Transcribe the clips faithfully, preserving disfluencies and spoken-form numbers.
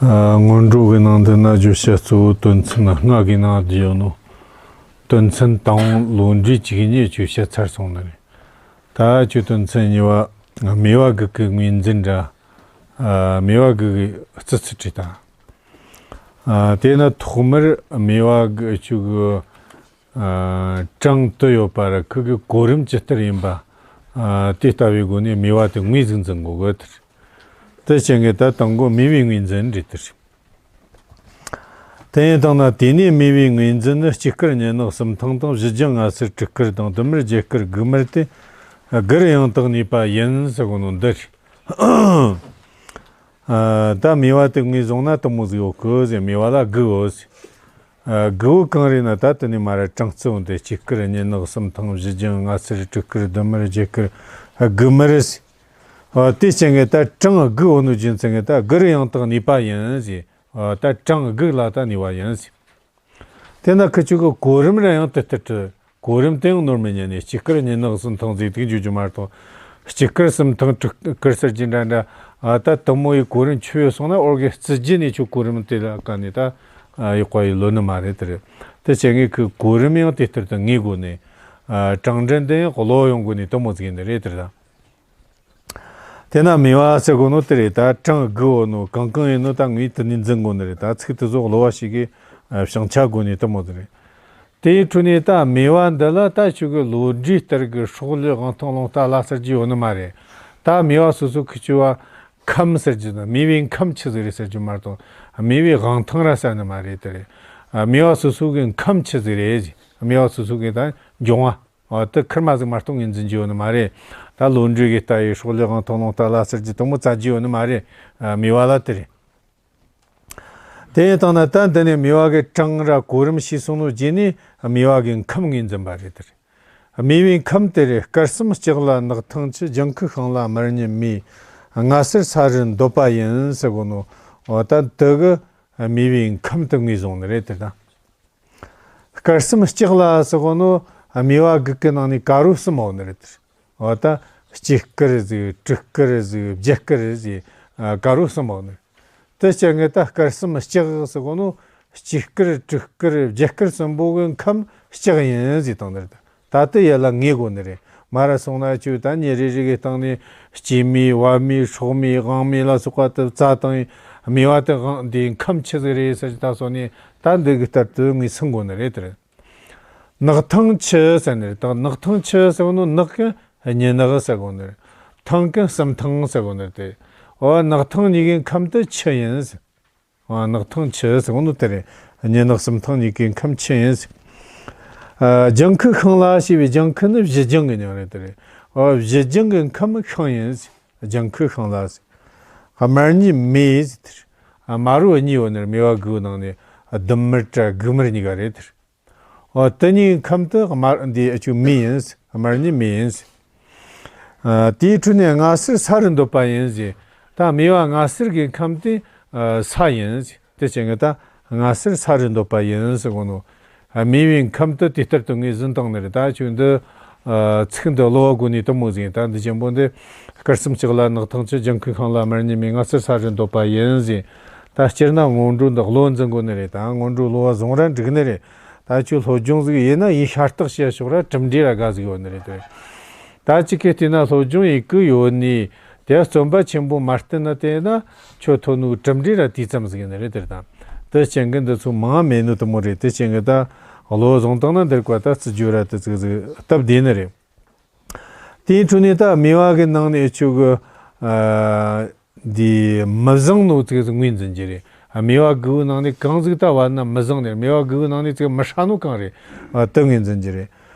ཨ། སྔོན་འགྲོ་གི་ནང་དུ་ན་བརྗོད་བྱ་གཙོ་བོ་དོན་ཚན་ལྔ་གི་ནང་བསྡུས་ཡོད་ནོ། དོན་ཚན་དང་པོ་བློ་འདྲིས་བཅུ་གཉིས་བཅུ་བཤད་ཚར་སོང་ནི་རེད། ད་ཁྱོད་དོན་ཚན་གཉིས་པ་མོས་པ་དགུ་གི་ངོས་འཛིན་ར། ཨ། མོས་པ་དགུ་གི་རྩི་ཚུལ་བྲིས་དང་། ཨ། དེས་ན་ཐོག་མར་མོས་པ་དགུ་ཁྱོད་གི། ཨ། གྲངས་དུ་ཡོད་པ་ར་ཁུ་གི་གོ་རིམ་ཇི་ལྟར་ཡིན་པ། ཨ། དེ་ལྟ་བུའི་སྒོ་ནས་མོས་པ་དེ་ངོས་ཟིག་འཛིན་དགོས་གི་དེར། དེ་བྱེད་ངེས་ད་དང་པོ་མོས་པའི་ངོས་འཛིན་རེད་དེར། དེ་ཡིན་དང་ན་དེ་ནས་མོས་པའི་ངོས་འཛིན་ནི་སྐྱེ་སྐར་སྙན་ངག་གསུམ་ཐེངས་དང་བཞི་བརྒྱ་ལྔ་ཚར་དྲུག་སྐར་དང་བདུན་སྨར་བརྒྱད་སྐར་དགུ་སྨར་ཏེ། དགུ་རུ་ཡང་དག་ནུས་པ་ཡིན་ཟེར་གོ་ནོ་འདི་རེད། ཨ། ད་མོས་པ་དེ་ངོས་བཟུང་ན་དེ་མོ་ཟིག་ཡོད་གི་ཟེར། མོས་པ་ལ་དགུ་ཡོད་ཟེར། ཨ། དགུ་བོ་གང་རེད་ན་ད་དེ་ནས་མ་ར་གྲངས་རྩི་འོང་དེ་སྐྱེ་སྐར་སྙན་ངག་གསུམ་ཐེངས་བཞི་བརྒྱ་ལྔ་ཚར་དྲུག་སྐར་བདུན་སྨར་བརྒྱད་སྐར་དགུ་སྨར་ཟེར། ཨ། དེ་བྱེད་ངེས་ད་གྲངས་དགུ་ཡོད་ནོ་རྒྱུ་མཚན་ངེས་ད་དགུ་རུ་ཡང་དག་ནུས་པ་ཡིན་ཟེར། ཨ། ད་གྲངས་དགུ་ལ་ད་ནུས་པ་ཡིན་ཟེར། དེ་ན་ཁི་ཆོ་གི་གོ་རིམ་ར་ཡང་དེ་ལྟར་བྲི། གོ་རིམ་དེ་ཡང་ནོར་མི་ཉན་ནས་སྐྱེ་སྐར་སྙན་ངག་གསུམ་ཐེངས་ཟིག་དེ་འཇུག་རྒྱུ་མ་གཏོགས། སྐྱེ་སྐར་གསུམ་ཐེངས་དྲུག་སྐར་ཟེར་རྒྱུ་འདྲ་འདྲ། ཨ། ད་དེ་མོ་ཡི་གོ་རིམ་ཆུད་ཡོད་སོང་ན་འོར་གི་རྩི་རྒྱུ་ནས་ཁྱོད་གོ་རིམ་དེ་ལ་ག་ནས་ད། ཨ། ཡག་པ་ཡི་ལོ་ནི་མ་རེད་དེ་རེད། དེ་བྱེད་ངེས་ཁི་གོ་རིམ་ཡང་དེ་ལྟར་དུ་ངེས་དགོས་ནས། ཨ། གྲངས་འདྲེན་དེ་ཡང་བློ་ཡོང་དགོས་ནས་དེ་མོ་ཟིག་ཡིན་ནི་རེད་དེ་རེད་ད། དེ་ན་མོས་པ་ཟེར་གོ་ནོ་དེ་རེད། ད་གྲངས་དགུ་ཡོད་ནོ་གང་གང་ཡིན་ནོ་ད་ངས་དེ་ནས་འཛིན་དགོས་ནི་རེད། ད་ཚིག་དེ་ཚོ་གློ་བ་ཞིག་གིས་བྱང་ཆ་དགོས་ནི་དེ་མོ་དེ་རེད། དེའི་ཁྲོད་ནས་ད་མོས་པ་འདི་ལ་ད་ཁྱོད་གི་བློ་འདྲིས་ལྟར་གི་སྲོག་བླུ་དབང་ཐང་རླུང་རྟ་ལ་ཟེར་རྒྱུ་ཡོད་ནི་མ་རེད། ད་མོས་པ་སོ་སོ་ཁི་ཆོ་བ་ཁམས་ཟེར་རྒྱུ་ན་མོས་པའི་ཁམས་ཆི་ཟིག་རེད་ཟེར་རྒྱུ་མ་གཏོགས་མོས་པའི་དབང་ཐང་ར་ཟེར་ནི་མ་རེད་དེ་རེད། མོས་པ་སོ་སོ་གི་ཁམས་ཆི་ཟིག་རེད། མོས་པ་སོ་སོ་གི་ད་འབྱུང་བ། ཨ། དེ་ཁེར་མ་ཟིག་མ་གཏོགས་ངོས་འཛིན་རྒྱུ་ཡོད་ནི་མ་རེད། ད་བློ་འདྲིས་གི་ལྟ་ཡི་སྲོག་བླུ་དབང་ཐང་རླུང་རྟ་ལ་ཟེར་རྒྱུ་དེ་མོ་བཙལ་རྒྱུ་ཡོད་ནི་མ་རེད། ཨ། མོས་པ་ལ་དེ་རེད། དེ་ཡིན་དང་ན་ད་འདི་ནས་མོས་པ་གི་གྲངས་ར་གོ་རིམ་ཤེས་སོང་ནོ་རྗེས་ནས་མོས་པ་གི་ཁམས་ངོས་འཛིན་པ་རེད་དེ་རེད། མོས་པའི་ཁམས་དེ་རེད། སྐར་གསུམ་ལྕགས་ལ་ནག་ཐང་ཆུ། ལྗང་ཁུ་ཤིང་ལ་དམར་ཉི་མེ། ལྔ་སེར་ས་རུ་འདོད་པ་ཡིན་ཟེར་གོ་ནོ། འོ་ད་དེ་གི་མོས་པའི་ཁམས་དེ་ངོས་བཟུང་ནི་རེད་དེ་ད། སྐར་གསུམ་ལྕགས་ལ་ཟེར་གོ་ནོ། མོས་པ་དགུ་གི་ནང་ནས་དཀར་པོ་གསུམ་ཡོད་ནི་རེད་དེ། འོ་ད་སྐྱེ་སྐར་ཟིག་དྲུག་སྐར་ཟིག་བརྒྱད་སྐར་ཟིག་ཨ། དཀར་པོ་གསུམ་ཡོད་ནི་རེད། དེ་བྱེད་ངེས་ད་སྐར་གསུམ་ལྕགས་ཟེར་གོ་ནོ། སྐྱེ་སྐར་དྲུག་སྐར་བརྒྱད་སྐར་གསུམ་པོ་གི་ཁམས་ལྕགས་ཡིན་ཟེར་བཏང་ནི་རེད། ད་དེ་ཡ་ལ་ངེས་དགོས་ནི་རེད། མ་ར་སོང་ན་ཁྱོད་ད་ཉིན་རེ་རེ་གི་སྟེང་ནས་སྐྱེ་མེ་བབ་མེ་སྲོག་མེ་དབང་མེ་ལ་སོགས་པ་དེ་བཙལ་བཏང་ཡིན། མོས་པ་དེ་དབང་དེའི་ཁམས་ཆི་ཟིག་རེད་ཟེར་གྱི་ད་སོང་ནས་ད་འདི་གི་ལྟར་དུ་ངོས་ཟིན་དགོས་ནི་རེད་དེ་རེད། ནག་ཐང་ཆུ་ཟེར་ནི་རེད། ད་ནག་ཐང་ཆུ་ཟེར་གོ་ནོ་ནག་གི་སྙན་ངག་ཟེར་གོ་ནི་རེད། ཐང་གི་གསུམ་ཐེངས་ཟེར་གོ་ནི་རེད་དེ། འོ་ནག་ཐང་གཉིས་ཀའི་ཁམས་དེ་ཆུ་ཡིན་ཟེར། ཨ། ནག་ཐང་ཆུ་ཟེར་གོ་ནོ་དེ་རེད། སྙན་ངག་གསུམ་ཐེངས་གཉིས་ཀའི་ཁམས་ཆུ་ཡིན་ཟེར། ཨ། ལྗང་ཁུ་ཤིང་ལ་ཞེས་པའི་ལྗང་ཁུ་ནི་བཞི་ལྗང་གི་མྱིང་རེད་དེ་རེད། ཨ། བཞི་ལྗང་གི་ཁམས་ཤིང་ཡིན་ཟེར། ལྗང་ཁུ་ཤིང་ལ་ཟེར། དམར་ཉི་མེ་ཟེར་དེ་རེད། ཨ། དམར་པོ་གཉིས་ཡོད་ནི་རེད། མོས་པ་དགུ་ནང་ནས་ཨ། ལྡུམ་དམར་ར་དགུ་དམར་གཉིས་ཀ་རེད་དེ་རེད། འོ་དེ་གཉིས་ཁམས་དེ་དམར་འདི་ཨ་ཆུ་མེ་ཡིན། དམར་ཉི་མེ་ཡིན། ཨ། དེའི་ཁྲོད་ནས་ལྔ་སེར་ས་རུ་འདོད་པ་ཡིན་ཟེར། ད་མོས་པ་ལྔ་སེར་གྱི་ཁམས་དེ་ཨ་ས་ཡིན་ཟེར། དེ་བྱེད་ངེས་ད་ལྔ་སེར་ས་རུ་འདོད་པ་ཡིན་ཟེར་གོ་ནོ། ཨ། མོས་པའི་ཁམས་དེ་དེ་ལྟར་དུ་ངོས་ཟིན་བཏང་ནི་རེད། ད་ཁྱོད་འདི་ཨ་ཚིག་འདི་གློ་བ་དགོས་ནས་དེ་མོ་ཟིག་ཡིན། ད་འདི་ཆེན་པོ་འདི་སྐར་གསུམ་ལྕགས་ལ་ནག་ཐང་ཆུ། ལྗང་ཁུ་ཤིང་ལ་དམར་ཉི་མེ། ལྔ་སེར་ས་རུ་འདོད་པ་ཡིན་ཟེར། ད་སྤྱིར་ན་སྔོན་འགྲོ་འདི་བློ་འཛིན་དགོས་ནི་རེད། ད་སྔོན་འགྲོ་གློ་བ་བཟུང་ར་འགྲིག་ནི་རེད། ད་ཁྱོད་སློབ་སྦྱོང་ཟིག་ཡིན་ན་ཡིན་ཤ་སྟག་བྱས་ཆོག་ར་གྲུབ་འབྲས་ར་དགའ་ཟིག་ཡོད་ནི་རེད་དེ། ད་ཅིག་གིས་བལྟས་ན་སློབ་སྦྱོང་ཡིན་གི་ཡོད་ནི་དེ་བརྩོན་པ་ཆེན་པོ་མ་བསྟེན་ན་དེ་ན་ཁྱོད་ཐོན་ནོ་གྲུབ་འབྲས་ར་དེ་ཙམ་ཟིག་ཡིན་ནི་རེད་དེ། ད་དེ་རྐྱེན་གིས་འདི་ཚོ་མང་མེད་ནོ་དེ་མོ་རེད། དེ་རྐྱེན་གིས་ད་བློ་བཟུང་བཏང་ན་འདིར་བཀའ་ད་བརྩི་རྒྱུ་ར་དེ་ཙིག་ཟིག་སྟབས་བདེ་ནི་རེད། དེའི་ཁྲོད་ནས་ད་མོས་པ་གི་ནང་ནས་ཁྱོད་གི་ཨ་འདི་མི་བཟང་ནོ་ཙིག་ཟིག་ངོས་འཛིན་རྒྱུ་རེད། ཨ། མོས་པ་དགུ་བོའི་ནང་ནས་གང་ཟིག་ད་བབ་ན་མི་བཟང་ནི་རེད། མོས་པ་དགུ་བོའི་ནང་ནས་ཙིག་མི་ཧྲ་ནོ་གང་རེད། ཨ། དེ་ངོས་འཛིན་རྒྱུ་རེད།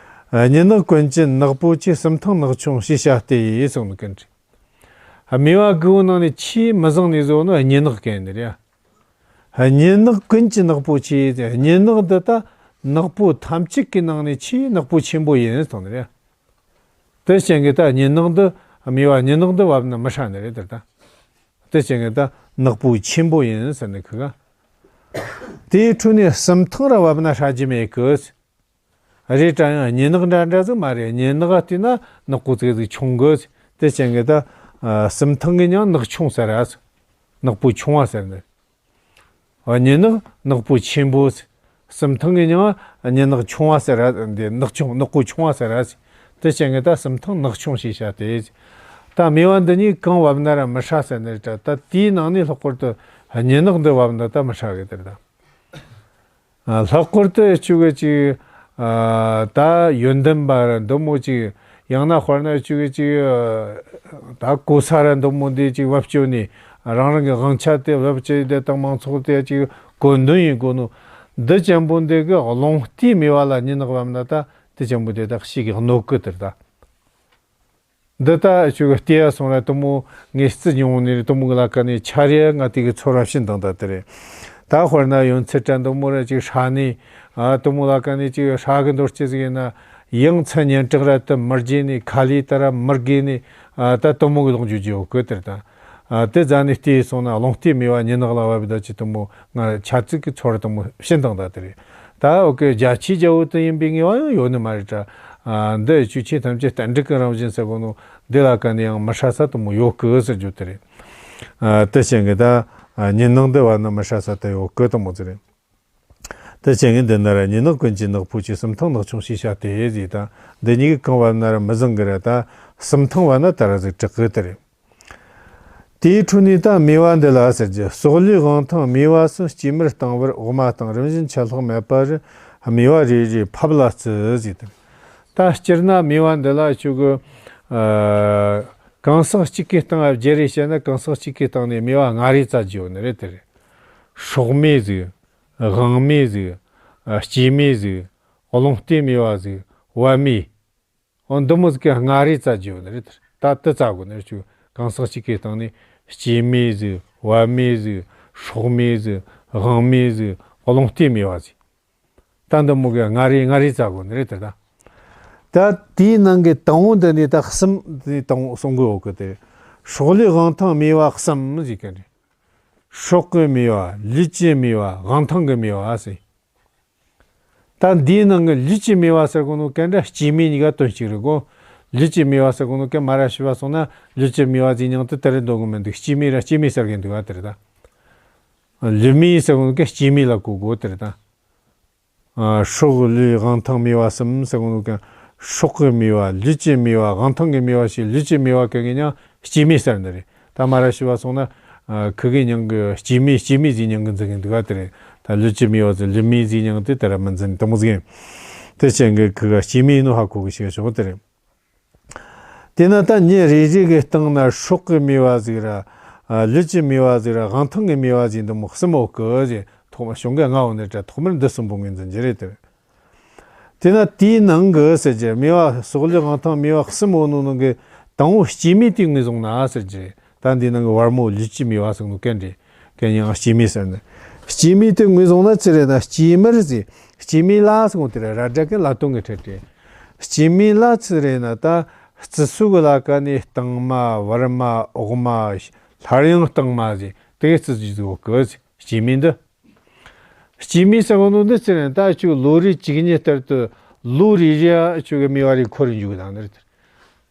ཨ། སྙན་ངག་ཀུན་གྱི་ནག་པོ་ཆེ། གསུམ་ཐེངས་ནག་ཆུང་ཞེས་བྱ་སྟེ་གསུངས་ནི་ཀུན་རེད། ཨ། མོས་པ་དགུ་བོའི་ནང་ནས་ཆེས་མི་བཟང་ནི་ཟེར་ནོ་སྙན་ངག་ཀུན་ནི་རེད། ཨ། སྙན་ངག་ཀུན་གྱི་ནག་པོ་ཆེ། སྙན་ངག་འདི་ད་ནག་པོ་ཐམས་ཅད་ཀྱི་ནང་ནས་ཆེས་ནག་པོ་ཆེན་པོ་ཡིན་གསུངས་ནི་རེད། དེ་རྐྱེན་གྱིས་ད་སྙན་ངག་འདི་མོས་པ་སྙན་ངག་འདི་བབ་ན་མི་ཧྲ་ནི་རེད་དེ་ད། དེ་རྐྱེན་གྱིས་ད་ནག་པོ་ཆེན་པོ་ཡིན་ཟེར་ནི་ཁི་ག། དེའི་ཁྲོད་ནས་གསུམ་ཐེངས་ར་བབ་ན་ཧྲ་རྒྱུ་མེད་གི། རེད་དྲ་ཡང་སྙན་ངག་འདྲ་འདྲ་ཟིག་མ་རེད། སྙན་ངག་བལྟས་ན་ནག་པོ་ཙིག་ཟིག་ཆུང་གི། དེ་རྐྱེན་གྱིས་ད་ཨ་གསུམ་ཐེངས་གི་མྱིང་ནག་ཆུང་ཟེར་ར། ནག་པོ་ཆུང་བ་ཟེར་ནི། ཨ། སྙི་ནག་ནག་པོ་ཆེན་པོ། གསུམ་ཐང་གི་མིང་ང་སྙི་ནག་ཆུང་བ་ཟེར་ར། འདི་ནག་ཆུང་། ནག་པོ་ཆུང་བ་ཟེར་ར། དེ་ཅན་གི་ད་གསུམ་ཐང་ནག་ཆུང་ཞེས་བྱ་སྟེ། ད་མེ་བ་འདི་གཉིས་གང་བབས་ན་ར་མི་ཧྲ་ཟེར་ནི་རེད་དྲ། ད་དེའི་ནང་ནས་ལྷག་པར་དུ་སྙི་ནག་འདི་བབས་ན་ད་མི་ཧྲ་གི་དེ་རེད་ད། ཨ། ལྷག་པར་དུ་ཆུ་གི་ཅིག་ཨ། ད་ཡོན་ཏན་པ་ར་འདི་མོ་ཅིག་ཡང་ན་དཔེར་ན་ཆུ་གི་ཅིག་ཨ། ད་གོ་ས་ར་འདི་མོ་འདི་ཅིག་བབས་བཅོས་ནས་རང་རང་གི་དབང་ཆ་དེ་བབས་བཅོས་དེ་དང་མང་ཚོགས་དེ་ཅིག་གོ་འདུན་ཡིན་གོ་ནོ། འདི་ཅན་པོ་འདི་གི་རླུང་རྟའི་མེ་བ་ལ་སྙི་ནག་བབས་ན་ད་དེ་ཅན་པོ་དེ་ད་ཤི་གི་གནོད་གི་དེ་རེད་ད། འདི་ད་ཆུ་གི་ལྟེ་བ་སོང་ར་དེ་མོ་ངས་རྩི་མྱོང་ནི་རེད། དེ་མོ་གི་ལ་ཀ་ནས་ཆ་རེ་ང་དེ་གི་ཚོར་བ་བྱིན་དང་ད་དེ་རེད། ད་དཔེར་ན་ཡོན་ཚད་དྲ་འདི་མོ་ར་ཅིག་ཧྲ་ནས། ཨ། དེ་མོ་ལ་ཀ་ནས་ཅིག་ཧྲ་གི་འདོར་ཅི་ཟིག་ཡིན་ན་ཡང་མཚན་སྙན་གྲགས་ར་དེ་མི་རྒྱས་ནས། ཁ་ལས་ད་ར་མི་རྒས་ནས། ཨ། ད་དེ་མོ་གི་ལོག་འཇུ་རྒྱུ་ཡོད་གི་དེ་རེད་ད། ཨ། དེ་ཟ་ནས་ལྟས་སོང་ན་རླུང་རྟའི་མེ་བ་སྙི་ནག་ལ་བབས་ད་ཅི་དེ་མོ་ང་ཆ་ཙིག་གི་ཚོར་དེ་མོ་བྱིན་དང་ད་དེ་རེད། ད་འོ་གི་རྒྱ་ཆེའི་རྒྱལ་པོ་དེ་ཡིན་པའི་ངེས་པ་ཡང་ཡོད་ནི་མ་རེད་དྲ། ཨ། འདི་ཆོས་ཅན་ཐམས་ཅད་རྟེན་འབྲེལ་གྱི་རང་བཞིན་ཟེར་གོ་ནོ་འདི་ལ་ཀ་ནས་ཡང་མི་ཧྲ་ས་དེ་མོ་ཡོད་གི་ཟེར་རྒྱུ་དེ་རེད། ཨ། དེ་ཅན་གི་ད་ཨ། སྙི་ནག་འདི་བབས་ན་མི་ཧྲ་ས་དེ་ཡོད་གི་དེ་མོ་ཟེར་རེད། དེ་ཅན་གི་འདི་ན་ར་སྙི་ནག་ཀུན་གྱི་ནག་པོ་ཆེ། གསུམ་ཐང་ནག་ཆུང་ཞེས་བྱ་སྟེ་ཟེར་ད། འདི་གཉིས་ཀྱི་གང་བབས་ན་ར་མི་བཟང་གི་ར། ད་གསུམ་ཐང་བབས་ན་ད་ར་ཟིག་དྲག་གི་དེ་རེད། དེའི་འཕྲོ་ནས་ད་མེ་བ་འདི་ལ་ཟེར་རྒྱུ། སྲོག་བླུའི་དབང་ཐང་མེ་བ་གསུམ། སྐྱེས་མར་བཏང་བར་འོག་མ་བཏང་། རིམ་བཞིན་ཆད་ལྷག་མེད་པར་མེ་བ་རེ་རེ་ཕབ་ལ་བརྩི་ཟེར་ཏེ། ད་སྤྱིར་ན་མེ་བ་འདི་ལ་ཆུ་གི་ཨ། གང་ཟག་གཅིག་གི་སྟེང་བརྒྱུད་རེ་བཤད་ན་གང་ཟག་གཅིག་གི་སྟེང་ནས་མེ་བ་ལྔ་རེ་བཙལ་རྒྱུ་ཡོད་ནི་རེད་དེ་རེད། སྲོག་མེ་ཟིག་དབང་མེ་ཟིག་ཨ། སྐྱེས་མེ་ཟིག་རླུང་རྟའི་མེ་བ་ཟིག་བབས་མེ། འོ་འདི་མོ་ཟིག་གི་ལྔ་རེ་བཙལ་རྒྱུ་ཡོད་ནི་རེད། ད་དེ་བཙལ་དགོས་ནི་རེད། ཆུ་གང་ཟག་གཅིག་གི་སྟེང་ནས་སྐྱེས་མེ་ཟིག་བབས་མེ་ཟིག་སྲོག་མེ་ཟིག་དབང་མེ་ཟིག་རླུང་རྟའི་མེ་བ་ཟིག་ད་འདི་མོ་གི་ལྔ་རེ་ལྔ་རེ་བཙལ་དགོས་ནི་རེད་དེ་ད། ད་དེའི་ནང་གི་དང་པོ་འདི་ནས་ད་གསུམ་དེ་དང་པོ་གསུང་གི་ཡོད་གི་དེ། སྲོག་བླུའི་དབང་ཐང་མེ་བ་གསུམ་ཟེར་གི་རེད། སྲོག་གི་མེ་བ། ལུས་ཀྱི་མེ་བ། དབང་ཐང་གི་མེ་བ་ཟེར། ད་འདིའི་ནང་གི་ལུས་ཀྱི་མེ་བ་ཟེར་གོ་ནོ་གན་འདྲ་སྐྱེས་མེ་གཉིས་ཀ་དོན་གཅིག་རེད་གོ། ལུས་ཀྱི་མེ་བ་ཟེར་གོ་ནོ་གན་མ་ར་ཤི་བ་སོང་ན་ལུས་ཀྱི་མེ་བ་ཟེར་མྱིང་དེ་དེ་རེད་འདོད་གི་མི་འདུག་སྐྱེས་མེ་ར་སྐྱེས་མེ་ཟེར་གི་འདུག་ཨ་དེ་རེད་ད། ལུས་མེ་ཟེར་གོ་ནོ་གན་སྐྱེས་མེ་ལ་གོ་དགོས་དེ་རེད་ད། ཨ། སྲོག་བླུའི་དབང་ཐང་མེ་བ་གསུམ་ཟེར་གོ་ནོ་གན་སྲོག་གི་མེ་བ། ལུས་ཀྱི་མེ་བ། དབང་ཐང་གི་མེ་བ་ཞེས། ལུས་ཀྱི་མེ་བ་གན་གི་མྱིང་སྐྱེས་མེ་ཟེར་ནི་རེད། ད་མ་ར་ཤི་བ་སོང་ན། ཨ། ཁུ་གི་མྱིང་གི་སྐྱེས་མེ་སྐྱེས་མེ་ཟེར་མྱིང་གི་འཛིན་གི་འདུག་ཨ་དེ་རེད། ད་ལུས་ཀྱི་མེ་བ་ཟེར་ལུས་མེ་ཟེར་མྱིང་དེ་དེ་ར་མི་འཛིན་དེ་མོ་ཟིག་ཡིན། དེ་ཅན་གི་ཁུ་ག་སྐྱེས་མེ་ཡིན་ནོ་ཧ་གོ་གི་ཞིག་ཆོག་དེ་རེད། དེས་ན་ད་མྱི་རེ་རེ་གི་སྟེང་ན་སྲོག་གི་མེ་བ་ཟིག་ར། ཨ། ལུས་ཀྱི་མེ་བ་ཟིག་ར། དབང་ཐང་གི་མེ་བ་ཟིག་འདི་མོ་གསུམ་ཡོད་གི་ཟེར། ཐོག་མར་བྱུང་གི་ལྔ་ཡོད་ནི་རེད་དྲ། ཐོག་མར་འདི་གསུམ་པོ་ངོས་འཛིན་རྒྱུ་རེད་དེ། དེས་ན་དེའི་ནང་གི་ཟེར་རྒྱུ་མེ་བ། སྲོག་བླུའི་དབང་ཐང་མེ་བ་གསུམ་ཡོད་ནོ་ནང་གི་དང་པོ་སྐྱེས་མེ་དེ་ངོས་བཟུང་ན་ཟེར་རྒྱུ་རེད། ད་འདི་ནང་གི་བར་མོ་ལུས་ཀྱི་མེ་བ་ཟེར་ནོ་གན་རེད། གན་ཡང་སྐྱེས་མེ་ཟེར་ནི། སྐྱེས་མེ་དེ་ངོས་བཟུང་ན་ཅི་རེད་ན། སྐྱེས་མར་ཟེར། སྐྱེས་མའི་ལ་ཟེར་གོ་དེ་ར་ར་སྒྲ་གན་ལ་དོན་གི་འཕྲད་དེ། སྐྱེས་མའི་ལ་ཅི་རེད་ན། ད་རྩི་སུ་གི་ལ་ཀ་ནས་སྟེང་མ། བར་མ། འོག་མ། སླར་ཡང་སྟེང་མ་ཟེར་དེ་རྩི་རྒྱུ་ཟིག་ཡོད་གི་ཟེར། སྐྱེས་མེ་འདི། སྐྱེས་མེ་ཟེར་གོ་ནོ་འདི་ཅི་རེད། ད་ཁྱོད་ལོ་རེ་གཅིག་གཉིས་ལྟར་དུ་ལོ་རེ་རེ་ཁྱོད་གི་མེ་བ་རེ་འཁོར་རེ་འཇུག་གི་དང་ནི་རེད།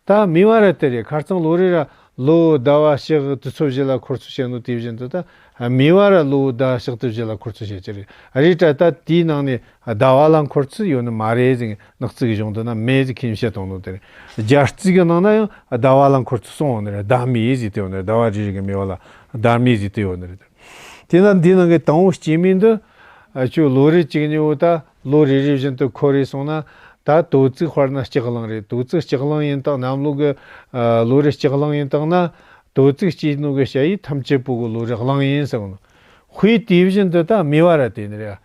ད་མེ་བ་ར་དེ་རེད། ཁ་རྩང་ལོ་རེ་ར་ལོ་ཟླ་བ་ཕྱོགས་དུས་ཚོད་བཞི་ལ་འཁོར་ཚུལ་བྱེད་ནོ་དེ་བཞིན་དུ་ད་མེ་བ་ར་ལོ་ཟླ་ཕྱོགས་དུས་བཞི་ལ་འཁོར་ཚུལ་བྱེད་ཀྱི་རེད། རེད་དྲ་ད་དེའི་ནང་ནས་ཟླ་བ་ལ་འཁོར་ཚུལ་ཡོད་ནི་མ་རེད་ཟེར། ནག་རྩིས་ཀྱི་གཞུང་དུ་ན་མེ་ཟེར་ཁས་བཤད་བཏང་ནོ་དེ་རེད། སྦྱར་རྩིས་ཀྱི་ནང་ན་ཡང་ཟླ་བ་ལ་འཁོར་ཚུལ་གསུམ་ཡོད་ནི་རེད། ཟླ་མེ་ཟེར་དེ་ཡོད་ནི་རེད། ཟླ་བ་རེ་རེ་གི་མེ་བ་ལ་ཟླ་མེ་ཟེར་དེ་ཡོད་ནི་རེད། དེས་ན་འདི་ནང་གི་དང་པོ་སྐྱེས་མེ་འདི། ཨ། ཁྱོད་ལོ་རེ་གཅིག་གཉིས་པོ་ད་ལོ་རེ་རེ་བཞིན་དུ་འཁོར་རེ་སོང་ན། ད་དོ་ཙིག་དཔེར་ན་ལྕགས་གླང་རེད། དོ་ཙིག་ལྕགས་གླང་ཡིན་དང་གནམ་ལོ་གི། ཨ། ལོ་རེ་ལྕགས་གླང་ཡིན་དང་ན། དོ་ཙིག་སྐྱེས་ནོ་གི་ཞ་ཡི་ཐམས་ཅད་པོ་གི་ལོ་རེ་གླང་ཡིན་ཟེར་གོ་ནོ། དཔེ་དེ་བཞིན་དུ་ད་མེ་བ་ར་དེ་ནི་རེད།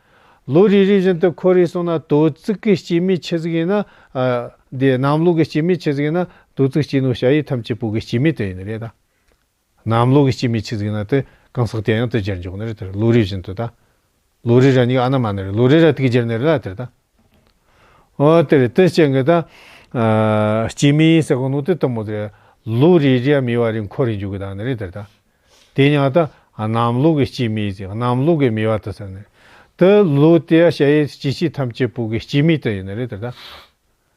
ལོ་རེ་རེ་བཞིན་དུ་འཁོར་རེ་སོང་ན་དོ་ཙིག་གི་སྐྱེས་མེ་ཆི་ཟིག་ཡིན་ན། ཨ། དེ་གནམ་ལོ་གི་སྐྱེས་མེ་ཆི་ཟིག་ཡིན་ན་དོ་ཙིག་སྐྱེས་ནོ་ཞ་ཡི་ཐམས་ཅད་པོ་གི་སྐྱེས་མེ་དེ་ཡིན་ནི་རེད་ད། གནམ་ལོ་གི་སྐྱེས་མེ་ཆི་ཟིག་ན་དེ་གང་ཟག་དེ་ཡང་དེ་སྦྱར་འཇོག་ནི་རེད། དེར་ལོ་རེ་བཞིན་དུ་ད། ལོ་རེ་ར་གཉིས་ཀ་ཨ་ན་མ་ནི་རེད། ལོ་རེ་ར་དེ་གི་སྦྱར་ནི་རེད་ལ་དེར་ད། འོ་དེ་རེད། དེ་ཅན་གི་ད། ཨ། སྐྱེས་མེ་ཟེར་གོ་ནོ་དེ་དེ་མོ་དེ་རེད། ལོ་རེ་རེ་མེ་བ་རེ་འཁོར་རེ་འཇུག་གི་ད་ནི་རེད་དེར་ད། དེ་ཡང་ད་གནམ་ལོ་གི་སྐྱེས་མེ་ཟེར། གནམ་ལོ་གི་མེ་བ་དེ་ཟེར་ནི། དེ་ལོ་དེ་ཡ་ཞ་ཡི་སྐྱེས་ཆེ་ཐམས་ཅད་པོ་གི་སྐྱེས་མེ་དེ་ཡིན་ནི་རེད་དེར་ད།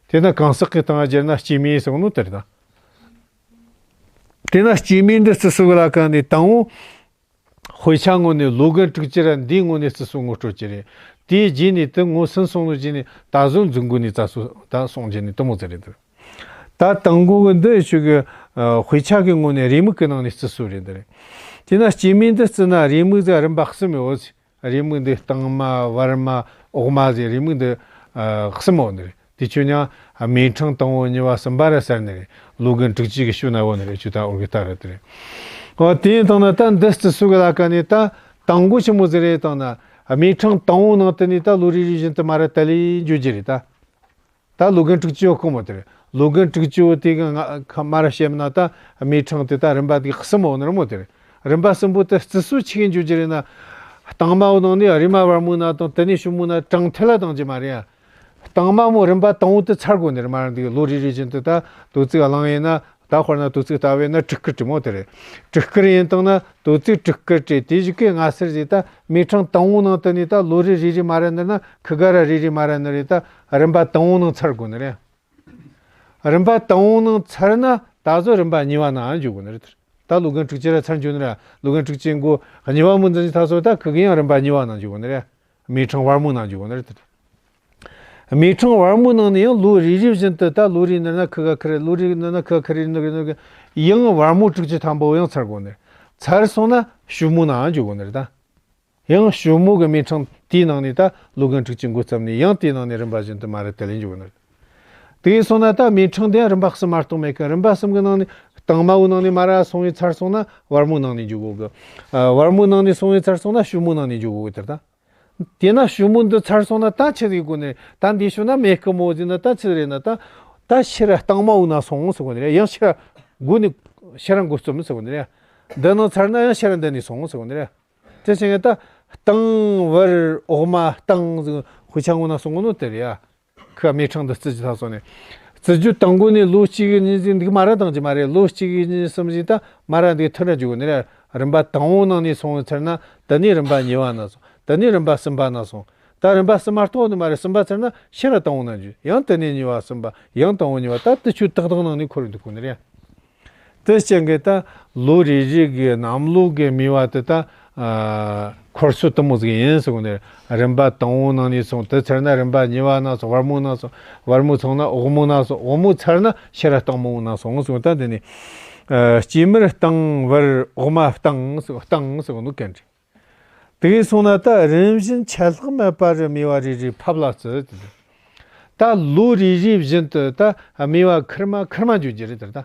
དེ་ན་གང་ཟག་གི་སྟེང་སྦྱར་ན་སྐྱེས་མེ་ཟེར་གོ་ནོ་དེར་ད། དེས་ན་སྐྱེས་མེ་འདི་རྩི་སུ་གི་ལ་ཀ་ནས་དང་པོ། དཔེ་ཆ་ངོས་ནས་ལོ་རྒན་དྲུག་ཅུ་ར་འདིའི་ངོས་ནས་རྩི་སྲོལ་ངོ་སྤྲོད་ཀྱི་རེད། དེའི་རྗེས་ནས་དེ་ངོས་ཟིན་སོང་ནོ་རྗེས་ནས་ད་གཟོད་འཛིན་གོ་ནས་རྩ་སྲོལ་ད་སོང་རྗེས་ནས་དེ་མོ་ཟེར་རེད་འདུག་ད་དང་པོ་གི་འདི་ཆོས་གི་དཔེ་ཆ་གི་ངོས་ནས་རེའུ་མིག་གི་ནང་ནས་བརྩི་སྲོལ་རེད་འདི་རེད། དེས་ན་སྐྱེས་སྨེ་འདི་བརྩིས་ན་རེའུ་མིག་ཟིག་རིམ་པ་གསུམ་ཡོད། རེའུ་མིག་འདི་སྟེང་མ་བར་མ་འོག་མ་ཟེར་རེའུ་མིག་འདི་གསུམ་ཡོད་ནི་རེད། དེ་ཆོས་ཉང་སྨེ་ཕྲེང་དང་པོ་གཉིས་པ་གསུམ་པ་ར་ཟེར་ནི་རེད། ལོ་རྒན་དྲུག་ཅུ་གི་ཤུལ་ན་ཡོད་ནི་རེད། ཆོས་ད་འོར་གི་ལྟ་ར་དེ་རེད། འོ་དེ་ཡིན་དང་ན་ད་འདི་བརྩི་སྲོལ་གི་ལ་ཀ་ནས་ད་དང་པོ་ཆི་མོ་ཟིག་རེད་དང་ན་སྨེ་ཕྲེང་དང་པོ་ནང་དུ་ནས་ད་ལོ་རེ་རེ་བཞིན་དུ་མ་ར་དལ་ལེ་འགྱོ་རྒྱུ་རེད་ད། ད་ལོ་རྒན་དྲུག་ཅུ་ཡོད་གི་མོ་དེ་རེད། ལོ་རྒན་དྲུག་ཅུ་ཡོད་དེ་གི་ང་ཁ་མ་ར་བཤད་མིན་ན་ད་སྨེ་ཕྲེང་དེ་ད་རིམ་པ་དེ་གསུམ་ཡོད་ནི་རེད་མོ་དེ་རེད། རིམ་པ་གསུམ་པོ་དེ་བརྩི་སྲོལ་ཆི་གི་འགྱོ་རྒྱུ་རེད་ན། སྟེང་མ་བོ་ནང་ནས་རེ་མ་བར་མོ་ན་དང་དེ་ནས་ཞུ་མོ་ན་གྲངས་ཐད་ལ་གཏོང་རྒྱུ་མ་རེད་ཡ། སྟེང་མ་མོ་རིམ་པ་དང་པོ་དེ་ཚར་དགོས་ནི་རེད་མ་རེད། འདི་ལོ་རེ་རེ་བཞིན་དུ་ད་དོ་ཚིགས་གླེང་ཡིན་ན། ད་དཔེར་ན་དོ་ཚིགས་ལྟ་བས་ན་སྤྲུལ་སྐུ་བྲིས་མོ་དེ་རེད། སྤྲུལ་སྐུ་ཡིན་དང་ན་དོ་ཚིགས་སྤྲུལ་སྐུ་བྲིས་དེ་ཞིག་གི་སྔ་ཟེར་ཞིག་ད་སྨེ་ཕྲེང་དང་པོ་ནང་དུ་ནས་ད་ལོ་རེ་རེ་རེ་མ་ར་ནི་ན་ཁི་ག་ར་རེ་རེ་མ་ར་ནི་རེད། ད་རིམ་པ་དང་པོ་ནང་ཚར་དགོས་ནི་རེད། རིམ་པ་དང་པོ་ནང་ཚར་ན་ད་གཟོད་རིམ་པ་གཉིས་པ་ནང་འཇུག་དགོས་ནི་རེད། ད་ལོ་རྒན་དྲུག་ཅུ་ར་ཚར་འཇུག་ནི་རེད། ལོ་རྒན་དྲུག་ཅུ་མགོ་གཉིས་པ་མོ་འཛིན་ཅི་ད་གཟོད་ད་ཁི་གི་ཡང་རིམ་པ་གཉིས་པ་ནང་འཇུག་དགོས་ནི་རེད། སྨེ་ཕྲེང་བར་མོ་ནང་འཇུག་དགོས་ནི་རེད། སྨེ་ཕྲེང་བར་མོ་ནང་ནས་ཡང་ལོ་རེ་རེ་བཞིན་དུ་ད་ལོ་རེ་ནི་ན་ཁི་ག་ཁི་རེ་ལོ་རེ་ནི་ན་ཁི་ག་ཁི་རེ་ནི་གི་ནི་གི་ཡང་བར་མོ་དྲུག་ཅུ་ཐམ་པོ་ཡང་ཚར་དགོས་ནི། ཚར་སོང་ན་ཞུ་མོ་ནང་འཇུག་དགོས་ནི་རེད་ད། ཡང་ཞུ་མོ་གི་སྨེ་ཕྲེང་དེའི་ནང་ནས་ད་ལོ་རྒན་དྲུག་ཅུ་འགོ་བརྩམས་ནས་ཡང་དེའི་ནང་ནས་རིམ་པ་བཞིན་དུ་མ་ར་དལ་ལེ་འཇུག་དགོས་ནི་རེད། དེ་སོང་ན་ད་སྨེ་ཕྲེང་དེ་ཡང་རིམ་པ་གསུམ་མ་གཏོགས་མེད་གི། རིམ་པ་གསུམ་གི་ནང་ནས་སྟེང་མ་བོ་ནང་ནས་མ་ར་སོང་བའི་ཚར་སོང་ན་བར་མོ་ནང་ནས་འཇུག་དགོས་གི། ཨ། བར་མོ་ནང་ནས་སོང་བའི་ཚར་སོང་ན་ཞུ་མོ་ནང་ནས་འཇུག་དགོས་གི་དེ་ད། དེས་ན་ཞུ་མོ་འདི་ཚར་སོང་ན་ད་ཆི་ཟིག་དགོས་ནི་རེད། ད་འདི་ཞུ་ན་མེད་གི་མོ་ཟིག་ན་ད་ཆི་རེད་ན་ད། ད་ཕྱིར་སྟེང་མ་བོ་ན་སོང་ཟེར་གོ་ནི་རེད། ཡང་ཕྱིར་འགོ་ནས་ཕྱིར་འགོ་རྩོམ་ཟེར་གོ་ནི་རེད། འདི་ནང་ཚར་ན་ཡང་ཕྱིར་འདི་ནས་སོང་ཟེར་གོ་ནི་རེད། དེ་བྱས་ད་སྟེང་བར་འོག་མ་སྟེང་ཟིག་དཔེ་ཆ་ངོ་ན་སོང་གོ་ནོ་དེ་རེད་ཡ། ཁ་སྨེ་ཕྲེང་འདི་བརྩི་རྒྱུ་ད་སོང་ནས། བརྩི་རྒྱུ་དང་པོ་ནས་ལོ་གཅིག་གི་གཉིས་ཟིག་འདུག་མ་ར་བཏང་རྒྱུ་མ་རེད། ལོ་གཅིག་གི་གཉིས་གསུམ་ཟིག་ད་མ་ར་འདུག་ཐུར་ར་འཇུག་ནི་རེད། རིམ་པ་དང་པོ་ནང་ནས་སོང་བའི་ཚར་ན་དེ་ནས་རིམ་པ་གཉིས་པ་ན་སོང་། དེ་ནས་རིམ་པ་གསུམ་པ་ན་སོང་། ད་རིམ་པ་གསུམ་མ་གཏོགས་ནི་མ་རེད། གསུམ་པ་ཚར་ན་ཕྱིར་ར་དང་པོ་ན་འཇུག་ཡང་དེ་ནས་གཉིས་པ་གསུམ་པ་ཡང་དང་པོ་གཉིས་པ་ད་དེ་ཆོས་ཏག་ཏག་ནང་ནས་འཁོར་འདུག་གོ་ནི་རེད། དེ་རྐྱེན་གྱིས་ད་ལོ་རེ་རེ་གི་གནམ་ལོ་གི་སྨེ་བ་དེ་ད་ཨ་འཁོར་སྲོལ་དེ་མོ་ཟིག་ཡིན་ཟེར་གོ་ནི། རིམ་པ་དང་པོ་ནང་ནས་སོང་། དེ་ཚར་ན་རིམ་པ་གཉིས་པ་ན་སོང་། བར་མོ་ན་སོང་། བར་མོ་ཚང་ན་འོག་མོ་ན་སོང་། འོག་མོ་ཚར་ན་ཕྱི་ར་སྟེང་མོ་ན་སོང་ཟེར་གོ་ད་འདི་ནི་ཨ་སྐྱེས་སྨེ་སྟེང་བར་འོག་མ་སྟེང་ཟེར་སྟེང་ཟེར་གོ་ནོ་གན་རེད། དེ་གིས་སོང་ན་ད་རིམ་བཞིན་ཆད་ལྷག་མེད་པར་སྨེ་བ་རེ་རེ་ཕབ་ལ་བརྩི། ད་ལོ་རེ་རེ་བཞིན་དུ་ད་སྨེ་བ་ཁེར་མ་ཁེར་མ་འཇུག་རྒྱུ་རེད་དེ་ད། ད་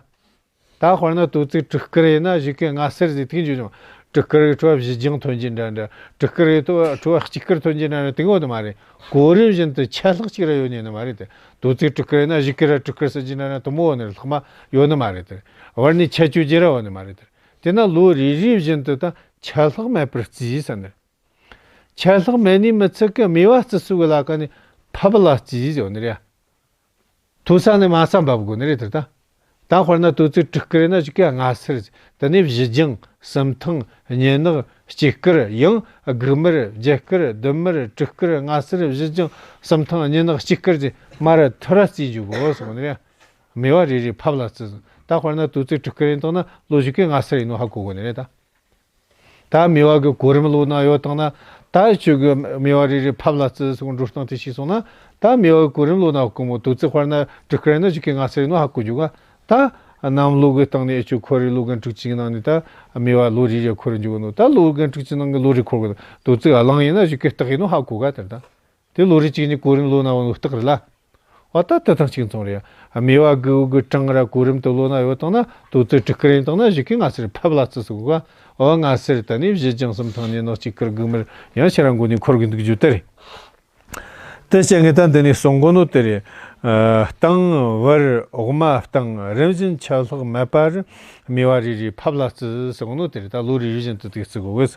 དཔེར་ན་དོ་ཚིགས་སྤྲུལ་སྐུ་ཡིན་ན་གཞུག་གི་སྔ་ཟེར་ཟིག་ཐིག་འཇུག་ཅིང་། སྤྲུལ་སྐུ་ཡི་འཕྲོ་བ་བཞི་སྦྱང་ཐོན་གྱི་འདྲ་འདྲ། སྤྲུལ་སྐུ་ཡི་འཕྲོ་བ་གཅིག་སྐུར་ཐོན་གྱི་འདྲ་འདྲ་དེ་ངོ་དུ་མ་རེད། གོ་རིམ་བཞིན་དུ་ཆད་ལྷག་གཅིག་ར་ཡོད་ཉན་ནི་མ་རེད་དེ། དོ་ཚིགས་སྤྲུལ་སྐུ་ཡིན་ན་གཞུག་གི་ར་སྤྲུལ་སྐུ་ཟེར་གྱི་འདྲ་འདྲ་དུ་མོ་ནི་ལྷག་མ་ཡོད་ནི་མ་རེད་དེ། བར་ནས་ཆད་གཅོད་རྒྱུ་ར་ཡོད་ནི་མ་རེད་དེ། དེས་ན་ལོ་རེ་རེ་བཞིན་དུ་ད་ཆད་ལྷག་མེད་པར་བརྩིས་ཟེར་ནི། ཆད་ལྷག་མེད་ནི་མི་ཚད་ཀི་སྨེ་བ་བརྩི་སྲོལ་གི་ལ་ཀ་ནས་ཕབ་ལ་བརྩིས་ཟེར་ནི་རེད། མཐོ་ས་ནས་དམའ་ས་འབབ་དགོས་ནི་རེད་དེ་ད། ད་དཔེར་ན་དོ་ཚིགས་སྤྲུལ་སྐུ་ཡིན་ན་གཞུག་གི་སྔ་ཟེར། དེ་ནས་བཞི་སྦྱང་། གསུམ་ཐེངས། གཉིས་ནག་གཅིག་སྐུར། ཡང་དགུ་སྨེ། བརྒྱད་སྐུར། བདུན་སྨེ། དྲུག་སྐུར། ལྔ་ཟེར། བཞི་སྦྱང་། གསུམ་ཐེངས། གཉིས་ནག་གཅིག་སྐུར་གྱི་མ་ར་ཐུར་ར་བརྩིས་འཇུག་དགོས་ཟེར་ནི་རེད། སྨེ་བ་རེ་རེ་ཕབ་ལ་བརྩིས། ད་དཔེར་ན་དོ་ཚིགས་སྤྲུལ་སྐུ་ཡིན་དང་ན་ལོ་གཞུག་གི་སྔ་ཟེར་ཡིན་ནོ་ཧ་གོ་དགོས་ནི་རེད་ད། ད་སྨེ་བ་གི་གོ་རིམ་ལོ་ན་ཡོད་དང་ན། ད་ཁྱོད་གི་སྨེ་བ་རེ་རེ་ཕབ་ལ་བརྩི་སོང་འགྲོ་སྟངས་དེ་ཤེས་སོང་ན། ད་སྨེ་བ་གི་གོ་རིམ་ལོ་ན་ཧ་གོ་མོ། དོ་ཚིགས་དཔེར་ན་སྤྲུལ་སྐུ་ཡིན་ན་གཞུག་གི་སྔ་ཟེར་ཡིན་ནོ་ཧ་གོ་རྒྱུ་ག། ད་གནམ་ལོ་གི་སྟེང་ནས་ཁྱོད་འཁོར་རེ་ལོ་རྒན་དྲུག་ཅུ་གི་ནང་ནས་ད་སྨེ་བ་ལོ་རེ་རེ་འཁོར་འཇུག་ནོ། ད་ལོ་རྒན་དྲུག་ཅུ་ནང་གི་ལོ་རེ་འཁོར་གི་དོ་ཚིགས་གླང་ཡིན་ན་གཞུག་གི་སྟག་ཡིན་ནོ་ཧ་གོ་ག་དེ་ད། དེ་ལོ་རེ་གཅིག་ནས་གོ་རིམ་ལོ་ན་བོ་ནོ་སྟག་རེད་ལ། འོ་ད་དེ་དང་གཅིག་མཚུངས་རེད། སྨེ་བ་གི་འོག་གི་གྲངས་ར་གོ་རིམ་དུ་ལོ་ན་ཡོད་དང་ན་དོ་ཚིགས་སྤྲུལ་སྐུ་ཡིན་དང་ན་གཞུག་གི་སྔ་ཟེར་ཕབ་ལ་བརྩི་སོང་ག། འོ་སྔ་ཟེར་དེ་ནས་བཞི་སྦྱང་། གསུམ་ཐེངས། གཉིས་ནག་གཅིག་སྐུར། དགུ་སྨེ། ཡང་ཕྱི་ར་མགོ་ནས་འཁོར་གི་འདུག་རྒྱུ་དེ་རེད། དེ་བྱས་ངས་ད་འདི་ནས་གསུང་གོ་ནོ་དེ་རེད། ཨ། སྟེང་བར་འོག་མ་སྟེང་རིམ་བཞིན་ཆད་ལྷག་མེད་པར་སྨེ་བ་རེ་རེ་ཕབ་ལ་བརྩི་གསུང་གོ་ནོ་དེ་རེད། ད་ལོ་རེ་རེ་བཞིན་དུ་དེ་བརྩི་དགོས་གི།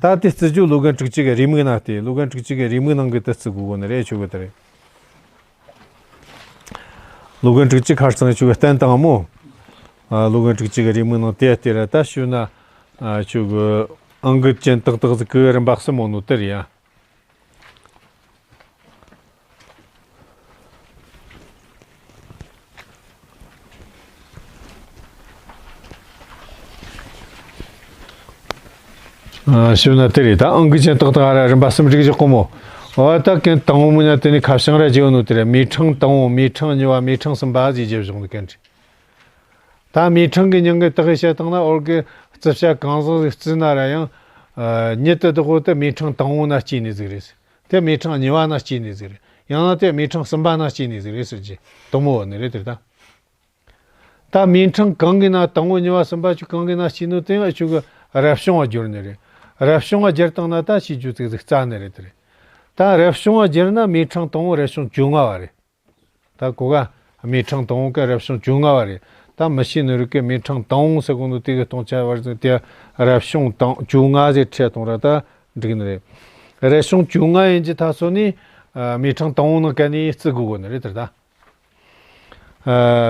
ད་དེ་བརྩི་རྒྱུ་ལོ་རྒན་དྲུག་ཅུ་གི་རེའུ་མིག་ན་དེ། ལོ་རྒན་དྲུག་ཅུ་གི་རེའུ་མིག་ནང་གི་དེ་བརྩི་དགོས་གོ་ནི་རེད། ཆོག་གི་དེ་རེད། ལོ་རྒན་དྲུག་ཅུ་ཁ་རྩང་ཆོག་གི་བསྟན་དང་མོ། ཨ། ལོ་རྒན་དྲུག་ཅུ་གི་རེའུ་མིག་ནང་དེ་དེ་ར་ད་ཞུ་ན། ཨ། ཆོག་གི་ཨང་ཀི་ཅན་ཏག་ཏག་ཟིག་གི་རིམ་པ་གསུམ་མོ་ནོ་དེ་རེད་ཡ། ཞུ་ན་དེ་རེད། ད་ཨང་ཀི་ཅན་ཏག་ཏག་ར་རིམ་པ་གསུམ་རིག་བཞག་གོ་མོ། འོ་ད་གན་དང་བོ་མོ་ན་དེ་ནི་ཁ་བྱང་ར་རྗེ་བོ་ནོ་དེ་རེད། མི་གྲངས་དང་བོ། མི་གྲངས་གཉིས་པ། མི་གྲངས་གསུམ་པ་ཟེར་རྗེ་བཞག་ནི་གན་རེད། ད་མི་གྲངས་ཀྱི་མྱིང་གི་དག་གི་བཤད་སྟངས་ན་འོར་གི་རྩིས་བྱ་གང་ཟག་ཟིག་བརྩིས་ན་ར་ཡང་། ཉིད་དུ་བདག་པོ་དེ་མི་གྲངས་དང་བོ་ན་སྐྱེས་ནི་ཟིག་རེད། དེ་མི་གྲངས་གཉིས་པ་ན་སྐྱེས་ནི་ཟིག་རེད། ཡང་ན་དེ་མི་གྲངས་གསུམ་པ་ན་སྐྱེས་ནི་ཟིག་རེད་ཟེར་གྱི་དང་བོ་ནི་རེད་དེ་ད། ད་མི་གྲངས་གང་གི་ན་དང་བོ་གཉིས་པ་གསུམ་པ་ཆུ་གང་གི་ན་སྐྱེས་ནོ་དེ་ཡང་ཆུ་གི་རབ་བྱུང་བ་སྦྱོར་ནི་རེད། རབ་བྱུང་བ་སྦྱར་བཏང་ན་ད་ཤེས་རྒྱུ་ཚིག་ཚིག་རྩ་ནི་རེད་དེ་རེད། ད་རབ་བྱུང་བ་སྦྱར་ན་མི་གྲངས་དང་བོ་རབ་བྱུང་བཅོ་ལྔ་བ་རེད། ད་གོ་ག་མི་གྲངས་དང་བོ་ག་རབ་བྱུང་བཅོ་ལྔ་བ་རེད། ད་མི་ཤེས་ནི་རིགས་གི་མི་གྲངས་དང་བོ་ཟེར་གོ་ནོ་དེ་གི་སྟོང་ཆ་བར་ཟིན་དེ་རབ་བྱུང་དང་བཅོ་ལྔ་ཟེར་ཁྲིད་གཏོང་ར་ད་འགྲིག་ནི་རེད། རབ་བྱུང་བཅོ་ལྔ་ཡིན་གྱི་ད་སོ་ནི་མི་གྲངས་དང་བོ་ནང་ག་ནས་བརྩི་དགོས་གོ་ནི་རེད་དེ་ད།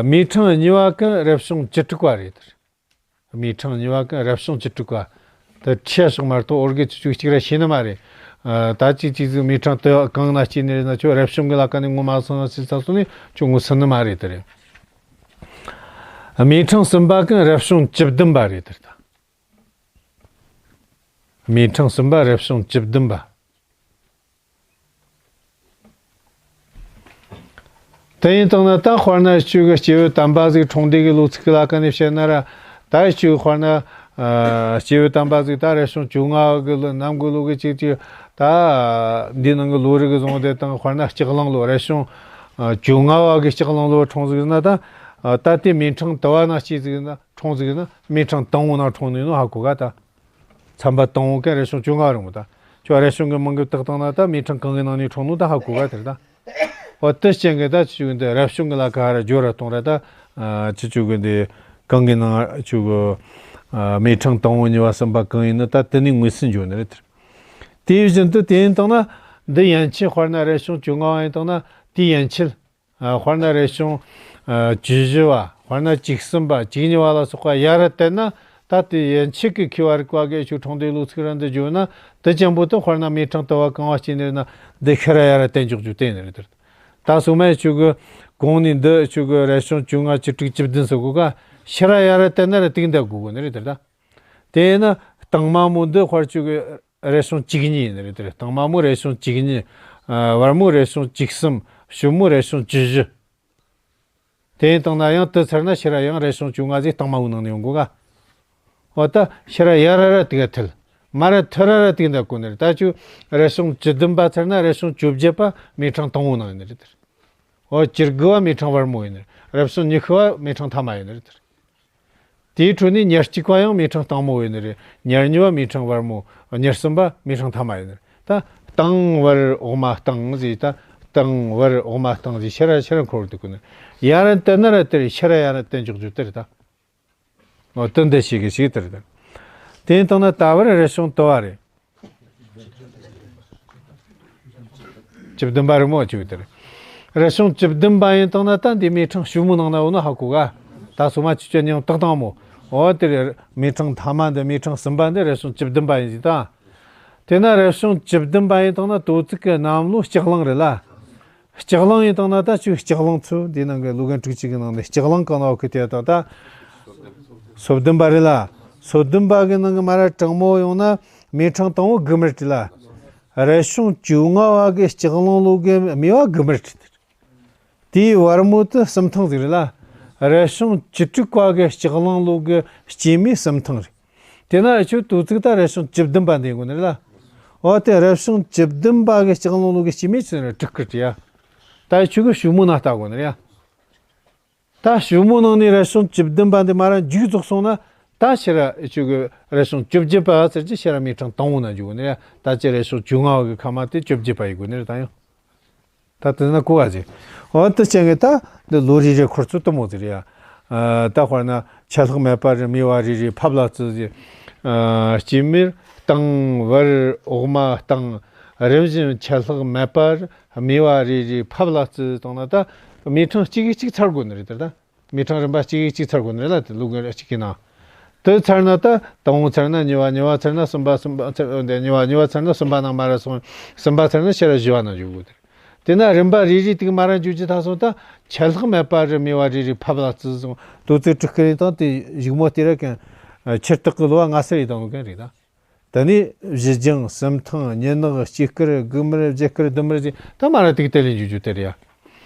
མི་གྲངས་གཉིས་པ་གི་རབ་བྱུང་བཅུ་དྲུག་པ་རེད། མི་གྲངས་གཉིས་པ་གི་རབ་བྱུང་བཅུ་དྲུག་པ། དེ་ཁྲིད་སོགས་མ་གཏོགས་འོར་གི་ཆུ་ཆུ་གཅིག་ར་ཤེས་ནི་མ་རེད། ད་གཅིག་གཅིག་ཟིག་མི་གྲངས་དེ་གང་ན་སྐྱེས་ནི་རེད་ན་ཆོ་རབ་བྱུང་གི་ལ་ཀ་ནས་ངོ་མ་སོང་ན་སྲིད་ས་སོང་ནས་ཆོ་ངོ་སུན་ནི་མ་རེད་དེ་རེད། མི་གྲངས་གསུམ་པ་གི་རབ་བྱུང་བཅུ་བདུན་པ་རེད་དེ་ད། མི་གྲངས་གསུམ་པ་རབ་བྱུང་བཅུ་བདུན་པ། དེ་ཡིན་དང་ན་ད་དཔེར་ན་ཆོས་ཀྱི་སྐྱེས་བུ་དམ་པ་ཟིག་འཁྲུངས་འདས་ཀྱི་ལོ་ཚིགས་ཀྱི་ལ་ཀ་ནས་བཤད་ན་ར། ད་ཆོས་དཔེར་ན་སྐྱེས་བུ་དམ་པ་ཟིག་ད་རབ་བྱུང་བཅོ་ལྔ་བ་གི་ལོ་ནམ་གི་ལོ་གི་ཅིག་ཅིག་ད་འདི་ནང་གི་ལོ་རིགས་གི་བཟུང་དེ་དང་དཔེར་ན་ལྕགས་གླང་ལོ་རབ་བྱུང་བཅོ་ལྔ་བ་གི་ལྕགས་གླང་ལོ་འཁྲུངས་ཟིག་ན་ད་ད་དེ་མི་གྲངས་དུ་བ་ན་སྐྱེས་ཟིག་ན། འཁྲུངས་ཟིག་ན་མི་གྲངས་དང་བོ་ནང་འཁྲུངས་ནས་ནོ་ཧ་གོ་ག་ད། ཚན་པ་དང་བོ་ག་རབ་བྱུང་བཅོ་ལྔ་རིང་མོ་ད། ཁྱོད་རབ་བྱུང་གི་མིང་གི་བཏགས་བཏང་ན་ད་མི་གྲངས་གང་གི་ནང་ནས་འཁྲུངས་ནོ་ད་ཧ་གོ་ག་དེར་ད། འོ་དེ་ཅན་གི་ད་ཆུ་འདི་རབ་བྱུང་གི་ལ་ག་ར་སྦྱོར་ར་གཏོང་ར་ད། ཆུ་ཆུ་གི་འདི་གང་གི་ནང་ཆུ་གི་མི་གྲངས་དང་བོ་གཉིས་པ་གསུམ་པ་གང་ཡིན་ནི་ད་དེ་ནས་ངོས་ཟིན་འཇོག་ནི་རེད་དེར། དེ་བཞིན་དུ་དེ་ཡིན་དང་ན་འདི་ཡན་ཆད་དཔེར་ན་རབ་བྱུང་བཅོ་ལྔ་བ་ཡིན་དང་ན་དེ་ཡན་ཆད། ཨ། དཔེར་ན་རབ་བྱུང་ཨ་བཅུ་བཞི་བ། དཔེར་ན་བཅུ་གསུམ་པ། བཅུ་གཉིས་པ་ལ་སོགས་པ་ཡར་བལྟས་ན་ད་དེ་ཡན་ཆད་ཀྱི་མཁས་པ་རིག་པ་གིས་ཆོས་འཁྲུངས་འདས་ལོ་ཚིགས་ར་འདི་བརྗོད་ན་དེ་ཅན་པོ་དེ་དཔེར་ན་མི་གྲངས་དུ་བ་གང་བ་སྐྱེས་ནི་རེད་ན་འདི་ཤི་ར་ཡར་བལྟས་འཇོག་རྒྱུ་དེ་ནི་རེད་དེར། ད་སོ་མའི་ཆོས་ཀྱི་གོང་ནས་འདི་ཆོས་ཀྱི་རབ་བྱུང་བཅོ་ལྔ་བཅུ་དྲུག་བཅུ་བདུན་སོགས་གོ་ག་ཤི་ར་ཡར་བལྟས་ན་ར་དེ་འདྲ་དགོས་གོ་ནི་རེད་དེར་ད། དེས་ན་དང་མ་མོ་འདི་དཔེར་ཆོས་ཀྱི་རབ་བྱུང་བཅུ་གཉིས་ཡིན་ནི་རེད་དེ། དང་མ་མོ་རབ་བྱུང་བཅུ་གཉིས། ཨ། བར་མོ་རབ་བྱུང་བཅུ་གསུམ། གཞུག་མོ་རབ་བྱུང་བཅུ་བཞི། དེ་ཡིན་དང་ན་ཡང་དེ་ཚར་ན་ཤི་ར་ཡང་རབ་བྱུང་བཅོ་ལྔ་ཟིག་དང་མ་བོའི་ནང་ནས་ཡོང་གོ་ག་འོ་ད་ཤི་ར་ཡར་ར་ར་དེ་ག་ཐལ། མར་ར་ཐལ་ར་ར་དེ་འདྲ་གོ་ནི་རེད། ད་ཆུ་རབ་བྱུང་བཅུ་བདུན་པ་ཚར་ན་རབ་བྱུང་བཅོ་བརྒྱད་པ་མི་གྲངས་དང་བོའི་ནང་ཡིན་ནི་རེད་དེ། འོ་བཅུ་དགུ་བ་མི་གྲངས་བར་མོ་ཡིན་ནི་རེད། རབ་བྱུང་ཉི་ཤུ་བ་མི་གྲངས་ཐ་མ་ཡིན་ནི་རེད་དེ། དེའི་ཁྲོད་ནས་ཉེར་གཅིག་པ་ཡང་མི་གྲངས་དང་མོ་ཡིན་ནི་རེད། ཉེར་གཉིས་པ་མི་གྲངས་བར་མོ། ཉེར་གསུམ་པ་མི་གྲངས་ཐ་མ་ཡིན་ནི་རེད། ད་དང་བར་འོག་མ་དང་ཟེར། ད་དང་བར་འོག་མ་དང་ཟེར་ཤི་ར་ཤི་ར་འཁོར་འདུག་གི་ནི། ཡར་བལྟས་ན་ར་དེར་ཤི་ར་ཡར་བལྟས་འཇོག་རྒྱུ་དེ་རེད་ད། འོ་དོན་འདི་ཞིག་གི་ཞིག་དེ་རེད་ད། དེ་ཡིན་དང་ན་ད་བར་རབ་བྱུང་དུ་བ་རེད། བཅུ་བདུན་པ་རེད་མོ་ཅིག་དེ་རེད། རབ་བྱུང་བཅུ་བདུན་པ་ཡིན་དང་ན་ད་འདི་མི་གྲངས་གཞུག་མོ་ནང་ན་འོ་ན་ཧ་གོ་ག་ད་སོ་མ་ཆུ་ཆུ་ཉང་ཏག་ཏག་མོ། འོ་དེ་རེད། མི་གྲངས་ཐ་མ་འདི་མི་གྲངས་གསུམ་པ་འདི་རབ་བྱུང་བཅུ་བདུན་པ་ཡིན་ཟིག་ད། དེ་ན་རབ་བྱུང་བཅུ་བདུན་པ་ཡིན་དང་ན་དོ་ཚིགས་ཀྱི་གནམ་ལོ་ལྕགས་གླང་རེད་ལ། ལྕགས་གླང་ཡིན་དང་ན་ད་ཆུ་ལྕགས་གླང་ཚོ་འདི་ནང་གི་ལོ་རྒན་དྲུག་ཅུ་གི་ནང་ནས་ལྕགས་གླང་གང་ན་འོ་ཁི་དེ་དང་ད། སོ་བདུན་པ་རེད་ལ། སོ་བདུན་པ་གི་ནང་གི་མ་ར་དྲང་མོ་ཡོང་ན་མི་གྲངས་དང་བོ་དགུ་མི་རེད་ལ། རབ་བྱུང་བཅོ་ལྔ་བ་གི་ལྕགས་གླང་ལོ་གི་མི་བ་དགུ་མི་རེད། དེའི་བར་མོ་དེ་གསུམ་ཐེངས་ཟིག་རེད་ལ། རབ་བྱུང་བཅུ་དྲུག་པ་གི་ལྕགས་གླང་ལོ་གི་སྐྱེས་མི་གསུམ་ཐེངས་རེད། དེ་ན་ཁྱོད་དོ་ཚིགས་ད་རབ་བྱུང་བཅུ་བདུན་པ་འདི་དགོས་ནི་རེད་ལ། འོ་དེ་རབ་བྱུང་བཅུ་བདུན་པ་གི་ལྕགས་གླང་ལོ་གི་སྐྱེས་མི་ཆི་ཟེར་ན་དྲུག་སྐུ་དྲི་ཡ། ད་ཁྱོད་གི་གཞུག་མོ་ན་ལྟ་དགོས་ནི་རེད་ཡ། ད་གཞུག་མོ་ནང་ནས་རབ་བྱུང་བཅུ་བདུན་པ་འདི་མ་ར་མཇུག་རྫོགས་སོང་ན་ད་ཕྱིར་ར་ཁྱོད་གི་རབ་བྱུང་བཅོ་བརྒྱད་པ་ཟེར་གྱི་ཕྱིར་ར་མི་གྲངས་དང་བོ་ན་འཇུག་གོ་ནི་རེད་ཡ། ད་ཅི་རབ་བྱུང་བཅོ་ལྔ་བ་གི་ཁ་མ་དེ་བཅོ་བརྒྱད་པ་ཡིན་དགོས་ནི་རེད་ད་ཡང་། ད་དེ་ན་གོ་བ་ཟེར། འོ་དེ་ཅན་གི་ད་འདི་ལོ་རེ་རེ་འཁོར་ཚུལ་དུ་མོ་ཟེར་ཡ། ཨ། ད་དཔེར་ན་ཆད་ལྷག་མེད་པར་རེ་མི་བ་རེ་རེ་ཕབ་ལ་བརྩི་ཟེར། ཨ། སྐྱེས་མིར་དང་བར་འོག་མ་དང་། རིམ་བཞིན་ཆད་ལྷག་མེད་པར་མི་བ་རེ་རེ་ཕབ་ལ་བརྩི་བཏང་ན་ད་མི་གྲངས་གཅིག་གིས་གཅིག་ཚར་དགོས་ནི་རེད་ད། མི་གྲངས་རིམ་པ་གཅིག་གིས་གཅིག་ཚར་དགོས་ནི་རེད་ལ། དེ་ལོ་རྒན་ར་གཅིག་གི་ནང་དེ་ཚར་ན་ད་དང་བོ་ཚར་ན་གཉིས་པ། གཉིས་པ་ཚར་ན་གསུམ་པ། གསུམ་པ་ཚར་ན་གཉིས་པ། གཉིས་པ་ཚར་ན་གསུམ་པ་ནང་མ་ར་སོང་། གསུམ་པ་ཚར་ན་ཕྱིར་ར་བཞི་བ་ནང་འཇུག་དགོས་ཏེ། དེ་ན་རིམ་པ་རེ་རེ་དེ་གི་མ་ར་འཇུག་རྒྱུ་ད་སོང་ད་ཆད་ལྷག་མེད་པར་རེ་མི་བ་རེ་རེ་ཕབ་ལ་བརྩི་སོང་དོ་ཚིགས་དྲུག་སྐུ་རེ་དང་དེ་གཞུག་མོ་དེ་ར་གན་ཕྱིར་རྟག་གི་ལོ་བ་ལྔ་སར་ཡི་དང་ལོ་གན་རེད་ད། ད་ནི་བཞི་སྦྱང་། སུམ་ཐང་། སྙི་ནག། སྐྱིད་སྐར། དགུ་དམར། བརྒྱད་དཀར། བདུན་དམར་ཟེར། ད་མར་ར་དེ་གི་དེད་ལས་འཇུག་རྒྱུ་དེ་རེད་ཡ།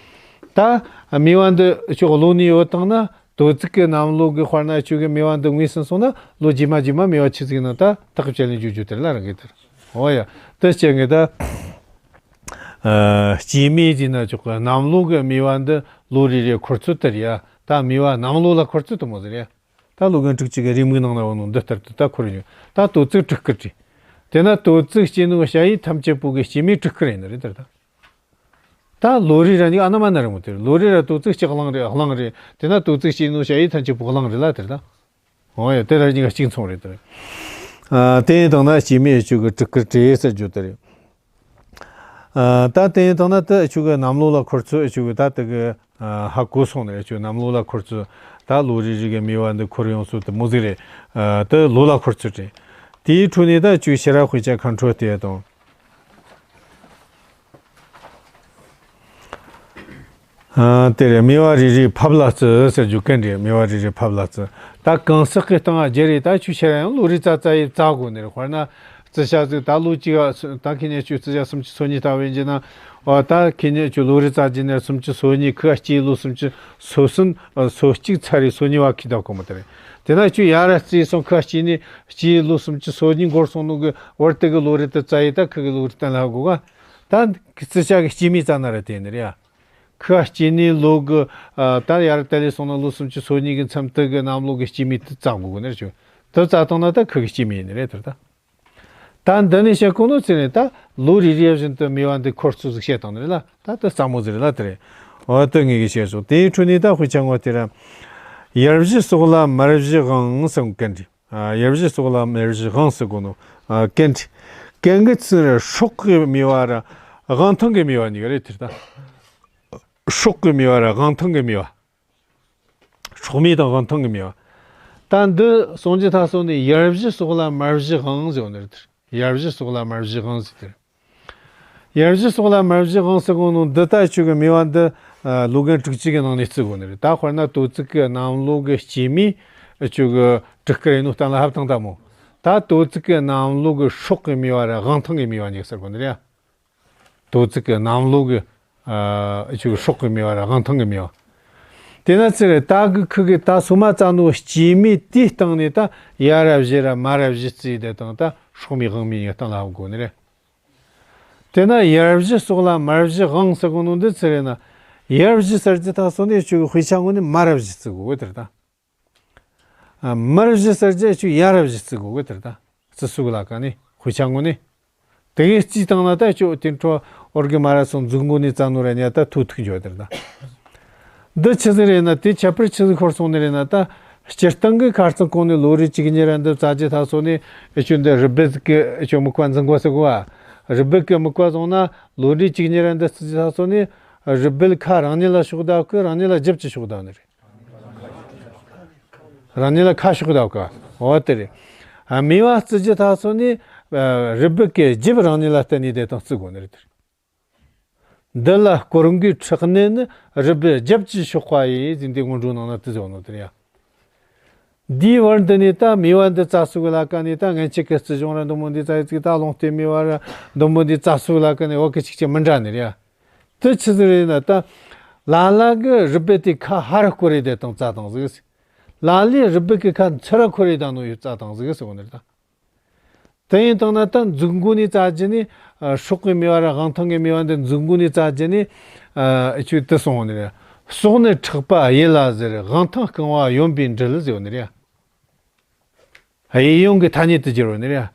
ད་དམྱལ་བ་འདི་ཁྱོད་ལོ་ནས་ཡོད་བཏང་ན། དོ་ཚིགས་ཀྱི་གནམ་ལོ་གི་དཔེར་ན་ཁྱོད་ཀྱི་དམྱལ་བ་འདི་ངོས་ཟིན་སོང་ན། ལོ་རྗེས་མ་རྗེས་མ་དམྱལ་བ་ཆི་ཟིག་ན་ད་ཐག་གཅོད་ལས་འཇུག་རྒྱུ་དེ་རེད་ལ། རང་གི་དེར། འོ་ཡ། དེ་བྱས་ངས་ད། ཨ། སྐྱེས་དམན་ཟེར་ན་ཆོག་གི། གནམ་ལོ་གི་དམྱལ་བ་འདི་ལོ་རེ་རེ་འཁོར་ཚུལ་དེ་རེད་ཡ། ད་དམྱལ་བ་གནམ་ལོ་ལ་འཁོར་ཚུལ་དེ་མོ་ཟིག་རེད་ཡ། ད་ལོ་རྒན་དྲུག་ཅུ་གི་རེའུ་མིག་ནང་ན་ཡོད་ནོ་འདི་ལྟར་དུ་ད་འཁོར་ཡོང་། ད་དོ་ཚིགས་སྤྲུལ་སྐུ་རེད། དེ་ན་དོ་ཚིགས་སྐྱེས་ནོ་ཞ་ཡི་ཐམས་ཅད་པོ་གི་སྐྱེས་དམན་སྤྲུལ་སྐུ་རེད་ནི་རེད་དེར་ད། ད་ལོ་རེ་ར་ནི་ཨ་ན་མ་ན་རེད་མོ་དེར། ལོ་རེ་ར་དོ་ཚིགས་སྐྱེས་གླང་རེད། གླང་རེད། དེ་ན་དོ་ཚིགས་སྐྱེས་ནོ་ཞ་ཡི་ཐམས་ཅད་པོ་གླང་རེད་ལ་དེར་ད། འོ་ཡ། དེ་ར་གཉིས་ཀ་གཅིག་མཚུངས་རེད་དེ། ཨ། དེ་ཡིན་དང་ན་སྐྱེས་དམན་ཡེ་ཆོས་ཀྱི་སྤྲུལ་སྐུར་བྲིས་ཟེར་རྒྱུ་དེ་རེད། ཨ། ད་དེ་ཡིན་དང་ན་ད་ཆོས་ཀྱི་གནམ་ལོ་ལ་འཁོར་ཚུལ་ཡེ་ཆོས་ཀྱི་ད་དེ་གི། ཨ། ཧ་གོ་སོང་ནས་ཡེ་ཆོས་གནམ་ལོ་ལ་འཁོར་ཚུལ། ད་ལོ་རེ་རེ་གི་དམྱལ་བ་འདི་འཁོར་ཡོང་ཚུལ་དེ་མོ་ཟིག་རེད། ཨ། དེ་ལོ་ལ་འཁོར་ཚུལ་རེད། དེའི་འཕྲོ་ནས་ད་ཆོས་ཕྱི་ར་དཔེ་ཆ་ཁ་འཕྲོ་དེ་དང་། ཨ། དེ་རེད། དམྱལ་བ་རེ་རེའི་ཕབ་ལ་བརྩི་ཟེར་རྒྱུ་གན་རེད། དམྱལ་བ་རེ་རེའི་ཕབ་ལ་བརྩི། ད་གང་ཟག་གི་སྟེང་ང་རྒྱུ་རེད། ད་ཆོས་ཕྱིར་ཡང་ལོ་རེ་ཙ་ཙ་ཡི་བཙལ་དགོས་ནི་རེད། དཔེར་ན་རྩི་བྱ་ཟིག་ད་ལོ་གཅིག་ག་ད་ཁེ་ཉེ་ཆོས་རྩི་བྱ་སུམ་ཅུ་སོ་གཉིས་ལྟ་བུ་ཡིན་རྒྱུ་ན། འོ། ད་ཁེ་ཉེ་ཆོས་ལོ་རེ་ཙ་རྒྱུ་ནི་སུམ་ཅུ་སོ་གཉིས། ཁོ་ག་སྐྱེས་ལོ་སུམ་ཅུ་སོ་གསུམ། ཨ། སོ་གཅིག་ཚར་རེ་སོ་གཉིས་བ་ཁེ་ད་གོ་མོ་དེ་རེད། དེ་ན་ཆོས་ཡར་ར་བརྩིས་སོང་། ཁོ་ག་སྐྱེས་ནི་སྐྱེས་ལོ་སུམ་ཅུ་སོ་གཉིས་འགོར་སོང་ནོ་གི་བར་དེ་གི་ལོ་རེ་དེ་བཙལ་ཡི་ད་ཁོ་གི་ལོ་རེ་གཏན་ལ་ཕབ་དགོས་ག། ད་རྩི་བྱ་གི་སྐྱེས་དམན་བཙལ་ན་ར་དེ་ནི་རེད་ཡ། ཁོ་ག་སྐྱེས་ནི་ལོ་གི། ཨ། ད་ཡར་དེད་ལས་སོང་ན་ལོ་སུམ་ཅུ་སོ་གཉིས་གི་མཚམས་དེ་གི་གནམ་ལོ་གི་སྐྱེས་དམན་དེ་བཙལ་དགོས་གི་ནི་རེད་ཆོས། དེ་བཙལ་བཏང་ན་ད་ཁོ་གི་སྐྱེས་དམན་ཡིན་ནི་རེད་དེར་ད། ད་འདི་ནས་བཤད་གོ་ནོ་ཚེ་ནས་ད་ལོ་རེ་རེ་བཞིན་དུ་དམྱལ་བ་འདི་འཁོར་ཚུལ་ཟིག་བཤད་བཏང་ནི་རེད་ལ། ད་དེ་སླ་མོ་ཟིག་རེད་ལ་དེ་རེད། འོ། དེ་ངེད་ཀྱིས་བཤད་སོང་། དེའི་འཕྲོ་ནས་ད་དཔེ་ཆ་ངོ་དེ་ར། ཡར་བཞི་སོགས་ལ་མར་བཞི་དབང་ཟེར་གོ་གན་རེད། ཨ། ཡར་བཞི་སོགས་ལ་མར་བཞི་དབང་ཟེར་གོ་ནོ། ཨ། གན་རེད། གན་གི་ཚུལ་ར་སྲོག་གི་དམྱལ་བ་ར་དབང་ཐང་གི་དམྱལ་བ་གཉིས་ཀ་རེད་དེར་ད། སྲོག་གི་དམྱལ་བ་ར་དབང་ཐང་གི་དམྱལ་བ། སྲོག་དམྱལ་དང་དབང་ཐང་གི་དམྱལ་བ། ད་འདི་གསུང་རྒྱུ་ད་སོང་ནས་ཡར་བཞི་སོགས་ལ་མར་བཞི་དབང་ཟེར་བ་ནི་རེད་དེར། ཡར་བཞི་སོགས་ལ་མར་བཞི་དབང་ཟེར་དེར། ཡར་བཞི་སོགས་ལ་མར་བཞི་དབང་ཟེར་གོ་ནོ་འདི་ད་ཆོས་ཀྱི་དམྱལ་བ་འདི། ཨ། ལོ་རྒན་དྲུག་ཅུ་གི་ནང་ནས་བརྩི་དགོས་ནི་རེད། ད་དཔེར་ན་དོ་ཚིགས་ཀྱི་གནམ་ལོ་གི་སྐྱེས་དམན་ཆོས་ཀྱི་སྤྲུལ་སྐུ་རེད་ནོ་གཏན་ལ་ཕབ་བཏང་ད་མོ། ད་དོ་ཚིགས་ཀྱི་གནམ་ལོ་གི་སྲོག་གི་དམྱལ་བ་ར་དབང་ཐང་གི་དམྱལ་བ་གཉིས་ཟེར་གོ་ནི་རེད་ཡ། དོ་ཚིགས་ཀྱི་གནམ་ལོ་གི། ཨ། ཆོས་ཀྱི་སྲོག་གི་དམྱལ་བ་ར་དབང་ཐང་གི་དམྱལ་བ། དེ་ན་ཚེ་རེད། ད་གི་ཁོ་གི་ད་སོ་མ་བཙལ་ནོ་སྐྱེས་དམན་དེའི་སྟེང་ནས་ད་ཡར་ར་བཞི་ར་མར་ར་བཞི་བརྩིས་དེ་དང་ད་སྲོག་དམན་དབང་དམན་གཉིས་གཏན་ལ་ཕབ་དགོས་ནི་རེད། དེ་ན་ཡར་བཞི་སོགས་ལ་མར་བཞི་དབང་ཟེར་གོ་ནོ་འདི་ཚེ་རེད་ན། ཡར་བཞི་ཟེར་རྒྱུ་ད་སོང་ནས་ཆོས་ཀྱི་དཔེ་ཆ་ངོ་ནས་མར་ར་བཞི་བརྩི་དགོས་གི་དེར་ད། ཨ། མར་བཞི་ཟེར་རྒྱུ་ཆོས་ཡར་ར་བཞི་བརྩི་དགོས་གི་དེར་ད། བརྩི་སྲོལ་ལ་ཀ་ནི་དཔེ་ཆ་ངོ་ནས། དེ་གི་བརྩིས་བཏང་ན་ད་ཆོས་དེ་འཕྲོ་འོར་གི་མ་ར་སོང་། མཛུབ་མགོ་ནས་བཙལ་ནོ་ར་ཉ་ད་ཐུག་ཐུག་འཇོག་དེར་ད། འདི་ཆི་ཟིག་རེད་ན། དེ་ཁྱད་པར་ཆི་ཟིག་ཤོར་སོང་ནི་རེད་ན། ད་སྤྱིར་བཏང་གི་ཁ་རྩང་གོང་ནས་ལོ་རེ་གཅིག་གཉིས་ར་འདི་བཙལ་རྒྱུ་ད་སོང་ནས་ཆོས་འདི་རུས་སྦལ་གི་ཆོས་རྨིག་པ་འཛིན་གོ་ཟེར་གོ་བ། རུས་སྦལ་གི་རྨིག་པ་བཟུང་ན་ལོ་རེ་གཅིག་གཉིས་ར་འདི་བརྩི་རྒྱུ་ད་སོང་ནས་རུས་སྦལ་ཁ་རང་ཉིད་ལ་ཕྱོགས་བསྡད་གི། རང་ཉིད་ལ་རྒྱབ་ཀྱིས་ཕྱོགས་བསྡད་ནི་རེད། རང་ཉིད་ལ་ཁ་ཕྱོགས་བསྡད་གི། འོ་དེ་རེད། ཨ། དམྱལ་བ་བརྩི་རྒྱུ་ད་སོང་ནས། ཨ། རུས་སྦལ་གི་རྒྱབ་རང་ཉིད་ལ་བསྟན་ནས་དེ་དང་བརྩི་དགོས་ནི་རེད་དེར། འདི་ལ་སྐོར་འགོའི་ཕྲག་ནད་ནི། རུས་སྦལ་རྒྱབ་ཀྱིས་ཕྱོགས་པ་ཡིས་ཟེར་འདི་སྔོན་འགྲོའི་ནང་ན་དེ་ཟེར་ནོ་དེ་རེད་ཡ། འདིའི་བར་འདི་ནས་ད་དམྱལ་བ་འདི་བཙལ་སྲོལ་གི་ལ་ཀ་ནས་ད་སྔན་ཆད་ཀྱི་རྩིས་གཞུང་ར་འདི་མོ་འདི་བཙལ་ཡི་ཚིག་ད་ལུང་བསྟན་དམྱལ་བ་ར་འདི་མོ་འདི་བཙལ་སྲོལ་གི་ལ་ཀ་ནས་འོ་གི་ཅིག་ཅིག་མི་འདྲ་ནི་རེད་ཡ། དེ་ཆི་ཟིག་རེད་ན། ད་ལ་ལ་གི་རུས་སྦལ་དེ་ཁ་ཧ་ར་སྐོར་རེ་དེ་དང་བཙལ་བཏང་ཟིག། ལ་ལས་རུས་སྦལ་གི་ཁ་ཚུར་ར་ཁོར་རེ་དང་ནོ་ཡོད་བཙལ་བཏང་ཟིག་ཟེར་བ་ནི་རེད་ད། དེ་ཡིན་དང་ན་ད་མཛུབ་མགོ་ནས་བཙལ་རྒྱུ་ནི། ཨ། སྲོག་གི་དམྱལ་བ་ར་དབང་ཐང་གི་དམྱལ་བ་འདི་མཛུབ་མགོ་ནས་བཙལ་རྒྱུ་ནི། ཨ། ཆོས་དེ་གསུངས་པ་ནི་རེད། སྲོག་ནི་ཕྲག་པ་གཡུལ་ལ་གཟིར། དབང་ཐང་རྐང་བ་གཡོན་པས་འདྲིལ་ཟེར་བ་ནི་རེད། གཡས་གཡོན་གྱི་ཐ་སྙད་དུ་བསྒྱུར་བ་ནི་རེད།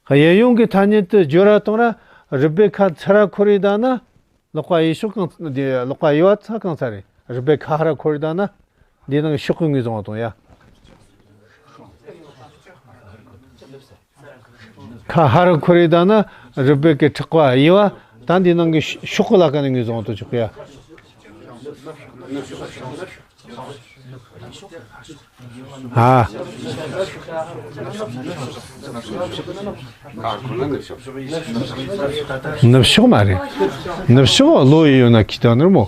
གཡས་གཡོན་གྱི་ཐ་སྙད་དུ་བསྒྱུར་བ་དང་ར་རུས་སྦལ་ཁ་ཚུར་ར་ཁོར་རེ་བཏང་ན། ལག་པ་གཡས་ཕྱོགས་གང་། འདི་ལག་པ་གཡས་པ་ཚ་གང་ཚ་རེད། རུས་སྦལ་ཁ་ཧ་ར་ཁོར་རེ་བཏང་ན། འདི་ནང་གི་ཕྱོགས་ཀྱི་ངོས་བཟུང་བ་དང་ཡ། ཁ་ཧ་ར་ཁོར་རེ་བཏང་ན་རུས་སྦལ་གྱི་ཕྲག་པ་གཡས་པ། ད་འདི་ནང་གི་ཕྱོགས་ཀྱི་ལ་ཀ་ནས་ངོས་བཟུང་བ་དང་ཆོག་གི་ཡ། ཨ། ནུབ་ཕྱོགས་མ་རེད། ནུབ་ཕྱོགས་ལོ་ཡི་ཡོད་ན་ཁི་ཏང་ནར་མོ།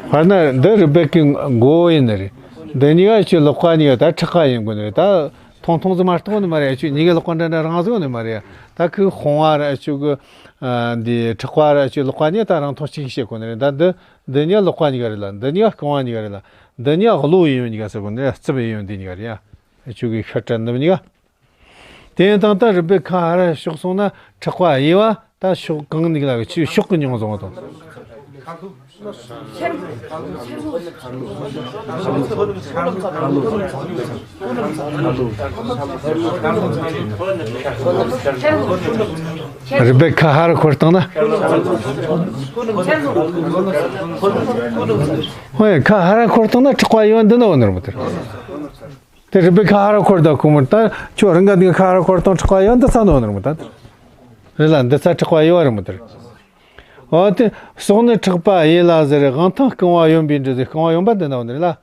དཔེར་ན་འདི་རུས་སྦལ་གི་མགོ་ཡིན་ནི་རེད། འདི་གཉིས་ཀ་ཆོས་ལག་པ་གཉིས་ཀ་ད་ཕྲག་པ་ཡིན་དགོས་ནི་རེད་ད། ཐུང་ཐུང་ཟིག་མ་གཏོགས་ནི་མ་རེད། ཨ་ཆུ་གཉིས་ཀའི་ལག་པ་འདྲ་འདྲ་རང་ཟིག་ནི་མ་རེད། ད་ཁོའི་ཕོང་བ་ར་ཨ་ཆུ་གི་འདི་ཕྲེག་པ་ར་ཨ་ཆུ་ལག་པ་གཉིས་ད་རང་ཐོག་གཅིག་བཤད་གོ་ནི་རེད། ད་འདི་འདི་གཉིས་ལག་པ་གཉིས་ཀ་རེད་ལ། འདི་གཉིས་རྐང་བ་གཉིས་ཀ་རེད་ལ། འདི་གཉིས་གློ་གཡས་གཡོན་གཉིས་ཀ་ཟེར་གོ་ནི་རེད། རྩིབས་གཡས་གཡོན་འདི་གཉིས་ཀ་རེད་ཡ། ཨ་ཆུ་གི་ཤ་ཁྲ་འདི་གཉིས་ཀ། དེ་ཡིན་དང་ད་རུས་པའི་ཁ་ཧར་ཕྱོགས་སོང་ན་ཕྲེག་པ་གཡས་པ་ད་ཕྱོགས་གང་ནས་ལ་ཆུ་ཕྱོགས་ཀྱི་མྱོང་བཟང་བ་དང་། རུས་པའི་ཁ་ཧར་འཁོར་བཏང་ན། ཧོꯏ། ཁ་ཧར་འཁོར་བཏང་ན་ཕྲེག་པ་གཡས་པ་འདི་ན་འོ་ནར་མོ་དེར། དེ་རུས་པའི་ཁ་ཧར་འཁོར་ད་ཁོ་མོར་ད་ཁྱོད་རང་ག་འདི་ཁ་ཧར་འཁོར་བཏང་ཕྲེག་པ་གཡས་པ་འདི་ཚ་ནོ་ནར་མོ་ད། རེད་ལ། འདི་ཚ་ཕྲེག་པ་གཡས་པ་རེད་མོ་དེར། འོ་དེ་སོག་ནི་ཕྲེག་པ་གཡས་ལ་ཟེར་རེ་དབང་ཐང་རྐང་བ་གཡོན་པའི་འབྲུ་ཟེར་རྐང་བ་གཡོན་པ་འདི་ན་འོ་ནི་རེད་ལ།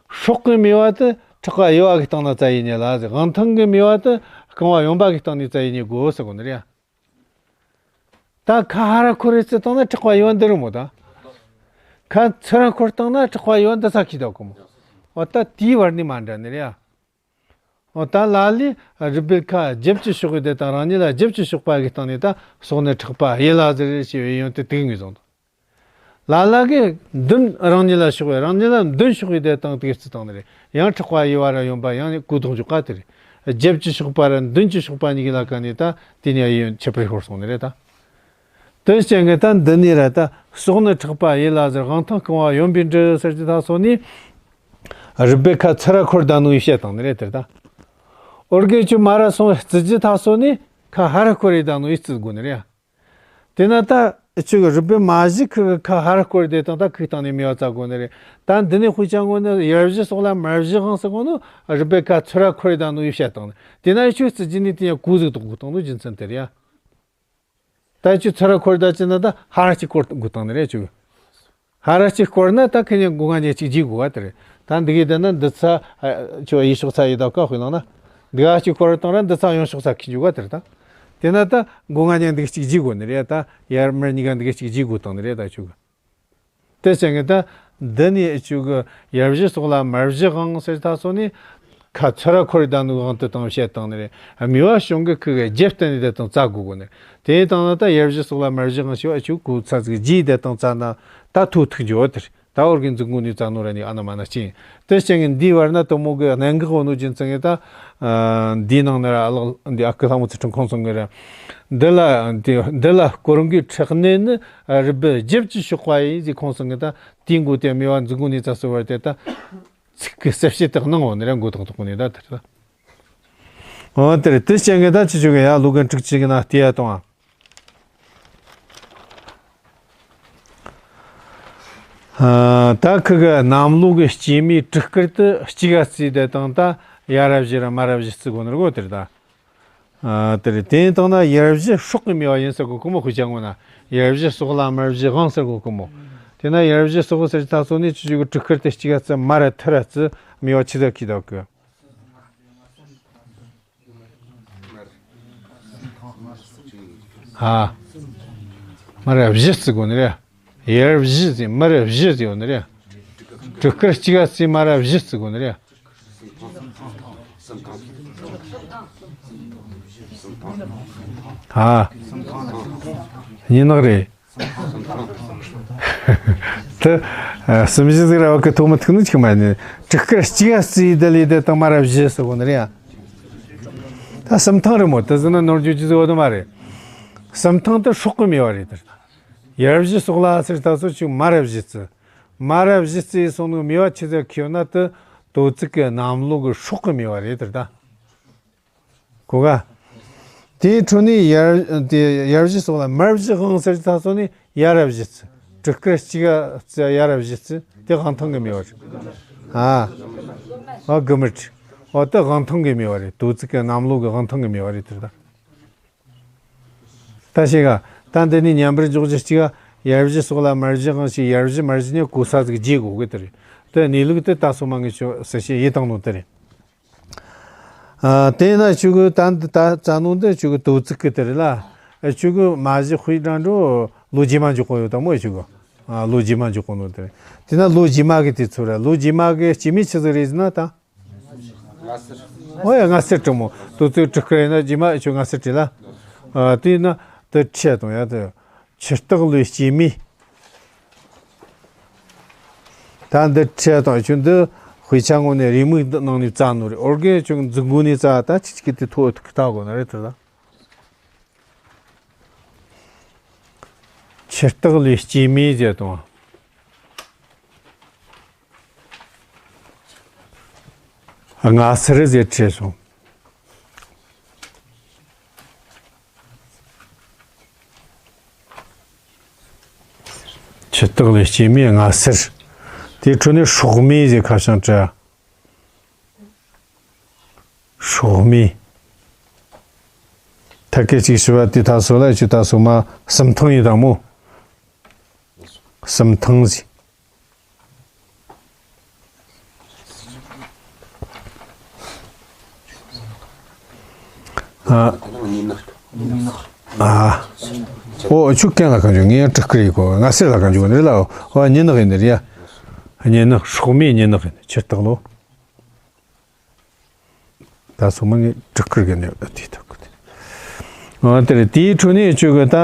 སྲོག་གི་སྨེ་བ་དེ་ཕྲེག་པ་གཡས་པ་གི་སྟེང་ན་བཙལ་ཡིན་ཉེ་ལ་ཟེར། དབང་ཐང་གི་སྨེ་བ་དེ་རྐང་བ་གཡོན་པ་གི་སྟེང་ནས་བཙལ་ཡིན་ཉེ་དགོས་ཟེར་གོ་ནི་རེད་ཡ། ད་ཁ་ཧར་འཁོར་རེ་རྩི་བཏང་ན་ཕྲེག་པ་གཡས་པ་འདི་རེད་མོ་ད། ཁ་ཚུར་འཁོར་བཏང་ན་ཕྲེག་པ་གཡས་པ་འདི་ཚ་ཁི་ད་གོ་མོ། འོ་ད་དེའི་བར་ནས་མ་འདྲ་ནི་རེད་ཡ། འོ་ད་ལ་ལས་རུས་པའི་ཁ་རྒྱབ་ཀྱི་ཕྱོགས་ཀྱི་དེ་དང་རང་ཉིད་ལ་རྒྱབ་ཀྱི་ཕྱོགས་པ་གི་སྟེང་ནས་ད་སོག་ནི་ཕྲེག་པ་གཡས་ལ་ཟེར་རེ་ཞེས་པའི་ཡོན་ཏན་དེ་ངོས་བཟུང་དང་། ལ་ལ་གི་མདུན་རང་ཉིད་ལ་ཕྱོགས་པའི་རང་ཉིད་ལ་མདུན་ཕྱོགས་པའི་དེ་དང་དེ་རྩི་བཏང་ནི་རེད། ཡང་ཕྲེག་པ་གཡས་པ་ར་གཡོན་པ་ཡང་ནི་གོས་ཐོག་འཇོག་ག་དེ་རེད། རྒྱབ་ཀྱི་ཕྱོགས་པ་ར་མདུན་གྱི་ཕྱོགས་པ་གཉིས་ཀྱི་ལ་ཀ་ནས་ད་དེ་ནས་ཡོན་ཁྱད་པར་ཤོར་སོང་ནི་རེད་ད། དེ་རྐྱེན་གྱིས་ད་འདི་ནས་ར་ད་སོག་ནི་ཕྲེག་པ་གཡས་ལ་ཟེར། དབང་ཐང་རྐང་བ་གཡོན་པའི་འབྲུ་ཟེར་གྱི་ད་སོག་ནི། རུས་པའི་ཁ་ཚུར་ར་འཁོར་ད་ནོ་ཡི་བཤད་བཏང་ནི་རེད་དེར་ད། འོར་གེ་ཆུ་མ་ར་སོང་རྩི་རྒྱུ་ད་སོག་ནི་ཁ་ཧར་ར་འཁོར་རེ་ད་ནོ་ཡི་རྩི་དགོས་ནི་རེད། དེ་ན་ད་ཆུ་གི་རུས་པའི་མ་བཞི་ཁུ་གི་ཁ་ཧར་ར་འཁོར་དེ་དང་ད་ཁུ་སྟེང་ནས་སྨེ་བ་བཙལ་དགོས་ནི་རེད། ད་འདི་ནས་དཔེ་ཆ་ངོ་ནི་ཡར་བཞི་སོག་ལ་མར་བཞི་དབང་ཟེར་གོ་ནོ། རུས་པའི་ཁ་ཚུར་ར་འཁོར་རེ་ད་ནོ་ཡི་བཤད་བཏང་ནི། དེ་ན་ཡི་ཆུ་རྩི་རྒྱུ་ནི་དེ་ཡང་གོས་ཟིག་དོག་དགོས་བཏང་ནོ་རྒྱུ་མཚན་དེ་རེད་ཡ། ད་ཁྱོད་ཚུར་ར་འཁོར་ད་ཅི་ན་ད་ཧར་ར་གཅིག་སྐོར་དགོས་བཏང་ནི་རེད་ཁྱོད། ཧར་ར་གཅིག་སྐོར་ན་ད་ཁེ་ཉིན་སྒོ་ང་ཉིན་གཅིག་བརྗེ་དགོས་བ་དེ་རེད། ད་འདི་གི་དེ་ན་འདི་ཚ་ཨ་ཁྱོད་གཡས་ཕྱོགས་ཚ་ཡི་ད་ཀ་དཔེ་བླངས་ན། འདི་ག་གཅིག་སྐོར་བཏང་ར་འདི་ཚ་གཡོན་ཕྱོགས་ཚ་ཁེ་འཇུག་བ་དེ་རེད་ད། དེ་ན་ད་སྒོ་ང་ཉིན་འདི་གཅིག་བརྗེ་དགོས་ནི་རེད་ད། ཡར་མར་གཉིས་ཀ་འདི་ག་གཅིག་བརྗེ་དགོས་བཏང་ནི་རེད་ད་ཁྱོད་གི། དེ་བྱས་ངས་ད་འདི་ནས་ཨ་ཆུ་གི་ཡར་བཞི་སོག་ལ་མར་བཞི་དབང་ཟེར་ད་སོག་ནི་ཁ་ཚུར་ར་འཁོར་ད་ནུ་དབང་དུ་བཏང་བཤད་བཏང་ནི་རེད། སྨེ་བ་བྱུང་གི་ཁུ་གི་རྒྱབ་བསྟན་ནས་དེ་དང་རྩ་དགོས་གོ་ནི་རེད། དེ་ཡིན་དང་ན་ད་ཡར་བཞི་སོག་ལ་མར་བཞི་དབང་ཞེས་པ་ཨ་ཆུ་གོ་ཚ་ཟིག་རྗེས་དེ་དང་རྩ་ན་ད་ཐོ་ཐུག་འཇོག་དེར་ད་འོར་གི་འཛུགས་དངོས་ནས་རྩ་ནོ་ར་ནི་ཨ་ན་མ་ན་ཅིང་། དེ་བྱས་ངས་འདིའི་བར་ན་དོ་མོ་གི་གནད་འགག་འོ་ནོ་རྒྱུ་མཚན་ངས་ད་འདིའི་ནང་ནས་ར་ཨ་ལག་འདི་ཨ་ཁུ་ལྷ་མོ་ཚེ་ཁྲིད་ཁོང་ཚོ་ངས་ར་འདི་ལ་འདི་འདི་ལ་སྐོར་འགའི་ཕྲེག་ནས་ནི། རུས་པའི་རྒྱབ་ཀྱི་ཕྱོགས་པ་ཡིན་ཟེར་ཁོང་ཚོ་ངས་ད་དེའི་མགོ་དེ་སྨེ་བ་འཛུགས་དངོས་ནས་རྩ་སོ་བར་དེ་ད་ཚིག་གི་གསལ་བཤད་དེ་གནང་འོ་ནི་ར་མགོ་ཐོག་ཐོག་ནས་ད་དེར་ད། འོ་དེར་དེ་བྱས་ངས་ད་ཅི་ཆོག་གི་ཡ་ལུག་གི་འཁྲིག་ཅིག་གི་ན་དེ་ཡ་གཏོང་ཨ། ད་ཁི་གི་གནམ་ལོ་གི་སྐྱེས་མའི་དྲུག་སྐར་དུ་གཅིག་ག་བརྩིས་དེ་དང་ད་ཡར་ར་བཞི་ར་མར་ར་བཞི་བརྩི་དགོས་ནི་རེད་གོ་དེར་ད། དེར་དེ་ཡིན་དང་ན་ཡར་བཞི་སྲོག་གི་སྨེ་བ་ཡིན་ཟེར་གོ་ཁོ་མོ་དཔེ་ཆ་ངོ་ན་ཡར་བཞི་སོག་ལ་མར་བཞི་དབང་ཟེར་གོ་ཁོ་མོ། དེ་ན་ཡར་བཞི་སོག་ཟེར་ད་སོ་ནི་ཆུ་ཆུ་གི་དྲུག་སྐར་དུ་གཅིག་ག་བརྩི་མར་ར་ཐུར་ར་བརྩི་སྨེ་བ་ཆི་ཟེར་ཁི་ད་གི། ཨ། མར་བཞི་བརྩི་དགོས་ནི་རེད། ཡར་བཞི་ཟེར་མར་བཞི་ཟེར་ཡོད་ནི་རེད། དྲུག་སྐར་གཅིག་ག་བརྩིས་མར་བཞི་བརྩི་དགོས་ནི་རེད། ཨ། ཉིན་ནག་རེད། དེ་ཨ་སུམ་བཞི་ཟིག་ར་བ་གི་ཐོག་མ་ཐུག་ནི་ཆིག་མ་ནི་དྲུག་སྐར་གཅིག་ག་བརྩིས་དེ་ལས་དེ་དང་མར་བཞི་ཟེར་གོ་ནི་རེད་ཡ། ད་སུམ་ཐང་རེད་མོ། དེ་ཟེར་ན་ནོར་འཇུག་རྒྱུ་ཟིག་ཡོད་དོ་མ་རེད། སུམ་ཐང་དེ་སྲོག་གི་སྨེ་བ་རེད་དེ། ཡར་བཞི་སོག་ལ་ཟེར་ད་སོ་ཆུ་མར་བཞི་བརྩི། མར་བཞི་བརྩི་སོང་ནི་སྨེ་བ་ཆི་ཟེར་ཁི་ཡོད་ན་དེ་དོ་ཚིགས་གི་གནམ་ལོ་གི་སྲོག་གི་སྨེ་བ་རེད་དེ་ད། གོ་ག། དེའི་འཕྲོ་ནས་ཡར་དེ་ཡར་བཞི་སོག་ལ་མར་བཞི་དབང་ཟེར་ད་སོ་ནི་ཡར་ར་བཞི་བརྩི། དྲུག་སྐར་གཅིག་ག་ཡར་ར་བཞི་བརྩི་དེ་དབང་ཐང་གི་སྨེ་བ་རེད། ཨ། ཨ་གི་མི་ཁྲི། འོ་དེ་དབང་ཐང་གི་སྨེ་བ་རེད། དོ་ཚིགས་གི་གནམ་ལོ་གི་དབང་ཐང་གི་སྨེ་བ་རེད་དེ་ད། ད་ཤེས་ག། ད་འདི་ནས་མཉམ་པར་འཇོག་རྒྱུ་གཅིག་ག། ཡར་བཞི་སོག་ལ་མར་བཞི་དབང་ཞེས་ཡར་བཞི་མར་བཞི་ནས་གོ་ས་ཟིག་བརྗེ་དགོས་གི་དེ་རེད། དེ་གནས་ལུགས་དེ་ད་སོ་མ་ངས་ཆོ་ཟེར་བཤད་ཡི་དང་ནོ་དེ་རེད། ཨ། དེས་ན་ཆུ་གི་ད་འདི་ད་རྩ་ནོ་འདི་ཆུ་གི་དོ་ཚིགས་གི་དེ་རེད་ལ། ཆུ་གི་མ་གཞི་དཔེ་འདྲ་འགྲོ་ལོ་རྗེས་མ་འཇོག་གོ་ཡོད་དང་མོ་ཆུ་གི། ཨ། ལོ་རྗེས་མ་འཇོག་གོ་ནོ་དེ་རེད། དེས་ན་ལོ་རྗེས་མ་གི་དེ་ཚོ་རེད། ལོ་རྗེས་མ་གི་སྐྱེས་མའི་ཆི་ཟིག་རེད་ཟེར་ན་ད། ཨོ་ཡ་ལྔ་སེར་དྲི་མོ་དུ་ཚོད་དྲི་སྐུར་ཡིན་ན་རྗེས་མ་ཆུ་ལྔ་སེར་དྲི་ལ། དེས་ན་དུ་ཁྲི་དང་ཡ་དུ་ཆུ་སྟག་ལོའི་སྐྱེས་མའི། ད་འདི་ཁྲི་དང་ཆུ་འདི་དཔེ་ཆ་ངོ་ནས་རེའུ་མིག་འདི་ནང་ནས་བཙལ་ནོ་རེད། ཨོར་གན་ཆུ་འཛུགས་འགོ་ནས་བཙལ་ད་ཅི་ཅི་གི་དེ་ཐོག་ཐུག་ཐག་གོ་ན་རེད་དུ་ལ། ཆུ་སྟག་ལོའི་སྐྱེས་མའི་ཟེར་དང་། ལྔ་སེར་ཟེར་བྲིས་སོང་། ཆུ་སྟག་ལོའི་སྐྱེས་མའི་ལྔ་སེར། དེའི་ཁྲོད་ནས་སྲོག་མེ་ཟེར་ཁ་བྱང་བྲིས། སྲོག་མེ། ཐད་ཀའི་གཅིག་ཞུ་བ་དེ་ད་སོ་ལ་ཅི་ད་སོ་མ་གསུམ་ཐང་ཡིན་དང་མོ། གསུམ་ཐང་ཟིག་ཨ། ཨ། ཨོ་ཆུ་ཀན་ལ་གང་བྱུང་ངས་དྲུག་ཀི་རེད་གོ། ང་སེར་ལ་གང་བྱུང་ནི་རེད་ལ། ཨོ་ཉི་ནག་ཡིན་ནི་རེད་ཡ། ཉི་ནག་སྲོག་མེ་ཉི་ནག་ཡིན་ཆུ་སྟག་ལོ། ད་སོ་མ་ངས་དྲུག་ཀིར་གི་ནས་ཨ་དེ་ཐུག་གི་དེ། ཨ་དེ་རེད། དེའི་ཁྲོད་ནས་ཁྱོད་གི་ད་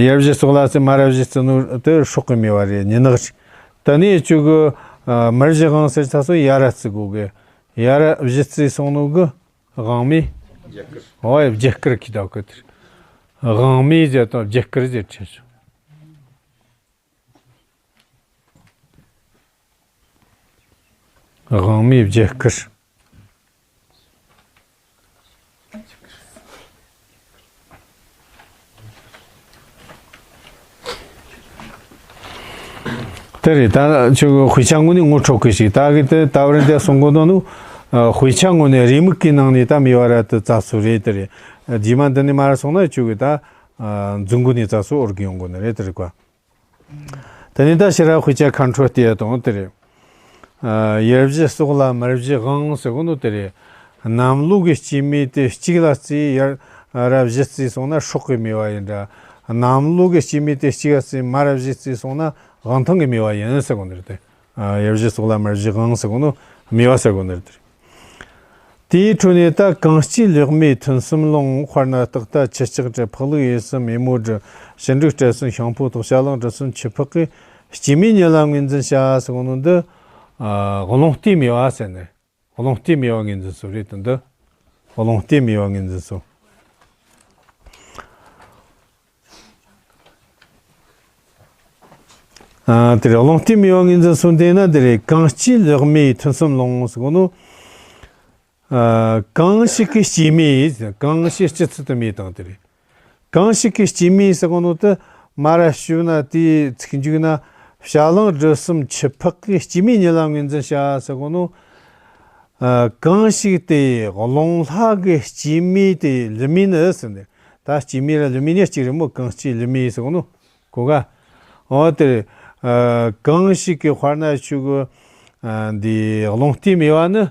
ཡར་བཞི་སོགས་ལ་སི་མར་བཞི་བརྩི་ནོ་དེ་སྲོག་གི་མེ་བ་རེད། ཉི་ནག་རེད། ད་ནས་ཁྱོད་གི་མར་བཞི་དབང་ཟེར་ཚ་སོ་ཡར་ར་བརྩི་དགོ་གི། ཡར་ར་བཞི་བརྩི་སོང་ནོ་གི་དབང་མེ། ཨོ་ཡ་བརྒྱད་ཀིར་གི་ད་གི་དེ་རེད། དབང་མེ་ཟེར་དང་བརྒྱད་ཀིར་ཟེར་ཁྲིད་སོང་། དབང་མེ་བརྒྱད་བསྐུར། དེ་རེད། ད་ཁྱོད་དཔེ་ཆ་ངོ་ནས་ངོ་འཕྲོད་གི་ཞིག་ད་གི་དེ་ད་བར་འདི་གསུང་གོ་ནོ་ནུ། དཔེ་ཆ་ངོ་ནས་རེའུ་མིག་གི་ནང་ནས་ད་མེ་བ་ར་དུ་བཙལ་སོ་རེད། དེ་རེད། རྗེས་མ་འདི་ནས་མར་སོང་ན་ཁྱོད་གི་ད་འཛུལ་འགོ་ནས་བཙལ་སོ་འོར་གི་ཡོང་གོ་ནི་རེད། དེ་རེད་ཀ། དེ་ནས་ད་ཕྱི་ར་དཔེ་ཆ་ཁ་འཕྲོ་བལྟས་དང་དེ་རེད། ཡར་བཞི་སོགས་ལ་མར་བཞི་དབང་ཟེར་གོ་ནོ་དེ་རེད། གནམ་ལོ་གི་སྐྱེས་མེ་དེ་གཅིག་ལ་བརྩིས་ཡར་ར་བཞི་བརྩིས་སོང་ན་སྲོག་གི་མེ་བ་ཡིན་འདྲ། གནམ་ལོ་གི་སྐྱེས་མེ་དེ་གཅིག་ལ་བརྩིས་མར་ར་བཞི་བརྩིས་སོང་ན་དབང་ཐང་གི་མེ་བ་ཡིན་ཟེར་གོ་ནི་རེད་དེ། ཡར་བཞི་སོགས་ལ་མར་བཞི་དབང་ཟེར་གོ་ནོ་མེ་བ་ཟེར་གོ་ནི་རེད་དེ། དེའི་ཁྲོད་ནས་ད་གང་སྐྱེས་ལེགས་མེ་ཐུན་གསུམ་ལོང་། དཔེར་ན་སྟག་རྟ་ཁྱི་ལྕགས་སྦྲུལ་ཕག་ལུག་ཡུལ་གསུམ་མེ་མོ་སྦྲུལ་ཞི་འབྲུག་སྦྲུལ་གསུམ་ཤིང་ཕོ་ཏོག་བྱ་གླང་སྦྲུལ་གསུམ་ཁྱི་ཕག་གི་སྐྱེས་མའི་ཉིན་ལ་ངོས་འཛིན་བྱ་ཟེར་གོ་ནོ་འདི། ཨ། རླུང་རྟའི་མེ་བ་ཟེར་ནས་རླུང་རྟའི་མེ་བ་ངོས་འཛིན་སོ་རེད་དོ་འདི། རླུང་རྟའི་མེ་བ་ངོས་འཛིན་སོ། ཨ། དེ་རེད། རླུང་རྟའི་མེ་བ་ངོས་འཛིན་སོ་འདི་ན་དེ་རེད། གང་སྐྱེས་ལེགས་མེ་ཐུན་གསུམ་ལོང་ཟེར་གོ་ནོ། ཨ། གང་ཞིག་གི་སྐྱེས་མེ་ཟེར། གང་ཞིག་སྐྱེ་ཚུལ་དུ་མེ་དང་དེ་རེད། གང་ཞིག་གི་སྐྱེས་མེ་ཟེར་གོ་ནོ་དེ་མར་ར་ཞུ་ན་དེའི་ཚིག་མཇུག་ན་བྱ་གླང་སྦྲུལ་གསུམ་ཁྱི་ཕག་གི་སྐྱེས་མའི་ཉིན་ལ་ངོས་འཛིན་བྱ་ཟེར་གོ་ནོ། ཨ། གང་ཞིག་དེ་རླུང་ལྷ་གི་སྐྱེས་མེ་དེ་ལུས་མེ་ནི་ཟེར་ནས་ད་སྐྱེས་མེ་ར་ལུས་མེ་ནི་གཅིག་རེད་མོ། གང་སྐྱེས་ལུས་མེ་ཟེར་གོ་ནོ་གོ་ག། འོ་དེ་རེད། ཨ། གང་ཞིག་གི་དཔེར་ན་ཆུ་གི། ཨ། འདི་རླུང་རྟའི་མེ་བ་ནི།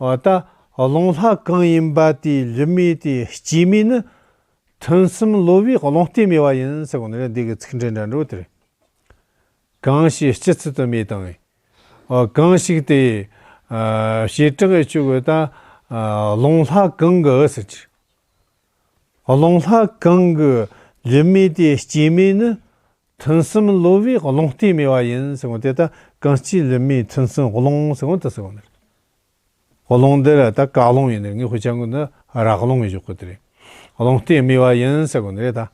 འོ་ད་རླུང་ལྷ་གང་ཡིན་པ་དེའི་ལུས་མེ་དེའི་སྐྱེས་མེ་ནི་ཐུན་གསུམ་ལོ་བའི་རླུང་རྟའི་མེ་བ་ཡིན་ཟེར་གོ་ནི་རེད། འདི་གི་ཚིག་འགྲེལ་འདྲ་འགྲོ་དེ་རེད། གང་ཞིག་སྐྱེ་ཚུལ་དུ་མེ་དང་། འོ་གང་ཞིག་དེ། ཨ། བྱེ་བྲག་གི་ཆུ་གི་ད། ཨ། རླུང་ལྷ་གང་གི་ཟེར་གྱི། རླུང་ལྷ་གང་གི་ལུས་མེ་དེའི་སྐྱེས་མེ་ནི་ཐུན་གསུམ་ལོ་བའི་རླུང་རྟའི་མེ་བ་ཡིན་ཟེར་གོ་དེ་ད་གང་སྐྱེས་ལུས་མེ་ཐུན་གསུམ་རླུང་ཟེར་གོ་དེ་ཟེར་གོ་ནི་རེད། རླུང་འདི་ར་ད་ག་རླུང་ཡིན་ནི་ངའི་དཔེ་ཆ་ངོ་ནི་ར་རླུང་ཡིན་ཞོག་གི་དེ་རེད། རླུང་རྟའི་མེ་བ་ཡིན་ཟེར་གོ་ནི་རེད་ད།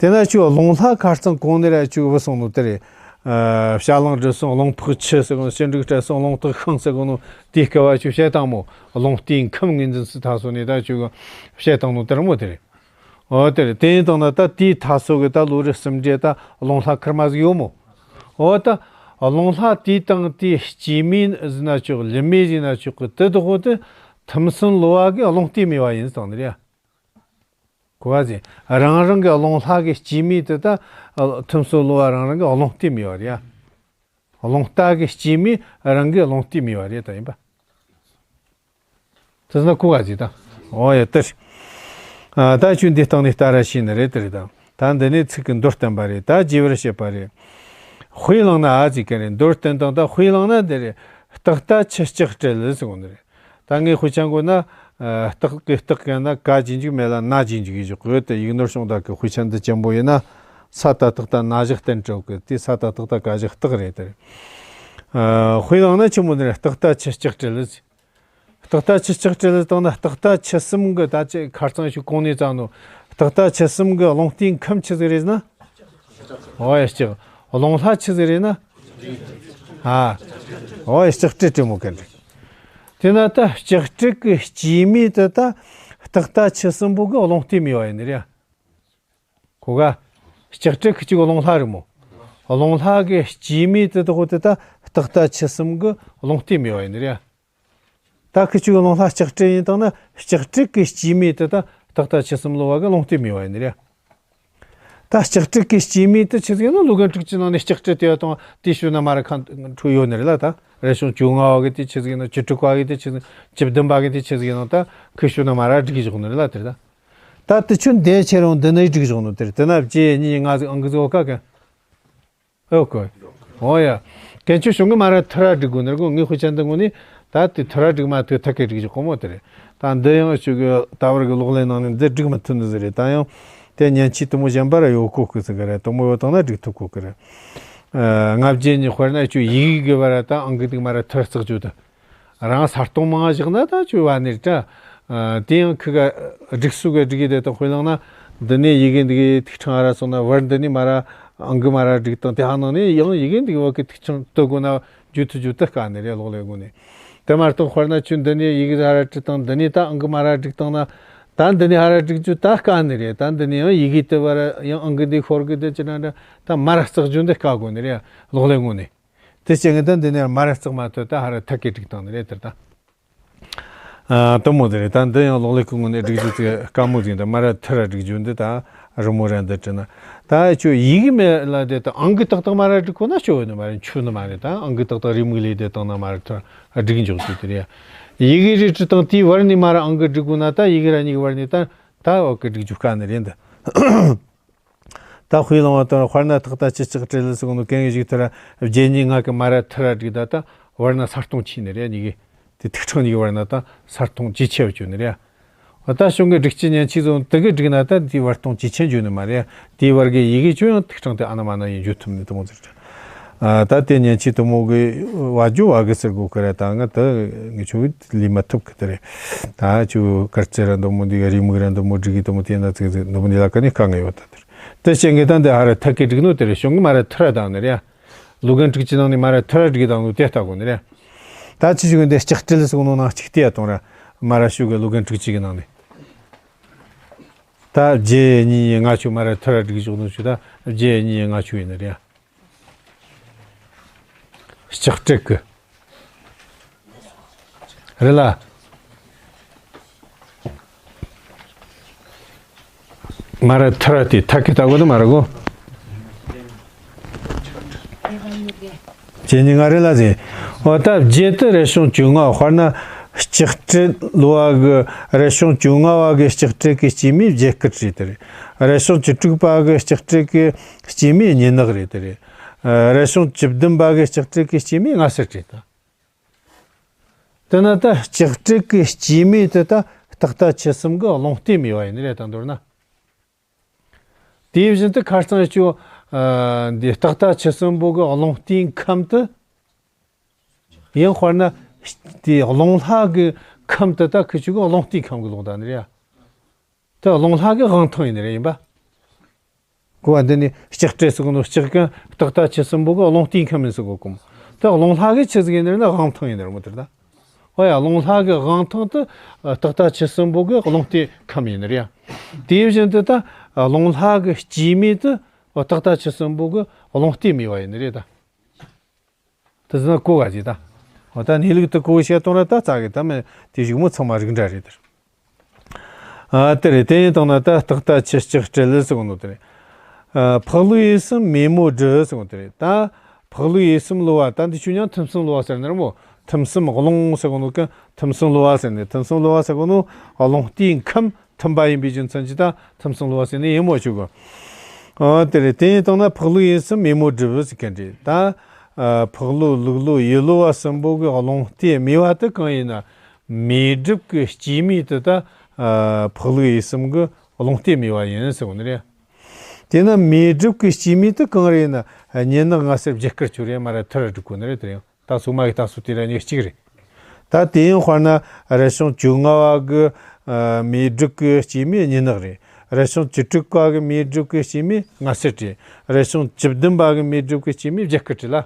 དེ་ན་ཁྱོད་རླུང་ལྷ་ཁ་རྩང་གོང་ནས་ར་ཁྱོད་བུད་སོང་ནོ་དེ་རེད། ཨ། བྱ་གླང་སྦྲུལ་གསུམ་རླུང་ཕག་ཁྱི་ཟེར་གོ་ནོ། ཞི་འབྲུག་སྦྲུལ་གསུམ་རླུང་སྟག་ཤིང་ཟེར་གོ་ནོ་དེའི་སྐབས་བ་ཁྱོད་བཤད་བཏང་མོ། རླུང་རྟའི་ཁམས་ངོས་འཛིན་སུ་ད་སོ་ནས་ད་ཁྱོད་བཤད་བཏང་ནོ་དེ་ར་མོ་དེ་རེད། འོ་དེ་རེད། དེ་ཡིན་དང་ན་ད་དེའི་ད་སོ་གི་ད་ལོ་རེ་གསུམ་འདྲེ་ད་རླུང་ལྷ་ཁར་མ་ཟིག་ཡོད་མོ། འོ་ད་རླུང་ལྷ་དེའི་སྟེང་དེའི་སྐྱེས་མེ་ཟིན་ན་ཆོག་ལུས་མེ་ཟིན་ན་ཆོག་གི་དེ་དོ་གོ་དེ་ཐུན་གསུམ་ལོ་བ་གི་རླུང་རྟའི་མེ་བ་ཡིན་སྟངས་ནི་རེད། གོ་བ་ཟིན། རང་རང་གི་རླུང་ལྷ་གི་སྐྱེས་མེ་དེ་ད་ཐུན་གསུམ་ལོ་བ་རང་རང་གི་རླུང་རྟའི་མེ་བ་རེད། རླུང་རྟ་གི་སྐྱེས་མེ་རང་གི་རླུང་རྟའི་མེ་བ་རེད་ད་ཡིན་པ། དེ་ན་གོ་བ་ཟིན་ད། འོ་ཡ་དེ་རེད། ཨ། ད་ཁྱོད་འདི་སྟེང་ནས་ལྟ་ར་ཤེས་ནི་རེད་དེ་རེད་ད། ད་འདི་ནས་ཚིག་གི་མདོར་བསྟན་པ་རེད། ད་རྒྱས་པར་བཤད་པ་རེད། དཔེ་བླངས་ན་ཨ་ཟིག་ག་རེད། མདོར་བསྟན་དང་ད་དཔེ་བླངས་ན་འདི་རེད། སྟག་རྟ་ཁྱི་ལྕགས་སྦྲུལ་ཟེར་གོ་ནི་རེད། ད་ངས་དཔེ་ཆ་འགོད་ན། ཨ། སྟག་གི་སྟག་གི་ན་ཀ་ཅན་ཅིག་མེད་ལ་ན་ཅན་ཅིག་ཡིན་ཞོག་གི། དེ་ཡིག་ནོར་བྱུང་། ད་གི་དཔེ་ཆ་འདི་ཅན་པོ་ཡིན་ན་ས་ཏ་སྟག་ཏ་ན་བཞག་རྟེན་སྤྲོད་གི། དེ་ས་ཏ་སྟག་ཏ་ཀ་བཞག་སྟག་རེད་དེ། ཨ། དཔེ་བླངས་ན་ཆི་མོ་ནི་རེད། སྟག་རྟ་ཁྱི་ལྕགས་སྤྲེལ། སྟག་རྟ་ཁྱི་ལྕགས་སྤྲེལ་བཏང་ན་སྟག་རྟ་ཁྱི་གསུམ་གི་ད་ཅི་ཁ་རྩང་ཞིག་གོང་ནས་བཙལ་ནོ། སྟག་རྟ་ཁྱི་གསུམ་གི་རླུང་རྟའི་ཁམས་ཆི་ཟིག་རེད་ན། ཨོ་ཡ་ལྕགས། རླུང་ལྷ་ཆི་ཟིག་རེད་ན། ཨ། ཨོ་ཡ་ལྕགས་སྤྲེལ་སྤྲེལ་མོ་གན་རེད། དེ་ན་ད་ལྕགས་སྤྲེལ་གི་སྐྱེས་སྨེ་དེ་ད་སྟག་རྟ་ཁྱི་གསུམ་པོ་གི་རླུང་རྟའི་སྨེ་བ་ཡིན་ནི་རེད། གོ་ག། ལྕགས་སྤྲེལ་གི་གཅིག་རླུང་ལྷ་རེད་མོ། རླུང་ལྷ་གི་སྐྱེས་སྨེ་དེ་དག་དེ་ད་སྟག་རྟ་ཁྱི་གསུམ་གི་རླུང་རྟའི་སྨེ་བ་ཡིན་ནི་རེད། ད་ཁི་ཆུ་གི་རླུང་ལྷ་ལྕགས་སྤྲེལ་ཡིན་དང་ན། ལྕགས་སྤྲེལ་གི་སྐྱེས་སྨེ་དེ་ད་སྟག་རྟ་ཁྱི་གསུམ་ལོ་བ་གི་རླུང་རྟའི་སྨེ་བ་ཡིན་ནི་རེད། ད་ལྕགས་སྤྲེལ་གི་སྐྱེས་སྨེ་དེ་ཆི་ཟིག་ཡིན་ན། ལོ་རྒན་དྲུག་ཅུ་ནང་ནས་ལྕགས་སྤྲེལ་དེ་ཡོད་དང་དེ་ཤུ་ན་མ་ར་ཁ་འཕྲོ་ཡོད་ནི་རེད་ལ། ད་རེ་ཤོང་བཅོ་ལྔ་བ་གི་དེ་ཆི་ཟིག་ཡིན་ན། བཅུ་དྲུག་བ་གི་དེ་ཆི་ཟིག་བཅུ་བདུན་པ་གི་དེ་ཆི་ཟིག་ཡིན་ན། ད་ཁི་ཤུ་ན་མ་ར་སྒྲིག་བཞག་ནི་རེད་ལ། དེ་རེད། ད་ད་དེ་ཆུ་འདས་ཁྱེར་རུང་འདི་ནས་སྒྲིག་བཞག་ནི་དེ་རེད། དེ་ན་བརྒྱད་གཉིས་ལྔ་ཟིག་ཨང་ཀི་ཟིག་ཡོད་ག་གི། ཨོ་ཀོ། ཨོ་ཡ། གན་ཆོ་ཤོང་གི་མ་ར་ཐུར་ར་སྒྲིག་དགོས་ནི་རེད་གོ། ངའི་དཔེ་ཆ་འདི་ངོ་ནས་ད་དེ་ཐུར་ར་སྒྲིག་མ་ཐུབ། ཐད་ཀའི་སྒྲིག་ཆོག་གོ་མོ་དེ་རེད། ད་འདི་ཡང་ཆུ་གི་ད་བར་གི་གློག་ཀླད་ནང་ནས་འདི་སྒྲིག་མི་ཐུབ་ནི་ཟིག་རེད། ད་ཡང་དེ་མཉེན་ཆས་དེ་མོ་གཞན་པ་ར་ཡོད་གོ་གི་ཟིག་གི་རེད། དེ་མོ་ཡོད་དང་ན་སྒྲིག་ཐུབ་གོ་གི་རེད། ཨ། ལྔ་བརྒྱད་གཉིས། དཔེར་ན་ཆུ་ཡི་གེ་གི་བར་ར་ད་ཨང་ཀི་དེ་མ་ར་ཐུར་ར་བརྩེགས་བཅོས་དེ། རང་ས་སྟོང་མང་བཞག་ན་ད་ཆུ་བ་ནི་ད། ཨ། དེ་ཡང་ཁི་ག་སྒྲིག་སུ་ག་སྒྲིག་གི་དེ་དང་དཔེ་བླངས་ན། འདི་ནས་ཡི་གེ་འདི་གི་ཐིག་ཕྲེང་ར་སོང་ན། བར་འདི་ནས་མ་ར་ཨང་ཀི་མ་ར་སྒྲིག་དང་། དེ་ཧ་ནང་ནས་ཡང་ཡི་གེ་འདི་གི་བར་གི་ཐིག་ཕྲེང་དུ་དགོས་ན་རྒྱུ་ཐུ་རྒྱུ་དུ་དཀའ་ནི་རེད། གློག་ཀླད་ངོ་ནས། དེ་མ་གཏོགས་དཔེར་ན་ཆུ་འདི་ནས་ཡི་གེ་ཧ་ར་བྲིས་དང་། འདི་ནས་ད་ཨང་ཀི་མ་ར་སྒྲིག་དང་ན། ད་འདི་ནས་ཧ་ར་སྒྲིག་རྒྱུ་ད་དཀའ་ནི་རེད། ད་འདི་ནས་ཡང་ཡི་གེ་དེ་བར་ཡང་ཨང་ཀི་འདི་ཤོར་གི་དེ་ཅི་ན་འདྲ། ད་མ་ར་བརྩེགས་རྒྱུ་འདི་དཀའ་དགོས་ནི་རེད། གློག་ཀླད་ངོ་ནས། དེ་བྱས་ངས་ད་འདི་ནས་མ་ར་བརྩེགས་མ་ཐུབ། ད་ཧ་ར་ཐད་ཀའི་སྒྲིག་བཏང་ནི་རེད་དེར་ད། ཨ། དེ་མོ་དེ་རེད། ད་འདི་ཡང་གློག་ཀླད་ཀྱི་ངོས་ནས་སྒྲིག་རྒྱུ་དེ་དཀའ་མོ་ཟིག་ད་མ་ར་ཐུར་ར་སྒྲིག་རྒྱུ་འདི་ད་རི་མོ་ར་འདི་བྲིས་ན། ད་ཁྱོད་ཡི་གེ་མེད་ལ་དེ་ད་ཨང་ཀི་ཏག་ཏག་མ་ར་སྒྲིག་ཁོ་ན་ཆོ་ཡོད་ནི་མ་རེད། ཆོ་ནི་མ་རེད། ད་ཨང་ཀི་ཏག་ཏག་རེའུ་མིག་ལས་དེ་བཏང་ན་མ་ར་ཐུར་ར་སྒྲིག་འཇོག་རྒྱུ་དེ་རེད། ཡི་གེ་རེ་བྲིས་དང་དེའི་བར་ནས་མ་ར་ཨང་ཀི་སྒྲིག་དགོས་ན། ད་ཡི་གེ་ར་གཉིས་ཀྱི་བར་ནས་ད་ད་ཨང་ཀི་སྒྲིག་རྒྱུ་དཀའ་ནི་རེད་འདི། ད་དཔེ་བླངས་པ་དང་། དཔེར་ན་སྟག་རྟ་ཁྱི་ལྕགས་སྤྲེལ་ཟེར་གོ་ནོ་གན་གི་གཞུག་ཐུར་ར་བརྒྱད་གཉིས་ལྔ་གི་མ་ར་ཐུར་ར་སྒྲིག་ད། ད་བར་ན་ས་སྟོང་ཆད་ནི་རེད། གཉིས་ཀྱི་དེ་ཐིག་ཕྲེང་གཉིས་ཀྱི་བར་ན་ད་ས་སྟོང་ཇེ་ཆེ་བ་བཅོས་ནི་རེད། འོ་ད་གཞུང་གི་སྒྲིག་ཆས་མཉེན་ཆས་ཚོ་དེ་གི་སྒྲིག་ན་ད་དེའི་བར་སྟོང་ཇེ་ཆེ་འགྱོ་ནི་མ་རེད། དེའི་བར་གི་ཡི་གེ་ཆོ་ཡང་ཐིག་ཕྲེང་དེ་ཨ་ན་མ་ན་ཡིན་འགྱོ་ཐུབ་ནི་དེ་མོ་ཟེར། ཨ། ད་དེ་མཉེན་ཆས་དེ་མོ་གི་བ་རྒྱུ་བ་གི་ཟེར་དགོས་གི་རེད། ད་ང་ད་ངི་ཆོ་ལས་མ་ཐུབ་གི་དེ་རེད། ད་ཆོ་དཀར་རྩེ་ར་འདི་མོ་འདི་ག་རེའུ་མིག་ར་འདི་མོ་སྒྲིག་གི་དེ་མོ་དེ་ན་ཚིག་ཚིག་འདི་མོ་འདི་ལ་ཀ་ནི་དཀའ་ངལ་ཡོད་ད་དེ་རེད། དེ་བྱས་ངས་ད་འདི་ཧ་ར་ཐད་ཀའི་སྒྲིག་ནོ་དེ་རེད། གཞུང་གི་མ་ར་ཐུར་ར་བཏང་ནི་རེད། ལོ་རྒན་དྲུག་ཅུ་ནང་ནས་མ་ར་ཐུར་ར་སྒྲིག་བཏང་ནོ་དེ་ལྟ་དགོས་ནི་རེད། ད་ཆི་ཆི་གི་འདི་ལྕགས་སྤྲེལ་ཟེར་གོ་ནོ་ནང་གཅིག་དེ་ཡ་གཏོང་ར། མ་ར་ཤུ་གི་ལོ་རྒན་དྲུག་ཅུ་གི་ནང་ནས། ད་བརྒྱད་གཉིས་ལྔ་ཆོ་མ་ར་ཐུར་ར་སྒྲིག་བཞག་ནོ་ཆོ་ད་བརྒྱད་གཉིས་ལྔ་ཆོ་ཡིན་ནི་རེད། ལྕགས་སྤྲེལ་གི་རེད་ལ། མ་ར་ཐུར་ར་དེ་ཐད་ཀའི་ལྟ་དགོས་ནི་མ་ར་གོ། བརྒྱད་གཉིས་ལྔ་རེད་ལ་ཟེར། འོ་ད་བརྒྱད་དེ་རེ་ཤོང་བཅོ་ལྔ། དཔེར་ན་ལྕགས་སྤྲེལ་ལོ་བ་གི་རེ་ཤོང་བཅོ་ལྔ་བ་གི་ལྕགས་སྤྲེལ་གི་སྐྱེས་སྨེ་བརྒྱད་དཀར་རེད་དེ་རེད། རེ་ཤོང་བཅུ་དྲུག་པ་གི་ལྕགས་སྤྲེལ་གི་སྐྱེས་སྨེ་སྙེ་ནག་རེད་དེ་རེད། རེ་ཤོང་བཅུ་བདུན་པ་གི་ལྕགས་སྤྲེལ་གི་སྐྱེས་སྨེ་ལྔ་སེར་རེད་ད། དེ་ན་ད་ལྕགས་སྤྲེལ་གི་སྐྱེས་སྨེ་དེ་ད་སྟག་རྟ་ཁྱི་གསུམ་གི་རླུང་རྟའི་སྨེ་བ་ཡིན་ནི་རེད་ད་མདོར་ན། དེ་བཞིན་དུ་ཁ་རྩང་ཆུ། ཨ། འདི་སྟག་རྟ་ཁྱི་གསུམ་པོ་གི་རླུང་རྟའི་ཁམས་དེ། ཡང་དཔེར་ན་དེ་རླུང་ལྷ་གི་ཁམས་དེ་ད་ཁི་ཆུ་གི་རླུང་རྟའི་ཁམས་གི་ལོག་ད་ནི་རེད། དེ་རླུང་ལྷ་གི་དབང་ཐང་ཡིན་ནི་རེད་ཡིན་པ། གོ་བ། འདི་ནི་ལྕགས་སྤྲེལ་ཟེར་གོ་ནོ་ལྕགས་གན་སྟག་རྟ་ཁྱི་གསུམ་པོ་གི་རླུང་རྟའི་ཁམས་ཡིན་ཟེར་གོ་གོ་མོ། དེ་རླུང་ལྷ་གི་ཆི་ཟིག་ཡིན་ནི་རེད་ན་དབང་ཐང་ཡིན་ནི་རེད་མོ་དེར་ད། ཨོ་ཡ། རླུང་ལྷ་གི་དབང་ཐང་དེ་སྟག་རྟ་ཁྱི་གསུམ་པོ་གི་རླུང་རྟའི་ཁམས་ཡིན་ནི་རེད་ཡ། དེ་བཞིན་དུ་ད་རླུང་ལྷ་གི་སྐྱེས་སྨེ་དེ་སྟག་རྟ་ཁྱི་གསུམ་པོ་གི་རླུང་རྟའི་སྨེ་བ་ཡིན་ནི་རེད་ད། དེ་ཟེར་ན་གོ་ག་ཅིག་ད། འོ་ད་གནས་ལུགས་དེ་གོ་བཤད་གཏོང་ར་ད་རྩ་གི་ད་མེད་དེ་གཞུག་མོ་ཚང་མ་རིགས་འདྲ་རེད་དེར། ཨ། དེ་རེད། དེ་ཡིན་དང་ན་ད་སྟག་རྟ་ཁྱི་ལྕགས་སྤྲེལ་ཟེར་གོ་ནོ་དེ་རེད། ཨ། ཕག་ལུག་ཡུལ་གསུམ་མེ་མོ་སྦྲུལ་ཟེར་གོ་དེ་རེད། ད་ཕག་ལུག་ཡུལ་གསུམ་ལོ་བ། ད་འདི་ཆུ་ཉང་ཐུམ་སུམ་ལོ་བ་ཟེར་ནི་རེད་མོ། ཐུམ་སུམ་རླུང་ཟེར་གོ་ནོ་གན་ཐུམ་སུམ་ལོ་བ་ཟེར་ནི། ཐུམ་སུམ་ལོ་བ་ཟེར་གོ་ནོ་རླུང་རྟའི་ཁམས་ཐུམ་པ་ཡིན་པའི་རྒྱུ་མཚན་གྱིས་ད་ཐུམ་སུམ་ལོ་བ་ཟེར་ནི་ཡིན་མོ་ཆུ་གོ། ཨ། དེ་རེད། དེ་ཡིན་དང་ན་ཕག་ལུག་ཡུལ་གསུམ་མེ་མོ་སྦྲུལ་ཟེར་གན་རེད། ད། ཨ། ཕག་ལུག་ལུག་ལུག་ཡུལ་ལོ་བ་གསུམ་པོ་གི་རླུང་རྟའི་སྨེ་བ་དེ་གང་ཡིན་ན། མེ་སྒྲིབ་ཀྱི་སྐྱེད་མོས་དེ་ད་ཨ་འཕགས་ལུགས་ཡིད་གསུམ་གྱི་རླུང་རྟའི་དམིགས་པ་ཡིན་ཟེར་གོ་ནི་རེད། དེས་ན་མེ་སྒྲིབ་ཀྱི་སྐྱེད་མོས་དེ་གང་རེད་ན། སྙན་ངག་ལྔ་སེར་བརྒྱད་དཀར་ཆོས་རེད། མ་ར་ཐུར་སྒྲིག་གོ་ནི་རེད། དེ་རིང་ད་སོ་མ་གི་ད་སོ་དེ་ར་གཉིས་གཅིག་རེད། ད་དེ་ཡང་དཔེར་ན་རས་ཆུང་བཅོ་ལྔ་བ་གི་ཨ་མེ་སྒྲིབ་ཀྱི་སྐྱེད་མོས་སྙན་ངག་རེད། རས་ཆུང་བཅུ་དྲུག་པ་གི་མེ་སྒྲིབ་ཀྱི་སྐྱེད་མོས་ལྔ་སེར་རེད། རས་ཆུང་བཅུ་བདུན་པ་གི་མེ་སྒྲིབ་ཀྱི་སྐྱེད་མོས་བརྒྱད་དཀར་རེད་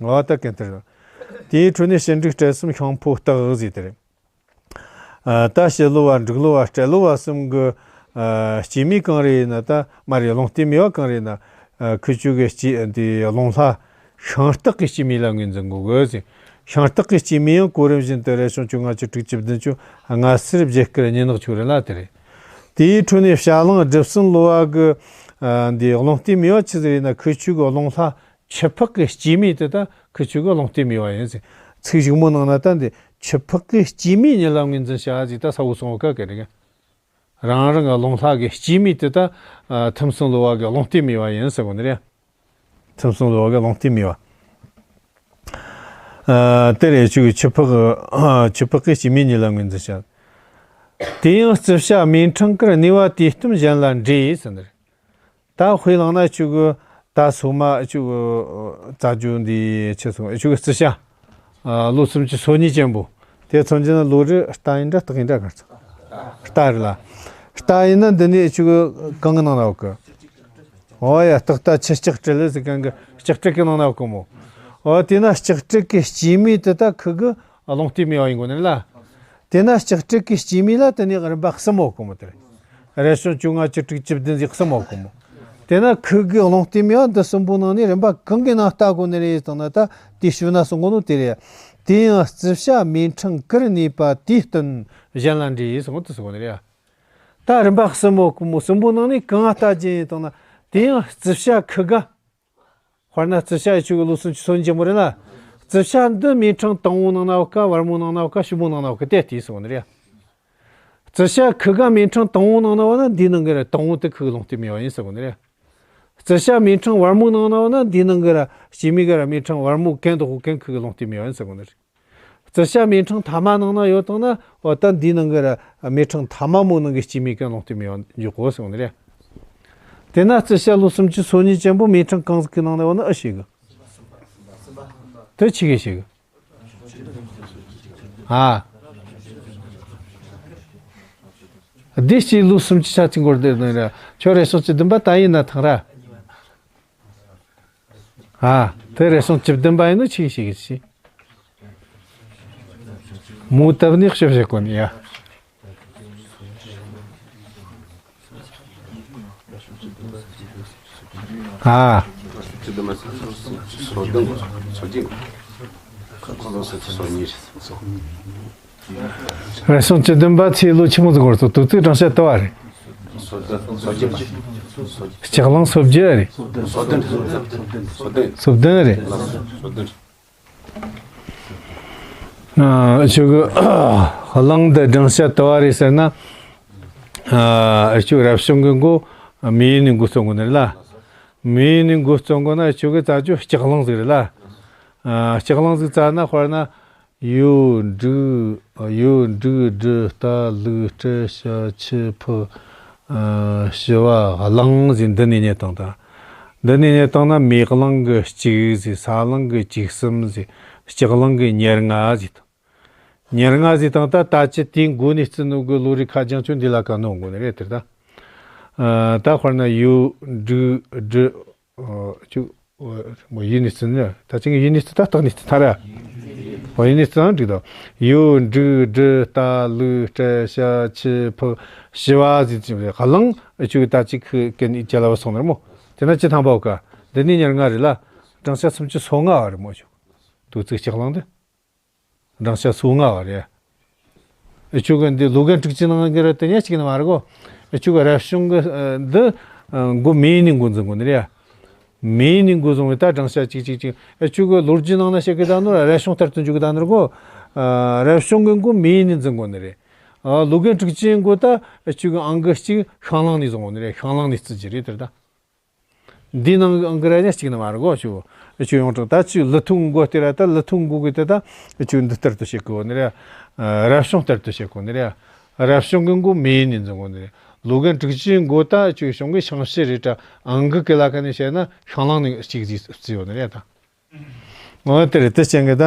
ལ། འོ་ད་གན་དེ་རེད། དེའི་ཁྲོད་ནས་ཞི་འགྲིག་སྤྲེལ་གསུམ་ཤིང་ཕོ་སྟག་ཟེར་དེ་རེད། ཨ་ད་ཞི་ལུ་བ་འབྲུག་ལུ་བ་སྤྲེལ་ལུ་བ་གསུམ་གི་ཨ་སྐྱེད་མོས་གང་རེད་ན། ད་མ་རེད། རླུང་རྟའི་དམིགས་པ་གང་རེད་ན། ཨ་ཁུ་ཆོ་གི་སྐྱེ་འདི་རླུང་ལྷ་ཤིང་སྟག་གི་སྐྱེད་མོས་ལ་ངོས་འཛིན་དགོས་གི་ཟེར། ཤིང་སྟག་གི་སྐྱེད་མོས་ཡང་གོ་རིམ་བཞིན་དུ་རས་ཆུང་བཅོ་ལྔ་བཅུ་དྲུག་བཅུ་བདུན་བཅུ་ལྔ་སེར་བརྒྱད་དཀར་སྙན་ངག་ཆོས་རེད་ལ་དེ་རེད། དེའི་ཁྲོད་ནས་བྱ་གླང་སྒྲིབ་སྲིན་ལུ་བ་གི་ཨ་འདི་རླུང་རྟའི་དམིགས་པ་ཆི་ཟིག་རེད་ན། ཁུ་ཆོ་གི་རླུང་ལྷ་ཁྱི་ཕག་གི་སྐྱེད་མོས་དེ་ད་ཁུ་ཆོ་གི་རླུང་རྟའི་དམིགས་པ་ཡིན་ཟེར། ཚིག་གཞུག་མོ་ནང་ན་ད་འདི་ཁྱི་ཕག་གི་སྐྱེད་མོས་ཉིད་ལ་ངོས་འཛིན་བྱ་ཟེར། ད་ས་བོ་སོང་བ་ཀ་གི་རེད། རང་རང་གི་རླུང་ལྷ་གི་སྐྱེད་མོས་དེ་ད་ཨ་ཐུམ་སྲིན་ལུ་བ་གི་རླུང་རྟའི་དམིགས་པ་ཡིན་ཟེར་གོ་ནི་རེད། ཐུམ་སྲིན་ལུ་བ་གི་རླུང་རྟའི་དམིགས་པ། ཨ་དེ་རེད། ཁྱོད་ཀྱི་ཁྱི་ཕག་གི་ཨ་ཁྱི་ཕག་གི་སྐྱེད་མོས་ཉིད་ལ་ངོས་འཛིན་བྱ། དེ་ཡང་རྩི་བྱ་མེ་འཕྲེང་དཀར་གནས་པ་དུས་གཏམ་གཞན་ལ་འདྲེས་ཟེར་ནི་རེད། ད་དཔེ་བླངས་ན་ཁྱོད་ཀྱི་ད་སོ་མ་ཁྱོད་ཀྱི་རྩ་རྒྱུ་འདི་ཆེ་སོང་། ཁྱོད་ཀྱི་རྩི་བྱ་ཨ་ལོ་སུམ་ཅུ་སོ་གཉིས་ཅན་པོ་དེ་མཚོན་རྒྱུ་ན་ལོ་རེ་རྟ་ཡིན་འདྲ་སྟག་ཡིན་འདྲ་ག་རེ་ཚོ། རྟ་རེད་ལ། རྟ་ཡིན་ན་འདི་ནས་ཁྱོད་ཀྱི་གང་གི་ནང་ན་ཡོད་གི། འོ་ཡ། སྟག་རྟ་ཁྱི་ལྕགས་སྤྲེལ་ཟེར་མཁན་གྱི་ལྕགས་སྤྲེལ་གྱི་ནང་ན་ཡོད་གི་མོ། འོ་དེས་ན་ལྕགས་སྤྲེལ་གྱི་སྐྱེད་མོས་དེ་ད་ཁུ་གི་རླུང་རྟའི་དམིགས་པ་ཡིན་དགོས་ནི་ལ། དེས་ན་ལྕགས་སྤྲེལ་གྱི་སྐྱེད་མོས་ལ་དེ་ནས་རིམ་པ་གསུམ་ཡོད་གི་མོ། དེ་རེད། རས་ཆུང་བཅོ་ལྔ་བཅུ་དྲུག་བཅུ་བདུན་ཟེར་གསུམ་ཡོད་གི་མོ། དེས་ན་ཁུ་གི་རླུང་རྟའི་དམིགས་པ་འདི་གསུམ་པོའི་ནང་ནས་རིམ་པ་གང་གི་ནང་ལྟ་དགོས་ནི་རེད་ཟེར་ན། ད་དེ་ཞུས་ན་གསུང་གོ་ནོ་དེ་རེད། དེ་ཡང་རྩི་བྱ་མེ་འཕྲེང་དཀར་གནས་པ་དུས་གཏམ་གཞན་ལ་འདྲེས་ཟེར་གོ་ནོ་དེ་ཟེར་གོ་ནི་རེད། ད་རིམ་པ་གསུམ་པོ་གི་མོ། གསུམ་པོ་ནང་ནས་གང་ལྟ་རྒྱུ་ཡིན་དང་ན། དེ་ཡང་རྩི་བྱ་ཁུ་ག། དཔེར་ན་རྩི་བྱ་ཡི་ཆུ་གི་ལོ་སུམ་ཅུ་སོ་གཉིས་ཅན་པོ་རེད་ལ། རྩི་བྱ་འདི་མེ་འཕྲེང་དང་པོ་ནང་ན་བ་ཀ། བར་མོ་ནང་ན་བ་ཀ། ཕྱི་མོ་ནང་ན་བ་ཀ། དེ་ལྟས་སོང་ནི་རེད། རྩི་བྱ་ཁུ་ག་མེ་འཕྲེང་དང་པོ་ནང་ན་བ་ན་འདིའི་ནང་གི་ར་དང་པོ་དེ་ཁུ་གི་རླུང་རྟའི་དམིགས་པ་ཡིན་ཟེར་གོ་ནི་རེད། རྩི་བྱ་མེ་འཕྲེང་བར་མོ་ནང་ན་བ་ན་འདིའི་ནང་གི་ར་སྐྱེད་མོས་གི་ར་མེ་འཕྲེང་བར་མོ་གན་དོ་ཁུ་གན་ཁུ་གི་རླུང་རྟའི་དམིགས་པ་ཡིན་ཟེར་གོ་ནི་རེད། རྩི་བྱ་མེ་འཕྲེང་ཐ་མ་ནང་ན་ཡོད་དང་ན། འོ་ད་འདིའི་ནང་གི་ར་མེ་འཕྲེང་ཐ་མ་མོ་ནང་གི་སྐྱེད་མོས་གན་རླུང་རྟའི་དམིགས་པ་འཇོག་གོ་ཟེར་གོ་ནི་རེད། དེས་ན་རྩི་བྱ་ལོ་སུམ་ཅུ་སོ་གཉིས་ཅན་པོ་མེ་འཕྲེང་གང་ཟིག་གི་ནང་ན་ཡོད་ན་ཨེ་ཤེས་གི། དེ་ཆི་གི་ཤེས་གི། ཨ། བདེ་སྐྱིད་ལོ་སུམ་ཅུ་ཆ་ཚིག་མགོར་བསྡད་ནི་ར། ཁྱོད་རས་ཆུང་བཅུ་བདུན་པ་ད་ཡིན་ན་ཐང་ར། ཨ། དེ་རས་ཆུང་བཅུ་བདུན་པ་ཡིན་ནོ་ཆི་གི་ཤེས་གི་ཤེས། མོ་བཏབ་ནས་ཞིབ་བཤད་གོ་ནི་ཡ། ཨ། རས་ཆུང་བཅུ་བདུན་པ་ཚེ་ལོ་ཆི་མོ་ཟིག་མགོར་ཚོ། དུས་ཚིགས་བགྲང་བྱ་དུ་བ་རེད། ལྕགས་གླང་སོ་བརྒྱད་རེད། སོ་བདུན་རེད། ཨ། ཁྱོད་ཀྱི་གླང་འདི་བགྲང་བྱ་དུ་བ་རེད་ཟེར་ན། ཨ། ཁྱོད་རབ་བྱུང་གི་མགོ་མེ་ཡི་ནས་འགོ་རྩོམ་དགོས་ནི་རེད་ལ། མེ་ཡི་ནས་འགོ་རྩོམ་དགོས་ན་ཁྱོད་ཀྱི་རྩ་རྒྱུ་ལྕགས་གླང་ཟིག་རེད་ལ། ཨ། ལྕགས་གླང་ཟིག་བཙལ་ན། དཔེར་ན་ཡོས་འབྲུག་ཡོས་འབྲུག་སྦྲུལ་རྟ་ལུག་སྤྲེལ་བྱ་ཁྱི་ཕག་ཨ། བྱི་བ་གླང་ཟེར་འདི་ནས་རྙེད་བཏང་། ད་འདི་ནས་རྙེད་བཏང་ན་མེ་གླང་གི་གཅིག་ཟེར། ས་གླང་གི་གཅིག་གསུམ་ཟེར། ལྕགས་གླང་གི་ཉེར་ལྔ་ཟེར་དང་། ཉེར་ལྔ་ཟེར་དང་། ད་ད་ཅི་དེའི་མགོ་ནས་བརྩི་ནོ་གི་ལོ་རེ་ཁ་རྒྱང་ཁྱོད་འདི་ལ་ག་ནོ་མགོ་ནས་རེད་དེར་ད། ཨ། ད་དཔེར་ན་ཡོས་འབྲུག་སྦྲུལ། ཨ། ཁྱོད་མོ་ཡོས་ནས་བརྩི་ནི། ད་ཅི་ངས་ཡོས་ནས་བརྩི། ད་སྟག་ནས་བརྩི་ཐ་ར། ཨོ་ཡོས་ནས་བརྩི་ན་འགྲིག་དང་། ཡོས་འབྲུག་སྦྲུལ་རྟ་ལུག་སྤྲེལ་བྱ་ཁྱི་ཕག་བྱི་བ་ཟེར་གྱི་རེད། གླང་ཁྱོད་ད་ཅི་ཁུ་གན་ཅ་ལ་བ་སོང་ནི་རེད་མོ། དེ་ན་བཅུ་ཐམ་པ་བ་ཀ། འདི་ནས་ཉེར་ལྔ་རེད་ལ། བགྲང་བྱ་སུམ་ཅུ་སོ་ལྔ་བ་རེད་མོ། ཁྱོད་དུས་ཚིགས་ལྕགས་གླང་འདི། བགྲང་བྱ་སོ་ལྔ་བ་རེད། ཨེ་ཁྱོད་ཀྱི་འདི་ལོ་རྒན་དྲུག་ཅུ་ནང་གི་ར་དེ་ཉག་གཅིག་ནི་མ་རེད་གོ། ཨེ་ཁྱོད་ཀྱི་རབ་བྱུང་གི་འདི་མགོ་མེ་ནས་འགོ་འཛིན་དགོས་ནི་རེད། མེ་ནས་འགོ་བཟུང་བའི་ད་བགྲང་བྱ་གཅིག་གཅིག་གཅིག་ཨེ་ཁྱོད་ཀྱི་ལོ་རྒྱུས་ནང་ན་བཤད་གི་ད་ནོ་ར། རབ་བྱུང་ལྟར་དུ་འཇུག་གི་ད་ནོ་ར་གོ། རབ་བྱུང་གི་མགོ་མེ་ནས་འཛིན་དགོས་ནི་རེད། ལོ་རྒན་དྲུག་ཅུ་མགོ་ད་ཨེ་ཁྱོད་ཀྱི་ཨང་གི་གཅིག་ཤིང་གླང་ནས་བཟུང་དགོས་ནི་རེད། ཤིང་གླང་ནས་བརྩི་རྒྱུ་རེད་དེར་ད། འདི་ནང་གི་ར་ཉག་གཅིག་ནི་མ་རེད་གོ། ཁྱོད་ཁྱོད་ཡོངས་གྲགས་ད་ཁྱོད་ལི་ཐུང་མགོ་དེ་ར། ད་ལི་ཐུང་མགོ་གི་དེ་ད་ཁྱོད་འདི་ལྟར་དུ་བཤད་གི་ཡོད་ནི་རེད། རབ་བྱུང་ལྟར་དུ་བྱེད་དགོས་ནི་རེད། རབ་བྱུང་གི་མགོ་མེ་ནས་འཛིན་དགོས་ནི་རེད། ལོ་རྒན་དྲུག་ཅུའི་མགོ་ད་ཅིག་བྱུང་གི་ཤིང་བྱི་རེད་དྲ་ཨང་གི་ཀི་ལ་ཁ་ནས་བཤད་ན་ཤིང་གླང་ནས་གཅིག་ཟིག་བརྩི་ཡོད་ནི་རེད་ད། འོ་དེ་རེད། དེ་ཅན་གི་ད་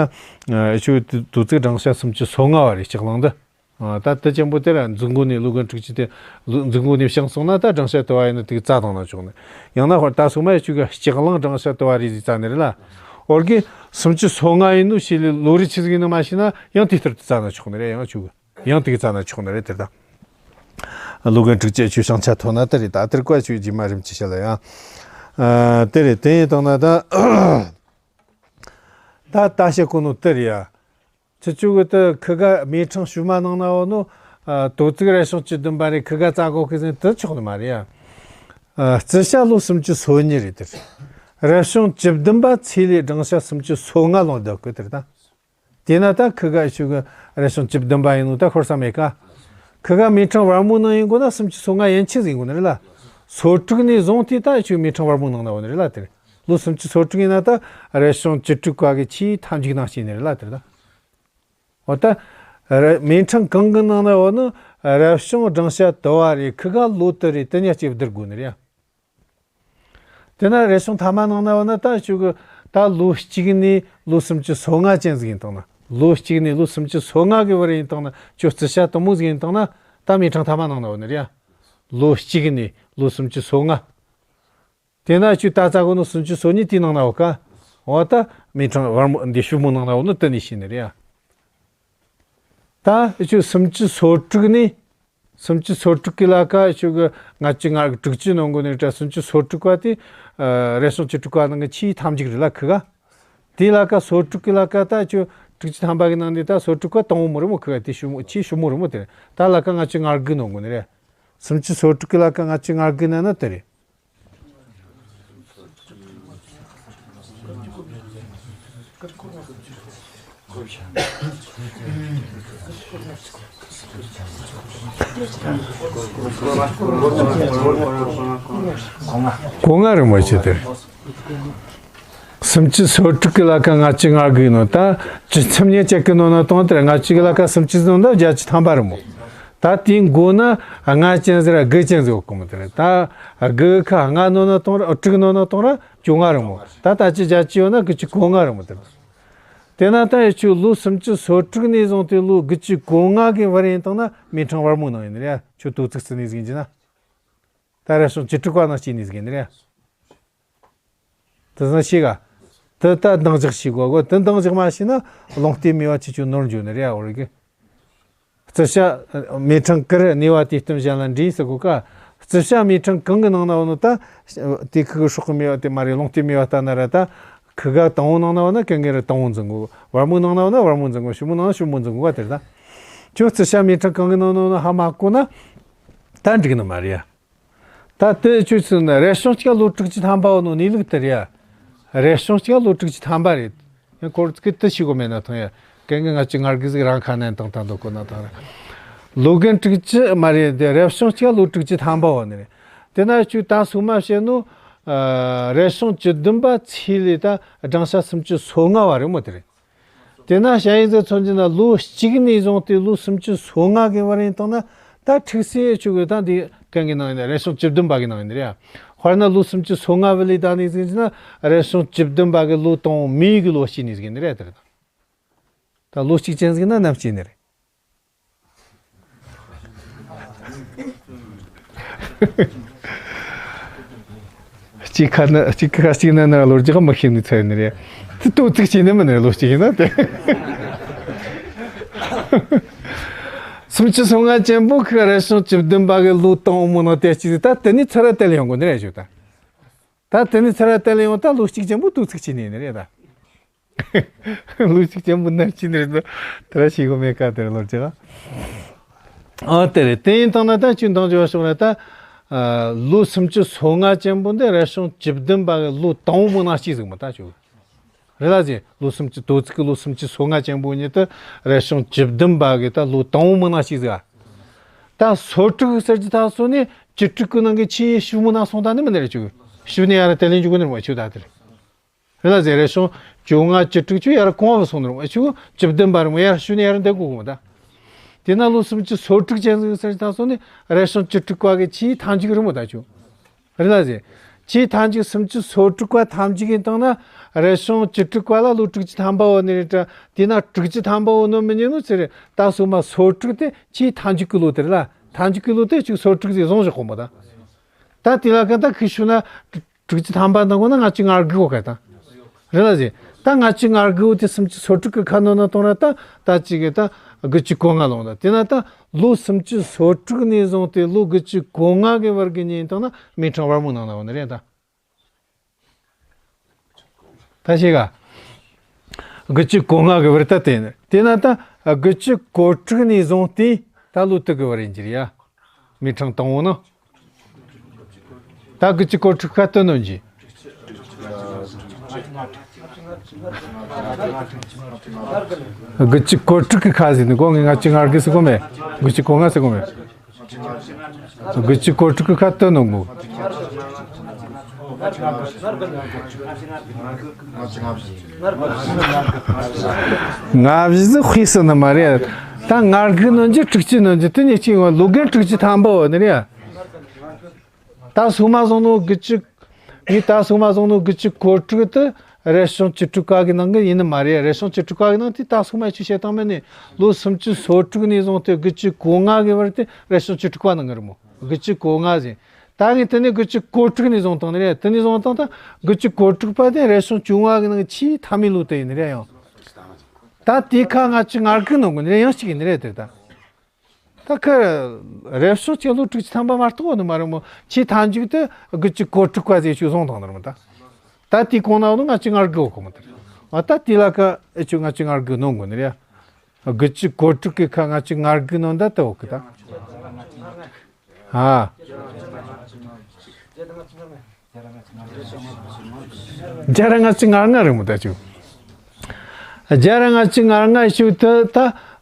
ཆུ་དུ་ཚིགས་སྦྲང་ཆ་སུམ་ཅུ་སོ་ལྔ་བ་རེད་ལྕགས་གླང་འདི། ད་དེ་ཅན་པོ་དེ་ར་འཛིན་གོ་ནས་ལོ་རྒན་དྲུག་ཅུ་དེ་འཛིན་གོ་ནས་བྱང་སོང་ན་ད་སྦྲང་ཆ་དུ་བ་ཡིན་ན་དེ་གི་རྩ་བཏང་ན་ཆོག་ནི། ཡང་ན་ཧོར་ད་སོ་མ་ཡི་ཆུ་གི་ལྕགས་གླང་སྦྲང་ཆ་དུ་བ་རེད་ཟིག་རྩ་ནི་རེད་ལ། འོར་གི་སུམ་ཅུ་སོ་ལྔ་ཡིན་ནོ་ཞེས་ལས་ལོ་རེ་ཆི་ཟིག་ཡིན་ནི་མ་ཤེས་ན་ཡང་དེ་ལྟར་དུ་རྩ་ན་ཆོག་ནི་རེད། ཡང་ཆུ་གི་ཡང་དེ་གི་རྩ་ན་ཆོག་ནི་རེད། དེ་ད་ལོ་རྒན་དྲུག་ཅུ་ཆུ་ཤིང་ཆ་ཐོན་ན་དེ་རེད། ད་དེར་བཀའ་ཆུ་རྗེས་མ་རིམ་གྱིས་བཤད་ལ་ཡང་། དེ་རེད། དེ་ཡིན་དང་ན་ད། ད་ལྟ་བཤད་གོ་ནོ་དེ་རེད་ཡ། ཁྱེད་ཆོ་གི་དེ་ཁི་ག་མེ་ཕྲེང་ཤུ་མ་ནང་ན་འོ་ནོ། དོ་ཚིགས་རེ་ཤོང་བཅུ་བདུན་པ་རེད། ཁི་ག་རྩ་གོ་ཁི་ཟིན་དེ་ཆོག་ནི་མ་རེད་ཡ། རྩི་ཤ་ལོ་སུམ་ཅུ་སོ་གཉིས་རེད་དེར། རེ་ཤོང་བཅུ་བདུན་པ་ཚེ་ལས་སྦྲང་ཤ་སུམ་ཅུ་སོ་ལྔ་ལོང་བསྡད་གི་དེར་ད། དེས་ན་ད་ཁི་ག་ཆོ་གི་རེ་ཤོང་བཅུ་བདུན་པ་ཡིན་ནོ་ད་ཤོར་ས་མེད་ཀ། ཁི་ག་མེ་ཕྲེང་བར་མོ་ནང་ཡིན་དགོ་ན་སུམ་ཅུ་སོ་ལྔ་ཡན་ཆད་ཟིན་དགོ་ནི་རེད་ལ། སོ་དྲུག་ནས་བཟུང་སྟེ་ད་ཆོ་མེ་ཕྲེང་བར་མོ་ནང་ན་འོ་ནི་རེད་ལ་དེར། ལོ་སུམ་ཅུ་སོ་དྲུག་ཡིན་ན་ད་རེ་ཤོང་བཅུ་དྲུག་པ་གི་ཆེས་མཐའ་མཇུག་ནང་སྐྱེས་ནི་རེད་ལ་དེར་ད། འོ་ད། ར་མེ་ཕྲེང་གང་གི་ནང་ན་འོ་ནི་རབ་བྱུང་སྦྲང་ཤ་དུ་བ་རེད། ཁི་ག་ལོ་དུ་རེད། དེ་ཉག་གཅིག་བསྡུར་དགོས་ནི་རེད་ཡ། དེ་ན་རེ་ཤོང་ཐ་མ་ནང་ན་འོ་ན་ད་ཆུ་གི་ད་ལོ་གཅིག་ནས་ལོ་སུམ་ཅུ་སོ་ལྔ་ཅན་ཟིག་ཡིན་དང་ན། ལོ་གཅིག་ནས་ལོ་སུམ་ཅུ་སོ་ལྔ་གི་བར་ཡིན་དང་ན་ཆུ་རྩི་ཤ་དུ་མོ་ཟིག་ཡིན་དང་ན་ད་མེ་ཕྲེང་ཐ་མ་ནང་ན་འོ་ནི་རེད་ཡ། ལོ་གཅིག་ནས་ལོ་སུམ་ཅུ་སོ་ལྔ། དེ་ན་ཆུ་ད་རྩ་གོ་ནོ་སུམ་ཅུ་སོ་གཉིས་དེའི་ནང་ན་འོ་ཀ། འོ་ད་མེ་ཕྲེང་བར་མོ་འདི་ཤུ་མོ་ནང་ན་འོ་ནི་དེ་ནས་ཤེས་ནི་རེད་ཡ། ད་ཆུ་སུམ་ཅུ་སོ་དྲུག་ནས། སུམ་ཅུ་སོ་དྲུག་གི་ལ་ཀ་ཆུ་གི་ལྔ་བཅུ་ང་དྲུག་ཅུ་ནང་གོ་ནས་ད་སུམ་ཅུ་སོ་དྲུག་པ་དེ། རེ་ཤོང་བཅུ་དྲུག་པ་ནང་གི་ཆེས་མཐའ་མཇུག་རེད་ལ་ཁི་ག། དེའི་ལ་ཀ་སོ་དྲུག་གི་ལ་ཀ་ད་ཆུ་དྲུག་ཅུ་ཐམ་པ་གི་ནང་ནས་ད་སོ་དྲུག་པ་དང་པོ་མོ་རེད་མོ། ཁི་ག་དེ་ཤུ་མོ་ཆེས་ཤུ་མོ་རེད་མོ་དེ་རེད། ད་ལ་ཀ་ལྔ་བཅུ་ང་དགུ་ནང་གོ་ནི་རེད། སུམ་ཅུ་སོ་དྲུག་གི་ལ་ཀ་ལྔ་བཅུ་ང་དགུ་ན་ན་དེ་རེད། གོ་ང་རིང་མོ་ཆེ་དེ། སུམ་ཅུ་སོ་དྲུག་གི་ལ་ཀ་ལྔ་བཅུ་ང་དགུའི་ནང་ད་བཅུ་ཚམ་ཉེར་གཅིག་གི་ནང་ན་གཏོང་དེར་ལྔ་བཅུ་གི་ལ་ཀ་སུམ་ཅུ་ནང་ན་བརྒྱད་ཅུ་ཐམ་པ་རིང་མོ། ད་དེའི་མགོ་ན་ལྔ་ཅན་ཟེར་དགུ་ཅན་ཟེར་གོ་མོ་དེ་རེད། ད་དགུ་ཁ་ལྔ་ནང་ན་གཏོང་ར་དྲུག་ནང་ན་གཏོང་ར་བཅོ་ལྔ་རིང་མོ། ད་ད་ཅི་བརྒྱད་ཅུ་ཡོད་ན་དགུ་བཅུ་གོ་ལྔ་རིང་མོ་དེ་རེད། དེ་ན་ད་ཡ་ཆུ་ལོ་སུམ་ཅུ་སོ་དྲུག་ནས་བཟུང་སྟེ་ལོ་དགུ་བཅུ་གོ་ལྔ་གི་བར་ཡིན་དང་ན་མེ་ཕྲེང་བར་མོ་ནང་ཡིན་ནི་རེད། ཆུ་དོ་ཚིགས་སུ་ནས་ཟིན་གྱི་ན། ད་རེ་ཤོང་བཅུ་དྲུག་པ་ནང་སྐྱེས་ནས་ཟིན་གྱི་ནི་རེད། དེ་ཟིན་ཤེས་ག། དེ་ད་འདང་རྒྱག་ཤེས་དགོས་གོ། དེ་འདང་རྒྱག་མ་ཤེས་ན་རླུང་རྟའི་མེ་བ་ཆུ་ཆུ་ནོར་འཇུ་ནི་རེད་ཨ་བོར་གི། རྩི་ཤ་མེ་ཕྲེང་ཀིར་གནས་པ་དེ་སྟོན་གཞན་ལ་འདྲེས་སུ་གོ་ཀ། རྩི་ཤ་མེ་ཕྲེང་གང་གི་ནང་ན་འོ་ནོ་ད། དེ་ཁུ་གི་སྲོག་གི་མེ་བ་དེ་མ་རེད། རླུང་རྟའི་མེ་བ་ལྟ་ན་ར་ད། ཁུ་ག་དང་པོ་ནང་ན་འོ་ན་གན་གན་ར་དང་པོ་འཛིན་གོ། བར་མོ་ནང་ན་འོ་ན་བར་མོ་འཛིན་གོ། ཤུ་མོ་ནང་ན་ཤུ་མོ་འཛིན་གོ་བ་དེར་ད། ཁྱོད་རྩི་ཤ་མེ་ཕྲེང་གང་གི་ནང་ན་འོ་ན་ཧ་མ་གོ་ན། ད་འགྲིག་ནི་མ་རེད་ཡ། ད་དེ་ཆུ་ཚོད་ནི་རེ་ཤོང་གཅིག་ལོ་དྲུག་ཅུ་ཐམ་པ་འོ་ནོ་གནས་ལུགས་དེ་རེད་ཡ། རེ་ཤོང་གཅིག་ལོ་དྲུག་ཅུ་ཐམ་པ་རེད། ཡང་ཁོར་ཚིག་དེ་ཤི་གོ་མེད་ན་ཐང་ཡ། གན་གི་ང་ཅི་ངར་གི་ཟིག་རང་ཁ་ནན་དང་དང་དུ་གོ་ན་ཐང་ར། ལོ་རྒན་དྲུག་ཅུ་མ་རེད་དེ་རེ་ཤོང་གཅིག་ལོ་དྲུག་ཅུ་ཐམ་པ་འོ་ནི་རེད། དེ་ན་ཆུ་ད་སུ་མ་བཤད་ནོ། རེ་ཤོང་བཅུ་བདུན་པ་ཚེ་ལས་ད་སྦྲང་ཤ་སུམ་ཅུ་སོ་ལྔ་བ་རེད་མོ་དེ་རེད། དེ་ན་ཞ་ཡིག་ཟེར་མཚོན་གྱི་ན་ལོ་གཅིག་ནས་བཟུང་སྟེ་ལོ་སུམ་ཅུ་སོ་ལྔ་གི་བར་ཡིན་དང་ན་ད་ཁྲིག་སེ་ཆུ་གི་ད་འདི་གན་གི་ནང་ཡིན་རེ་ཤོང་བཅུ་བདུན་པ་གི་ནང་ཡིན་རེད། དཔེར་ན་ལོ་སུམ་ཅུ་སོ་ལྔ་བ་ལས་ད་ནས་ཟིན་གྱི་ན་རེ་ཤོང་བཅུ་བདུན་པ་གི་ལོ་དང་པོ་མེ་གི་ལོ་སྐྱེས་ནས་ཟིན་ནི་རེད་དེ་རེད། ད་ལོ་གཅིག་ཅན་ཟིན་ན་ནམ་སྐྱེས་ནི་རེད། གཅིག་ཁ་ན་གཅིག་ཁ་གཅིག་ན་ན་ལོ་རྒྱག་མ་ཤེས་ནི་ཚར་ནི་རེད། དེ་ཏོ་ཚིག་བྱས་ནི་མིན་ནི་ལོ་གཅིག་ཡིན་ན་དེ། སུམ་ཅུ་སོ་ལྔ་ཅན་པོ་ཁི་རེ་ཤོང་བཅུ་བདུན་པ་གི་ལོ་དང་པོ་ནང་དེ་གཅིག་ད་དེ་ནི་ཚར་བ་དེ་ལ་ཡོང་དགོས་ནི་རེད་ཞུ་ད། ད་དེ་ནི་ཚར་བ་དེ་ལ་ཡོང་ད་ལོ་གཅིག་ཅན་པོ་ཏོ་ཚིག་བྱས་ནི་ཡིན་ནི་རེད་ད། ལུས་ཅིག་ཅན་པོ་ནར་ཅི་ནི་རེད་དེ་ར་ཤི་གོ་མེ་ཀ་དེ་ར་ལོ་ཅི་ག། ཨ་དེ་རེད། དེ་ཡིན་དང་ན་ད་ཆུ་འདང་ཅི་བ་ཤོག་རེད་ད། ལོ་སུམ་ཅུ་སོ་ལྔ་ཅན་པོ་འདི་རེ་ཤོང་བཅུ་བདུན་པ་གི་ལོ་དང་པོ་མོ་ནང་སྐྱེས་ཟིག་མོ་ད་ཆུ། རེད་ལ་ཟེ་ལོ་སུམ་ཅུ་དོ་ཚིག་གི་ལོ་སུམ་ཅུ་སོ་ལྔ་ཅན་པོ་ཉིད་དུ་རེ་ཤོང་བཅུ་བདུན་པ་གི་ད་ལོ་དང་པོ་མོ་ནང་སྐྱེས་ཟིག་ཨ། ད་སོ་དྲུག་གི་གསར་གྱི་ཐག་སོ་ནས་བཅུ་དྲུག་གི་ནང་གི་ཆེས་ཤུ་མོ་ནང་སོང་ད་ནི་མི་ནི་རེད་ཆུ། ཤུ་ནི་ཡ་ར་དེ་ལེན་ཆུ་གི་ནི་ར་མ་ཆུ་ད་དེ་རེད། རེད་ལ་ཟེར་རེ་ཤོང་བཅོ་ལྔ་བཅུ་དྲུག་ཆུ་ཡར་གོང་བ་སོང་ནི་རུང་ཨེ་ཆུ་བཅུ་བདུན་པ་རུང་ཡར་ཤུ་ནི་ཡར་འདེགས་དགོས་གོ་མ་ད། དེ་ན་ལོ་སུམ་ཅུ་སོ་དྲུག་ཅན་ཟིག་ཟེར་ད་སོ་ནི་རས་ཆུང་བཅུ་དྲུག་པ་གི་ཆེས་མཐའ་མཇུག་རི་མོ་ད་ཆུ། རེད་ལ་ཟེར། ཆེས་མཐའ་མཇུག་སུམ་ཅུ་སོ་དྲུག་པ་ཐམས་ཅད་ཀྱི་སྟེང་ན་རས་ཆུང་བཅུ་དྲུག་པ་ལ་ལོ་དྲུག་ཅུ་ཐམ་པ་བོ་ནི་རེད་དྲ། དེ་ན་དྲུག་ཅུ་ཐམ་པ་བོ་ནོ་མི་ཉན་ནོ་ཚེ་རེད། ད་སོ་མ་སོ་དྲུག་དེ་ཆེས་མཐའ་མཇུག་གི་ལོ་དེ་རེད་ལ། མཐའ་མཇུག་གི་ལོ་དེ་ཅིག་སོ་དྲུག་ཟིག་བཟུང་བཞག་གོ་མོ་ད། ད་དེ་ལ་ཀ་ད་ཁི་ཤུ་ན་དྲུག་ཅུ་ཐམ་པ་འདང་གོ་ན་ལྔ་བཅུ་ང་དགུ་གོ་ཀ་ད། རེད་ལ་ཟེར། ད་ལྔ་བཅུ་ང་དགུ་དེ་སུམ་ཅུ་སོ་དྲུག་གི་ཁ་ནོ་ན་གཏོང་ར་ད་ད་ཅིག་གི་ད་དགུ་བཅུ་གོ་ལྔ་ལོངས་ད། དེ་ན་ད་ལོ་སུམ་ཅུ་སོ་དྲུག་ནས་བཟུང་སྟེ་ལོ་དགུ་བཅུ་གོ་ལྔ་གི་བར་གི་ཉིན་སྟེང་ན་མི་ཕྲེང་བར་མོ་ནང་ན་བ་ནི་རེད་ད། ད་ཤེས་ག་དགུ་བཅུ་གོ་ལྔ་གི་བར་ད་དེ་ནི་དེ་ན་ད་དགུ་བཅུ་གོ་དྲུག་ནས་བཟུང་སྟེ་ད་ལོ་དུ་གི་བར་ཡིན་གྱི་རེད་ཡ། མི་ཕྲེང་དང་བོ་ནི། ད་དགུ་བཅུ་གོ་དྲུག་ཁ་སྟོན་ནོ་ཅི། དགུ་བཅུ་གོ་དྲུག་གི་ཁ་ཟིན་ནི་གོ་ངས་ལྔ་བཅུ་ང་དགུ་ཟེར་གོ་མེད། དགུ་བཅུ་གོ་ལྔ་ཟེར་གོ་མེད། དགུ་བཅུ་གོ་དྲུག་གི་ཁ་སྟོན་ནོ་གོ། ལྔ་བཞི་ཟིག་དཔེ་སྲིད་ནི་མ་རེད། ད་ང་དགུ་ནོ་ཅི་དྲུག་ཅུ་ནོ་ཅི་དེ་ཉིད་ཅིག་ཡོང་ལོ་རྒན་དྲུག་ཅུ་ཐམ་པ་བོ་ནི་རེད། ད་སོ་མ་བཟུང་ནོ་དགུ་བཅུ། ངས་ད་སོ་མ་བཟུང་ནོ་དགུ་བཅུ་གོ་དྲུག་དེ་རས་ཆུང་བཅུ་དྲུག་པ་གི་ནང་གི་ཡིན་ནི་མ་རེད། རས་ཆུང་བཅུ་དྲུག་པ་གི་ནང་དེ་ད་སོ་མ་ཆུ་བཤད་སྟངས་མེད་ནི་ལོ་སུམ་ཅུ་སོ་དྲུག་ནས་བཟུང་སྟེ་དགུ་བཅུ་གོ་ལྔ་གི་བར་དེ་རས་ཆུང་བཅུ་དྲུག་པ་ནང་གི་རེད་མོ། དགུ་བཅུ་གོ་ལྔ་ཟིན། ད་ངས་དེ་ནས་དགུ་བཅུ་གོ་དྲུག་ནས་བཟུང་བཏང་ནི་རེད། དེ་ནས་བཟུང་བཏང་ད་དགུ་བཅུ་གོ་དྲུག་པ་དེ་རས་ཆུང་བཅོ་ལྔ་གི་ནང་ཆེས་མཐའ་མའི་ལོ་དེ་ཡིན་ནི་རེད་ཡང་། ད་དེ་ཁ་ལྔ་བཅུ་ང་དགུ་ནང་གི་ནི་རེད་ཡང་གཅིག་ཡིན་ནི་རེད་དེ་ད། ད་ཁ་རེབ་སོ་ཆེ་ལོ་དྲུག་ཅུ་ཐམ་པ་མ་གཏོགས་ནི་མ་རེད་མོ། ཆེས་མཐའ་མཇུག་དེ་དགུ་བཅུ་གོ་དྲུག་པ་ཟེར་ཆུ་བཟུང་བཏང་ནི་རེད་མོ་ད། ད་དེ་གོང་ན་ནི་ལྔ་བཅུ་ང་དགུ་གོ་མོ་དེ་རེད། ཨ་ད་དེ་ལ་ཁ་ཨེ་ཆུ་ལྔ་བཅུ་ང་དགུ་ནོ་གོ་ནི་རེད། དགུ་བཅུ་གོ་དྲུག་གི་ཁ་ལྔ་བཅུ་ང་དགུ་ནོ་ད་ད་འོ་གི་ད། ཨ། བརྒྱ་ར་ལྔ་བཅུ་ང་ལྔ་རེད་མོ་ད་ཆུ། བརྒྱ་ར་ལྔ་བཅུ་ང་ལྔ་ཞུ་ད་ད་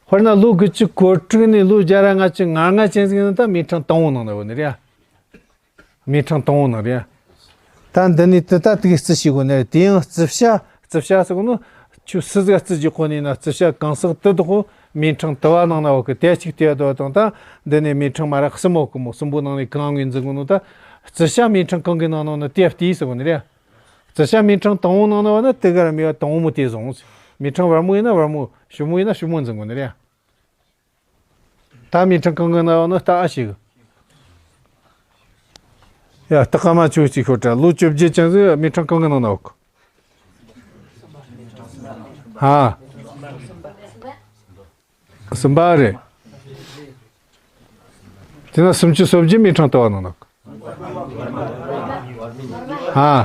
དཔེར་ན་ལོ་དགུ་བཅུ་གོ་དྲུག་ནས་ལོ་བརྒྱ་ར་ལྔ་བཅུ་ང་ལྔ་ཅན་ཟིག་ནི་ད་མི་ཕྲེང་དང་བོ་ནང་ནས་བོ་ནི་རེད། མི་ཕྲེང་དང་བོ་ནང་རེད། ད་འདི་ནས་དེ་ད་དེ་གི་རྩི་ཤེས་དགོས་ནི་རེད། དེ་ཡང་རྩི་བྱ་རྩི་བྱ་ཟེར་གོ་ནོ་ཆུ་སི་ཟིག་རྩི་རྒྱུ་གོ་ནི་ན་རྩི་བྱ་གང་ཟག་དེ་དག་གོ་མི་ཕྲེང་དུ་བ་ནང་ན་བ་གི་དེ་གཅིག་དེ་དོ་དང་ད་འདི་ནས་མི་ཕྲེང་མ་ར་གསུམ་འོ་གི་མོ་གསུམ་པོ་ནང་ནས་གང་ངོས་འཛིན་གོ་ནོ་ད་རྩི་བྱ་མི་ཕྲེང་གང་གི་ནང་ནང་ན་དེ་ལྟས་ཟེར་གོ་ནི་རེད། རྩི་བྱ་མི་ཕྲེང་དང་བོ་ནང་ན་བ་ན་དེ་ག་ར་མི་བ་དང་བོ་མོ་དེ་བཟུང་། མི་ཕྲེང་བར་མོ་ཡིན་ན་བར་མོ་ཞུ་མོ་ཡིན་ན་ཞུ་མོ་འཛིན་གོ་ནི་རེད། ད་མི་ཕྲེང་གང་གི་ནང་ན་བ་ན་ལྟ་ཨ་ཞིག་ཡ་ལྟ་ཀ་མ་ཆུ་གཅིག་ཤོད་དྲ་ལོ་བཅོ་བརྒྱད་ཅན་ཟིག་མི་ཕྲེང་གང་གི་ནང་ན་བ་གི་ཧ། གསུམ་པ་རེད། དེ་ན་སུམ་ཅུ་སོ་བརྒྱད་མི་ཕྲེང་དུ་བ་ནང་ན། ཧ།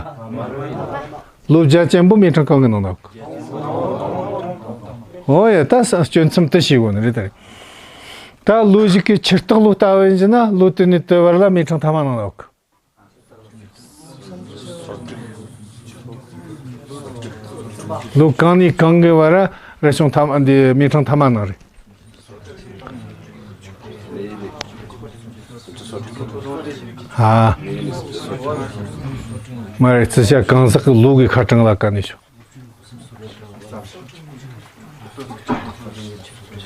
ལོ་བརྒྱ་ཅན་པོ་མི་ཕྲེང་གང་གི་ནང་ན། ཨོ་ཡ་ད་ས་སྐྱོན་མཚམས་དུ་ཞིག་གོ་ནི་རེད་ད་རེད། ད་ལོ་ཞིག་གི་ཆུ་རྟགས་ལོ་ལྟ་བ་ཡིན་ན་ལོ་དུ་ནས་དུ་བར་ལ་མི་ཕྲེང་ཐ་མ་ནང་ན། ལོ་གང་ནས་གང་གི་བར་ར་ཆུང་ཐ་མ་འདི་མི་ཕྲེང་ཐ་མ་ནང་རེད། ཨ། མ་རེད་རྩི་བྱ་གང་ཟག་གི་ལོ་གི་ཁ་གྲངས་ལ་ག་ནས་ཤོག་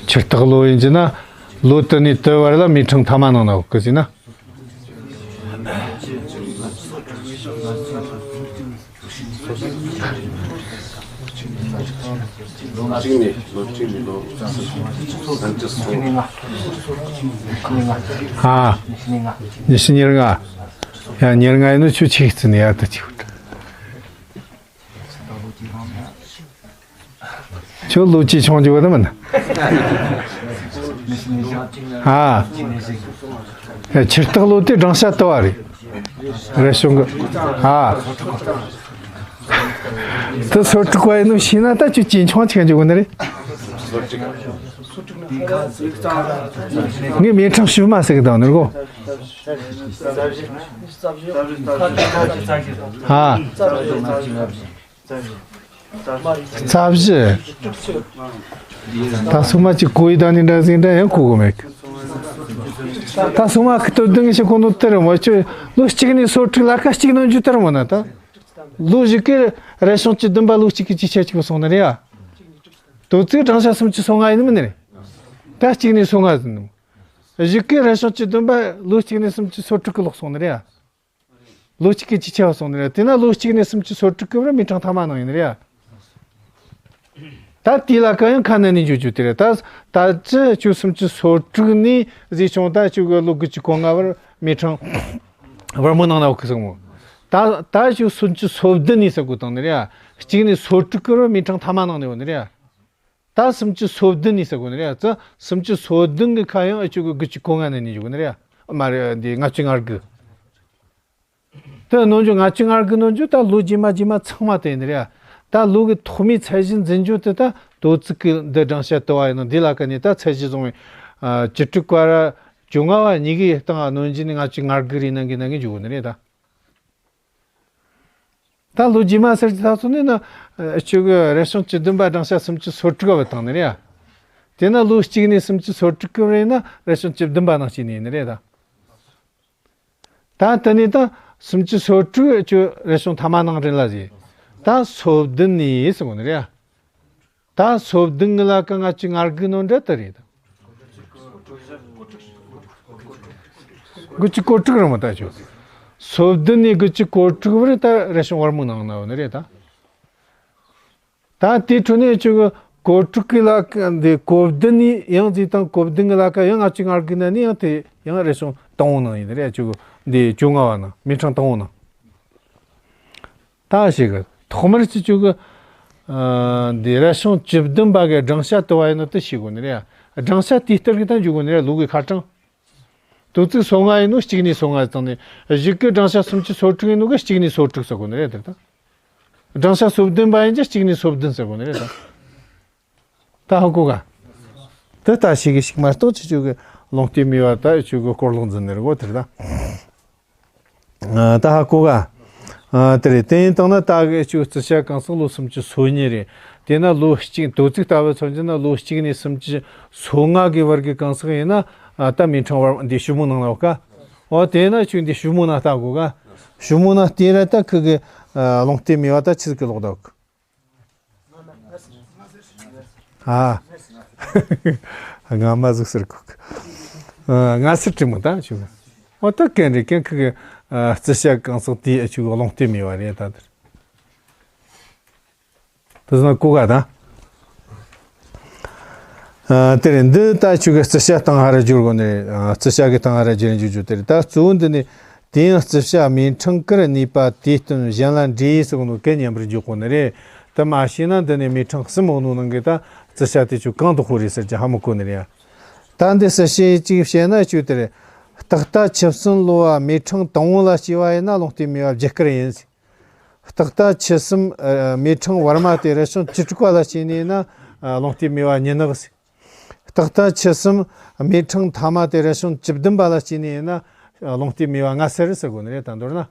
ཆུ་རྟགས་ལོ་ཡིན་གྱི་ན་ལོ་དུ་ནས་དུ་བར་ལ་མི་ཕྲེང་ཐ་མ་ནང་ན་འོག་གི་ཟིན་ན། ལོ་གཅིག་ནས་ལོ་གཅིག་ནས་ལོ་སུམ་ཅུ་སོ་ལྔ། ཨ། ཉི་ཤུ་ཉེར་ལྔ། ཡ་ཉེར་ལྔ་ཡིན་ནོ་ཆུ་ཆིག་བརྩི་ནས་ཡར་དུ་ཆིག་ཁྱོད་ལོ་ཅི་ཆུང་རྒྱུ་བ་དམ་ན། ཨ། ཆུ་རྟགས་ལོ་དེ་སྦྲང་ཤ་དུ་བ་རེད། རེད་བྱུང་གི་ཨ། དུ་སོ་དྲུག་པ་ཡིན་ནོ་ཤེས་ན་ད་ཁྱོད་ཅི་ཆུང་ཆེ་རྒྱུ་བ་ནི་རེད། ངས་མི་ཕྲེང་ཞུ་མ་ཟེར་གི་དང་ནི་གོ་ཨ། རྩ་བཞི། ད་སོ་མ་གཅིག་གོ་ཡི་ད་ནི་འདྲ་ཟིག་འདྲ་ཡང་གོ་གོ་མེད། ད་སོ་མ་ཁི་ཏོ་དུང་ཞིག་གོ་ནོ་དེ་རེད་མ་ཆུ་ལོ་གཅིག་ནས་སོ་དྲུག་ལ་ཁ་གཅིག་ནང་འཇུ་དར་མོ་ན་ད། ལོ་བཞི་ཀི་རེ་ཤོང་གཅིག་བདུན་པ་ལོ་གཅིག་གི་གཅིག་ཆ་གཅིག་པ་སོང་ན་རེད་ཡ། དོ་ཚིག་གྲངས་ཆ་སུམ་ཅུ་སོ་ལྔ་ཡིན་མིན་ནི་རེད། ད་གཅིག་ནས་སོ་ལྔ་ཟིན་ནོ། གཞུག་གི་རས་ཆུང་བཅུ་བདུན་པ་ལོ་གཅིག་ནས་སུམ་ཅུ་སོ་དྲུག་གི་ལོག་སོང་ནི་རེད་ཡ། ལོ་གཅིག་གི་ཅི་ཆེ་བ་སོང་ནི་རེད། དེ་ན་ལོ་གཅིག་ནས་སུམ་ཅུ་སོ་དྲུག་གི་བར་མི་གྲངས་ཐ་མ་ནང་ཡིན་ནི་རེད་ཡ། ད་དེ་ལ་ཀ་ཡང་ཁ་ན་ནས་འཇུག་རྒྱུ་དེ་རེད། ད་ད་ཅི་ཁྱོད་སུམ་ཅུ་སོ་དྲུག་ནས་བཟོས་བྱུང་། ད་ཁྱོད་གི་ལོ་དགུ་བཅུ་གོ་ལྔ་བར་མི་གྲངས་བར་མོ་ནང་ན་འོག་གི་སོང་མོ། ད་ད་ཁྱོད་སུམ་ཅུ་སོ་བདུན་ནས་ཟེར་དགོས་དང་ནི་རེད་ཡ། གཅིག་ནས་སོ་དྲུག་གི་བར་མི་གྲངས་ཐ་མ་ནང་ནས་ཡོད་ནི་རེད་ཡ། ད་སུམ་ཅུ་སོ་བདུན་ནས་ཟེར་དགོས་ནི་རེད་ཡ། ཙི་སུམ་ཅུ་སོ་བདུན་གི་ཁ་ཡང་ཨ་ཁྱོད་གི་དགུ་བཅུ་གོ་ལྔ་ནས་ནས་འཇུག་གི་ནི་རེད་ཡ། མ་རེད། འདི་ལྔ་བཅུ་ང་དགུ། དེ་ནོ་འཇུ་ལྔ་བཅུ་ང་དགུ་ནོ་འཇུ་ད་ལོ་རྗེས་མ་རྗེས་མ་ཚང་མ་དེ་ཡིན་རེད་ཡ། ད་ལོ་གི་ཐོག་མའི་ཚད་གཞི་འཛིན་རྒྱུ་དེ་ད་དོ་ཚིགས་ཀྱི་འདི་སྦྲང་ཤ་དུ་བ་ཡིན་ནོ། འདི་ལ་ཀ་ནས་ད་ཚད་གཞི་བཟུང་བའི་ཨ་བཅུ་དྲུག་པ་ར་བཅོ་ལྔ་བ་གཉིས་ཀའི་སྟེང་ནོ་འཇུ་ནི་ལྔ་བཅུ་ང་དགུ་རེ་ནང་གི་ནང་གི་འཇུ་གོ་ནི་རེད་ད། ད་ལོ་རྗེས་མ་ཟེར་གྱི་ད་སོ་ནི་ན་ཨ་ཁྱོད་གི་རས་ཆུང་བཅུ་བདུན་པ་སྦྲང་ཤ་སུམ་ཅུ་སོ་དྲུག་བ་བཏང་ནི་རེད་ཡ། དེ་ན་ལོ་གཅིག་ནས་སུམ་ཅུ་སོ་དྲུག་གི་རེད་ན་རས་ཆུང་བཅུ་བདུན་པ་ནང་གཅིག་ནས་ཡིན་ནི་རེད་ད། ད་དེ་ནས་ད་སུམ་ཅུ་སོ་དྲུག་ཁྱོད་རས་ཆུང་ཐ་མ་ནང་རེད་ལ་ཟེར། ད་སོ་བདུན་ནས་ཟེར་གོ་ནི་རེད་ཡ། ད་སོ་བདུན་གི་ལ་ཀ་ལྔ་བཅུ་ང་དགུ་ནོ་འདྲ་དེ་རེད་ད། དགུ་བཅུ་གོ་དྲུག་རེད་མོ་ད་ཁྱོད། སོ་བདུན་ནས་དགུ་བཅུ་གོ་དྲུག་བར་ད་རས་ཆུང་བར་མོ་ནང་ན་ཡོད་ནི་རེད་ད། ད་དེ་འཕྲོ་ནས་ཁྱོད་གི་གོ་དྲུག་གི་ལ་ཀ་འདི་གོ་བདུན་ནས་ཡང་ཟིག་དང་གོ་བདུན་གི་ལ་ཀ་ཡང་ལྔ་བཅུ་ང་དགུ་ན་ནི་ཡང་དེ་ཡང་རས་ཆུང་དང་པོ་ནང་ཡིན་ནི་རེད། ཁྱོད་གི་འདི་བཅོ་ལྔ་བ་ནང་མི་གྲངས་དང་པོ་ནང་། ད་ཞིག་གི་ཐོག་མར་ཅི་ཁྱོད་གི་ཨ་འདི་རས་ཆུང་བཅུ་བདུན་པ་གི་སྦྲང་ཤ་དུ་བ་ཡིན་ནོ་དེ་ཤེས་དགོས་ནི་རེད་ཡ། སྦྲང་ཤ་དེ་ལྟར་གི་ད་འཇུག་དགོས་ནི་རེད། ལུག་གི་ཁ་གྲངས། དོ་ཚིགས་སོ་ལྔ་ཡིན་ནོ་གཅིག་ནས་སོ་ལྔ་བཏང་ནས་གཞུག་གི་སྦྲང་ཤ་སུམ་ཅུ་སོ་དྲུག་ཡིན་ནོ་གི་གཅིག་ནས་སོ་དྲུག་ཟེར་དགོས་ནི་རེད་དེ་ད། སྦྲང་ཤ་སོ་བདུན་པ་ཡིན་ཀྱང་གཅིག་ནས་སོ་བདུན་ཟེར་དགོས་ནི་རེད་ད། ད་ཧ་གོ་ག་དེ་ལྟ་ཞིག་གི་ཞིག་མ་གཏོགས་ཅི་ཁྱོད་གི་ལུང་བསྟན་མེད་པ་ད་ཁྱོད་གི་སྐོར་ལོག་འཛིན་ནི་རེད་གོ་དེ་རེད་ད། ཨ་ད་ཧ་གོ་ག་ཨ་དེ་རེད། དེ་ཡིན་དང་ན་ད་གི་ཁྱོད་རྩི་ཤ་གང་ཟག་ལོ་སུམ་ཅུ་སོ་གཉིས་རེད། དེ་ན་ལོ་གཅིག་དོ་ཚིགས་ལྟ་བུ་མཚོན་གྱི་ན་ལོ་གཅིག་ནས་སུམ་ཅུ་སོ་ལྔ་གི་བར་གི་གང་ཟག་ཡིན་ན་ཨ་ད་མི་གྲངས་བར་འདི་ཞུ་མོ་ནང་ན་ཡོད་ག་འོ་དེ་ན་ཁྱོད་འདི་ཞུ་མོ་ན་ལྟ་དགོས་ག་ཞུ་མོ་ན་དེ་ར་ད་ཁི་གི་ཨ་ལུང་བསྟན་མེད་པ་ད་ཆི་ཟིག་གི་ལོག་ད་གི་ཨ། ང་མ་ཟིག་ཟེར་གོ་གི་ཨ་ང་ཟེར་དྲི་མོ་ད་ཆུ་གི་འོ་ད་གན་རེ་གན་ཁི་གི་ཨ་རྩི་ཤ་གང་ཟག་དེ་ཨ་ཆུ་གི་ལུང་བསྟན་མེད་པ་རེད་ད་དེར། དེ་ཟེར་ན་གོ་ག་ད། ཨ་དེ་རེད། འདི་ད་ཁྱོད་ཀྱི་རྩི་ཤ་སྟེང་ཧ་ར་བསྒྱུར་དགོས་ནི་རེད། ཨ་རྩི་ཤ་གི་སྟེང་ཧ་ར་བསྒྱུར་འཇུག་རྒྱུ་དེ་རེད། ད་གཙོ་བོ་འདི་ནི་དེ་ཡང་རྩི་ཤ་མི་ཕྲེང་དཀར་གནས་པ་དེ་སྟོན་གཞན་ལ་འདྲེས་ཟེར་གོ་ནོ་གན་མཉམ་པར་འཇུག་དགོས་ནི་རེད། དེ་མ་ཤེས་ན་འདི་ནི་མི་ཕྲེང་གསུམ་འོག་ནོ་ནང་གི་ད་རྩི་ཤ་དེ་ཁྱོད་གང་དུ་ཤོར་རེད་ཟེར་གྱི་ཧ་མི་གོ་ནི་རེད། ད་འདི་རྩི་ཤ་གཅིག་བཤད་ན་ཁྱོད་དེ་རེད། སྟག་རྟ་ཆུ་གསུམ་ལོ་བ་མི་ཕྲེང་དང་པོ་ལ་སྐྱེས་པ་ཡིན་ན་ལུང་བསྟན་མེད་པ་རྒྱུ་སྐར་ཡིན། སྟག་རྟ་ཆུ་གསུམ་ཨ་མི་ཕྲེང་བར་མ་དེ་རས་ཆུང་བཅུ་དྲུག་པ་ལ་སྐྱེས་ནས་ན་ཨ་ལུང་བསྟན་མེད་པ་ཉི་ནག་ཟེར། སྟག་རྟ་ཆུ་གསུམ་མི་ཕྲེང་ཐ་མ་དེ་རས་ཆུང་བཅུ་བདུན་པ་ལ་སྐྱེས་ནས་ན་ཨ་ལུང་བསྟན་མེད་པ་ལྔ་སེར་ཟེར་དགོས་ནི་རེད། ད་མདོར་ན།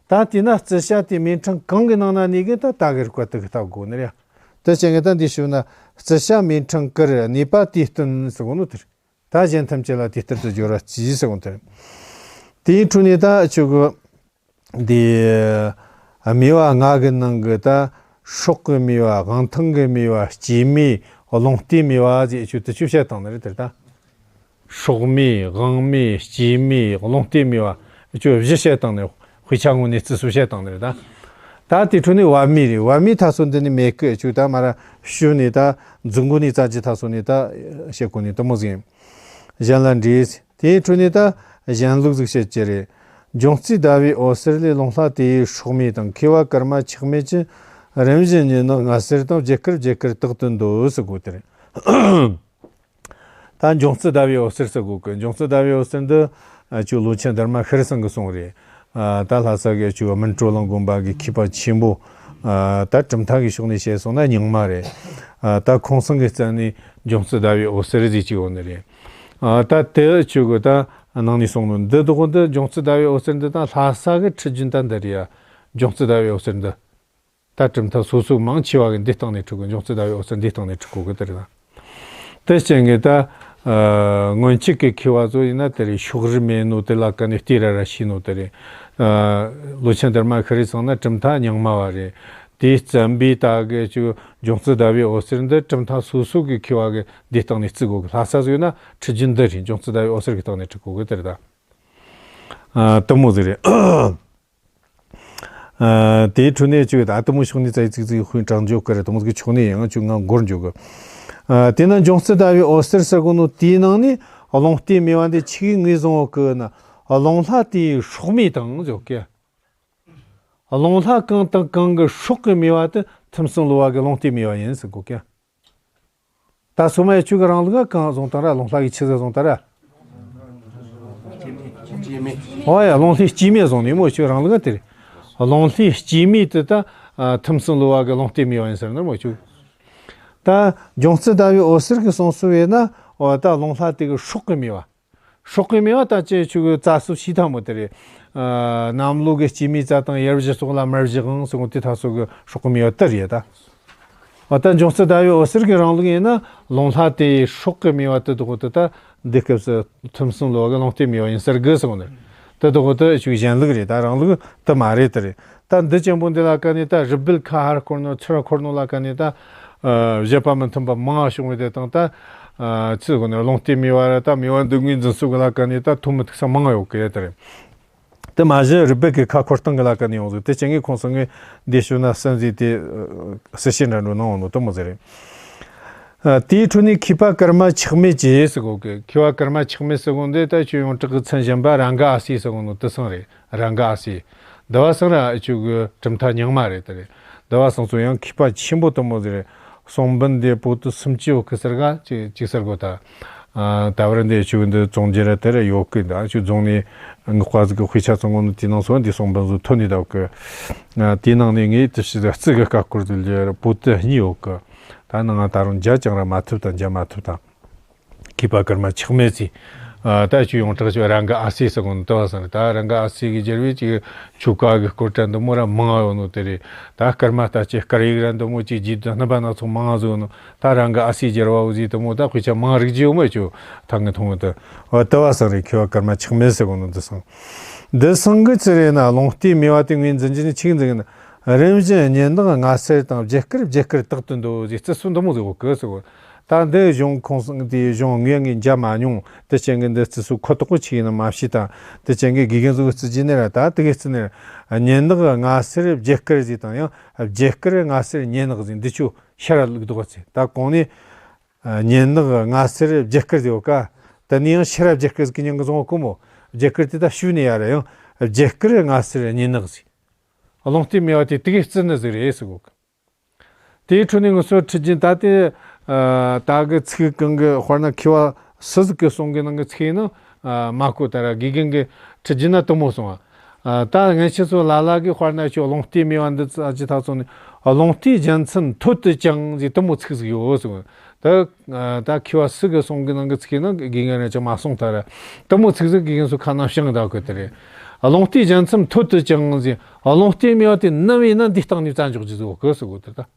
ད་དེས་ན་རྩི་ཤ་དེ་མི་ཕྲེང་གང་གི་ནང་ན་གནས་གི་ད་ད་གི་རིགས་པ་དེ་གི་ལྟ་དགོས་ནི་རེད། དེ་བྱས་ངས་ད་འདི་ཞུ་ན་རྩི་ཤ་མི་ཕྲེང་དཀར་གནས་པ་དེ་སྟོན་ཟེར་གོ་ནོ་དེ་རེད། ད་གཞན་ཐམས་ཅད་ལ་དེ་ལྟར་དུ་སྦྱོར་བ་གྱིས་ཟེར་གོ་དེ་རེད། དེའི་འཕྲོ་ནས་ད་ཁྱོད་གི་འདི་སྨེ་བ་ལྔ་གི་ནང་གི་ད་སྲོག་གི་སྨེ་བ། དབང་ཐང་གི་སྨེ་བ། སྐྱེས་སྨེ། ལུང་བསྟན་སྨེ་བ་ཟེར་ཁྱོད་དེ་ཆོ་བཤད་བཏང་ནི་རེད་དེ་ད། སྲོག་སྨེ། དབང་སྨེ། སྐྱེས་སྨེ། ལུང་བསྟན་སྨེ་བ་ཁྱོད་བཞི་བཤད་བཏང་ནི། དཔེ་ཆ་ངོ་ནས་རྩི་སུ་བཤད་བཏང་ནི་རེད་ད། ད་དེ་འཕྲོ་ནས་བ་སྨེ་རེད། བ་སྨེ་ད་སོ་འདི་ནི་མེད་གི་ཁྱོད་ད་མ་ར་ཞུ་ནས་ད་མཛུབ་མགོ་ནས་རྩ་རྒྱུ་ད་སོ་ནས་ད་བཤད་གོ་ནི་དེ་མོ་ཟིན། གཞན་ལ་འདྲེས། དེའི་འཕྲོ་ནས་ད་གཞན་ལུགས་ཟིག་བཤད་ཀྱི་རེད། འབྱུང་རྩིས་ཟླ་བའི་འོད་ཟེར་ལས། ལུང་ལྷ་དེ་ཡི་སྲོག་སྨེ་དང་། མཁས་པ་ཀརྨ་ཆགས་མེད་ཀྱིས། རིམ་བཞིན་ཉི་ནག་ལྔ་སེར་དང་། རྒྱུ་སྐར་རྒྱུ་སྐར་དག་ཏུ་འདོད་ཟེར་གོ་དེ་རེད། ད་འབྱུང་རྩིས་ཟླ་བའི་འོད་ཟེར་ཟེར་གོ་གི། འབྱུང་རྩིས་ཟླ་བའི་འོད་ཟེར་འདི་ཨ་ཅོ་ལོ་ཆེན་དྷརྨ་ཤྲཱི་ཚང་གི་གསུང་རེད། ཨ་ད་ལྷ་ས་གི་ཨ་ཅོ་སྨིན་གྲོལ་གླིང་དགོན་པ་གི་མཁས་པ་ཆེན་པོ། ཨ་ད་གྲུབ་མཐའ་གི་ཕྱོགས་ནས་བཤད་སོང་ན་རྙིང་མ་རེད། ཨ་ད་ཁོང་ཚང་གི་རྩ་ནས་འབྱུང་རྩིས་ཟླ་བའི་འོད་ཟེར་ཟིག་ཅིག་ཡོད་ནི་རེད། ཨ་ད་དེ་ཨ་ཅོ་གི་ད་ནང་ནས་གསུང་ནོ་འདི་དོ་གོ་འདི་འབྱུང་རྩིས་ཟླ་བའི་འོད་ཟེར་འདི་ད་ལྷ་ས་གི་ཁྲིད་རྒྱུན་ད་འདི་རེད་ཡ། འབྱུང་རྩིས་ཟླ་བའི་འོད་ཟེར་འདི། ད་གྲུབ་མཐའ་སོ་སོ་མང་ཆེ་བ་གི་འདི་སྟེང་ནས་ཁྲིད་གོ། འབྱུང་རྩིས་ཟླ་བའི་འོད་ཟེར་འདི་སྟེང་ནས་ཁྲིད་གོ་གི་དེ་རེད་ད། དེ་རྐྱེན་གྱིས་ད་ཨ་སྔོན་ཆད་ཀྱི་མཁས་པ་ཚོ་ཡིན་ན་དེ་རེད། ཕྱོགས་རིས་མེད་ནོ་དེ་ལ་ཀ་ནས་བལྟས་ར་ར་ཤེས་ནོ་དེ་རེད། ཨ་ལོ་ཆེན་དྷརྨ་ཤྲཱི་ཚང་ན་གྲུབ་མཐའ་རྙིང་མ་བ་རེད། དེས་བརྩམས་པའི་ད་གི་ཅིག་འབྱུང་རྩི་ཟླ་བའི་འོད་ཟེར་འདི་གྲུབ་མཐའ་སོ་སོ་གི་མཁས་པ་གི་འདི་སྟེང་ནས་བརྩི་དགོས་གི། ལྷ་ས་ཟིག་ཡོད་ན་འཁྲིད་རྒྱུན་འདི་རེད། འབྱུང་རྩི་ཟླ་བའི་འོད་ཟེར་གི་སྟེང་ནས་འཁྲིད་དགོས་གི། དེ་རེད་ད། ཨ། དེ་མོ་ཟིག་རེད། ཨ། དེའི་འཕྲོ་ནས་ཅིག་ད་དེ་མོ་ཕྱོགས་ནས་ཙ་ཡི་ཙིག་ཙིག་དཔེ་དྲངས་འཇོག་གི་རེད། དེ་མོ་ཟིག་གི་ཕྱོགས་ནས་ཡང་ཅིག་ང་འགོར་འཇོག་གི། ཨ། དེས་ན་འབྱུང་རྩི་ཟླ་བའི་འོད་ཟེར་ཟེར་གོ་ནོ་དེའི་ནང་ནས་རླུང་རྟའི་སྨེ་བ་འདི་ཆི་གིས་ངོས་བཟུང་བ་གི་ན། རླུང་ལྷ་དེའི་སྲོག་མེ་དང་ཟེར་གི། རླུང་ལྷ་གང་དང་གང་གི་སྲོག་གི་སྨེ་བ་དེ་ཐིམ་གསུམ་གློ་བ་གི་རླུང་རྟའི་སྨེ་བ་ཡིན་ཟེར་གོ་གི། ད་སོ་མ་ཡ་ཆོས་གི་རང་ལུགས་གང་བཟུང་དང་ར། རླུང་ལྷ་གིས་ཆི་ཟིག་བཟུང་དང་ར། ཨོ་ཡ། རླུང་ལྷའི་སྐྱེས་སྨེ་བཟུང་ནི་མོ་ཆོས་རང་ལུགས་དེ་རེད། རླུང་ལྷའི་སྐྱེས་སྨེ་དེ་ད་ཐིམ་གསུམ་གློ་བ་གི་རླུང་རྟའི་སྨེ་བ་ཡིན་ཟེར་ནི་མོ་ཆོས། ད་འབྱུང་རྩི་ཟླ་བའི་འོད་ཟེར་གི་གསུང་སོ་བས་ན། ཨོ་ད་རླུང་ལྷ་དེ་གི་སྲོག་གི་སྨེ་བ། སྲོག་གི་སྨེ་བ་ད་ཅི་ཆོས་གི་རྩ་སུ་ཤི་ཐ་མོ་དེ་རེད། ཨ། གནམ་ལོ་གི་སྐྱེས་སྨེ་རྩ་དང་ཡར་བཞི་སོགས་ལ་མར་བཞི་དབང་སོགས་དེ་ད་སོགས་གི་སྲོག་གི་སྨེ་བ་དེ་རེད་ད། ཨ། ད་འབྱུང་རྩི་ཟླ་བའི་འོད་ཟེར་གི་རང་ལུགས་ཡིན་ན་རླུང་ལྷ་དེའི་སྲོག་གི་སྨེ་བ་དེ་དག་དེ་ད་འདི་སྐབས་སུ་ཐིམ་གསུམ་གློ་བ་གི་རླུང་རྟའི་སྨེ་བ་ཡིན་ཟེར་གི་སོང་ནི། དེ་དག་དེ་ཆོས་གཞན་ལུགས་རེད། ད་རང་ལུགས་དེ་མ་རེད། དེ་རེད། ད་འདི་ཅན་པོ་འདི་ལ་ཀ་ནས་ད་རུས་སྦལ་ཁ་ཕར་འཁོར་ནོ་ཚུར་འཁོར་ནོ་ལ་ཀ་ནས་ད། ཨ། བཞེད་པ་མི་མཐུན་པ་མང་བ་བྱུང་བའི་དེ་དང་ད། ཨ། ཚུར་གོ་ནས་རླུང་རྟའི་སྨེ་བ་ར་ད་སྨེ་བ་འདི་ངོས་འཛིན་སོགས་གི་ལ་ཀ་ནས་ད་ཐུག་མི་ཐུག་ས་མང་བ་ཡོད་གི་དེ་རེད། དེ་མ་གཞི་རུས་སྦལ་གི་ཁ་འཁོར་སྟངས་གི་ལ་ཀ་ནས་ཡོང་ཟིག། དེ་ཅན་གི་ཁོང་ཚང་གི་འདི་ཞུ་ན་སེམས་ཟིག་དེ་སྲིད་ཞི་འདྲ་འགྲོ་ན་འོང་ནོ་དེ་མོ་ཟིག་རེད། ཨ། དེའི་འཕྲོ་ནས་མཁས་པ་ཀརྨ་ཆགས་མེད་ཀྱིས་ཟེར་གོ་གི། མཁས་པ་ཀརྨ་ཆགས་མེད་ཟེར་གོ་འདི་ད་ཆོས་ཡོངས་གྲགས་ཀྱི་མཚན་གཞན་པ་རཱ་ག་ཨ་སི་ཟེར་གོ་ནོ་དེ་སང་རེད། རཱ་ག་ཨ་སི། འདི་བ་སང་ར་ཨ་ཆོས་གི་གྲུབ་མཐའ་རྙིང་མ་རེད། དེ་རེད། འདི་བ་སང་ཚོ་ཡང་མཁས་པ་ཆེན་པོ་དེ་མོ་ཟིག་རེད། གསུང་འབུམ་འདི་པོ་ཏི་སུམ་ཅུ་ཡོད་གི་ཟེར་ག་ཅིག་ཅིག་ཟེར་གོ་ད། ཨ། ད་བར་འདི་ཆོས་འདི་བཙོང་རྒྱུ་ར་དེ་ར་ཡོད་གི། འདི་ཆོས་རྫོང་ནས་ངག་པ་ཟིག་གི་དཔེ་ཆ་བཙོང་གོ་ནོ་དེའི་ནང་སོ་འདི་གསུང་འབུམ་ཟིག་ཐོན་ནས་ད་གི། ཨ། དེའི་ནང་ནས་ངས་དེ་ཕྱི་ཟིག་རྩི་གི་ཀ་སྐོར་དུ་ལ་པོ་ཏི་གཉིས་ཡོད་གི། ད་ནང་ང་ད་རུང་མཇལ་ཀྱང་ར་མ་ཐུབ་དང་མཇལ་མ་ཐུབ་དང་། མཁས་པ་ཀརྨ་ཆགས་མེད་ཟེར། ཨ། ད་ཆོས་ཡོངས་གྲགས་ཆོས་རཱ་ག་ཨ་སི་ཟེར་གོ་ནོ་དེ་བ་སང་རེད། ད་རཱ་ག་ཨ་སི་གི་སྦྱར་བའི་ཅིག་ཆོ་ག་གི་སྐོར་དྲ་འདི་མོ་ར་མང་ཡོད་ནོ་དེ་རེད། ད་ཀརྨ་ལྟ་ཅི་སྐར་ཡིག་ར་འདི་མོ་ཅིག་རྗེས་ཟློས་རྣམ་པ་སྣ་ཚོགས་མང་བཟོ་ནོ། ད་རཱ་ག་ཨ་སི་སྦྱར་བའོ་ཟེར་དེ་མོ་ད་དཔེ་ཆ་མང་རིག་རྒྱུ་ཡོད་མོད་ཆོ། ད་ངས་མཐོང་བ་དེ། འོ་དེ་བ་སང་རེད། མཁས་པ་ཀརྨ་ཆགས་མེད་ཟེར་གོ་ནོ་འདི་སང་། འདི་སང་གི་ཚེ་རེད་ན་རླུང་རྟའི་སྨེ་བ་དེ་ངོས་འཛིན་རྒྱུ་ནི་ཆི་གི་འཛིན་གི་ན། རིམ་བཞིན་སྙེད་དག་ལྔ་སེར་དང་བརྒྱད་དཀར་བརྒྱད་དཀར་དག་ཏུ་འདོད་ཟེར་རྩི་སྲོལ་འདི་མོ་ཟིག་ཡོད་གི་ཟེར་གོ། ད་འདི་གཞུང་ཁོང་སང་དེའི་གཞུང་ངས་ངས་མཇལ་མ་མྱོང་། དེ་ཅན་གི་འདི་རྩི་སྲོལ་ཁོ་ཐག་པོ་ཆི་ཡིན་ན་མ་ཤེས་ད། དེ་ཅན་གི་དགེ་རྒན་ཚོ་གི་རྩི་རྒྱུ་ནི་ར་ད་དེ་གི་རྩི་ནི་ར། སྙེད་དག་ལྔ་སེར་བརྒྱད་དཀར་ཟེར་དང་ཡང་བརྒྱད་དཀར་ལྔ་སེར་སྙེད་དག་ཟེར་འདི་ཆོ་ཤར་ར་ལུགས་ལྡོག་ཚེ། ད་གོང་ནས་སྙེད་དག་ལྔ་སེར་བརྒྱད་དཀར་ཟེར་ཡོད་ཀ། དེ་ནས་ཡང་ཤར་ར་བརྒྱད་དཀར་ཟེར་གི་མྱིང་གི་བཟུང་བ་གོ་མོ། བརྒྱད་དཀར་དེ་ད་ཤུལ་ནས་ཡར་ར་ཡང་བརྒྱད་དཀར་ལྔ་སེར་སྙེད་དག་ཟེར། རླུང་རྟའི་སྨེ་བ་དེ་དེ་གི་རྩི་ནི་ཟིག་རེད་ཟེར་གོ་གི། དེའི་འཕྲོ་ནས་ངུ་སོ་ཁྲིད་རྒྱུན་ད་དེ། ཨ། ད་གི་ཚིག་གང་གི་དཔེར་ན་མཁས་པ་སུ་ཟིག་གི་གསུང་གི་ནང་གི་ཚིག་ནང་། ཨ། མ་གོ་ད་ར་དགེ་རྒན་གི་ཁྲིད་རྒྱུན་ན་དེ་མོ་གསུང་བ། ཨ། ད་ངས་ཁྱེད་ཚོ་ལ་ལ་གི་དཔེར་ན་ཆོ་རླུང་རྟའི་སྨེ་བ་འདི་ཙ་ཅི་ཐག་ཚོ་ནས་རླུང་རྟའི་རྒྱལ་མཚན་ཐོད་དུ་བཅིངས་ཟེར་དེ་མོ་ཚིག་ཟིག་ཡོད་ཟེར་གོ། ད། ཨ། ད་མཁས་པ་སུ་གི་གསུང་གི་ནང་གི་ཚིག་ནང་དགེ་རྒན་ར་ཅང་མ་གསུངས་ད་ར། དེ་མོ་ཚིག་ཟིག་དགེ་རྒན་ཚོ་ཁ་ནང་བྱིངས་ད་གོ་དེ་རེད། རླུང་རྟའི་རྒྱལ་མཚན་ཐོད་དུ་བཅིངས་ཟེར། རླུང་རྟའི་སྨེ་བ་དེ་ནམ་ཡིན་ན་འདི་སྟེང་ནས་རྩ་འཇོག་རྒྱུ་ཟིག་ཡོད་གི་ཟེར་གོ་དེ་ད།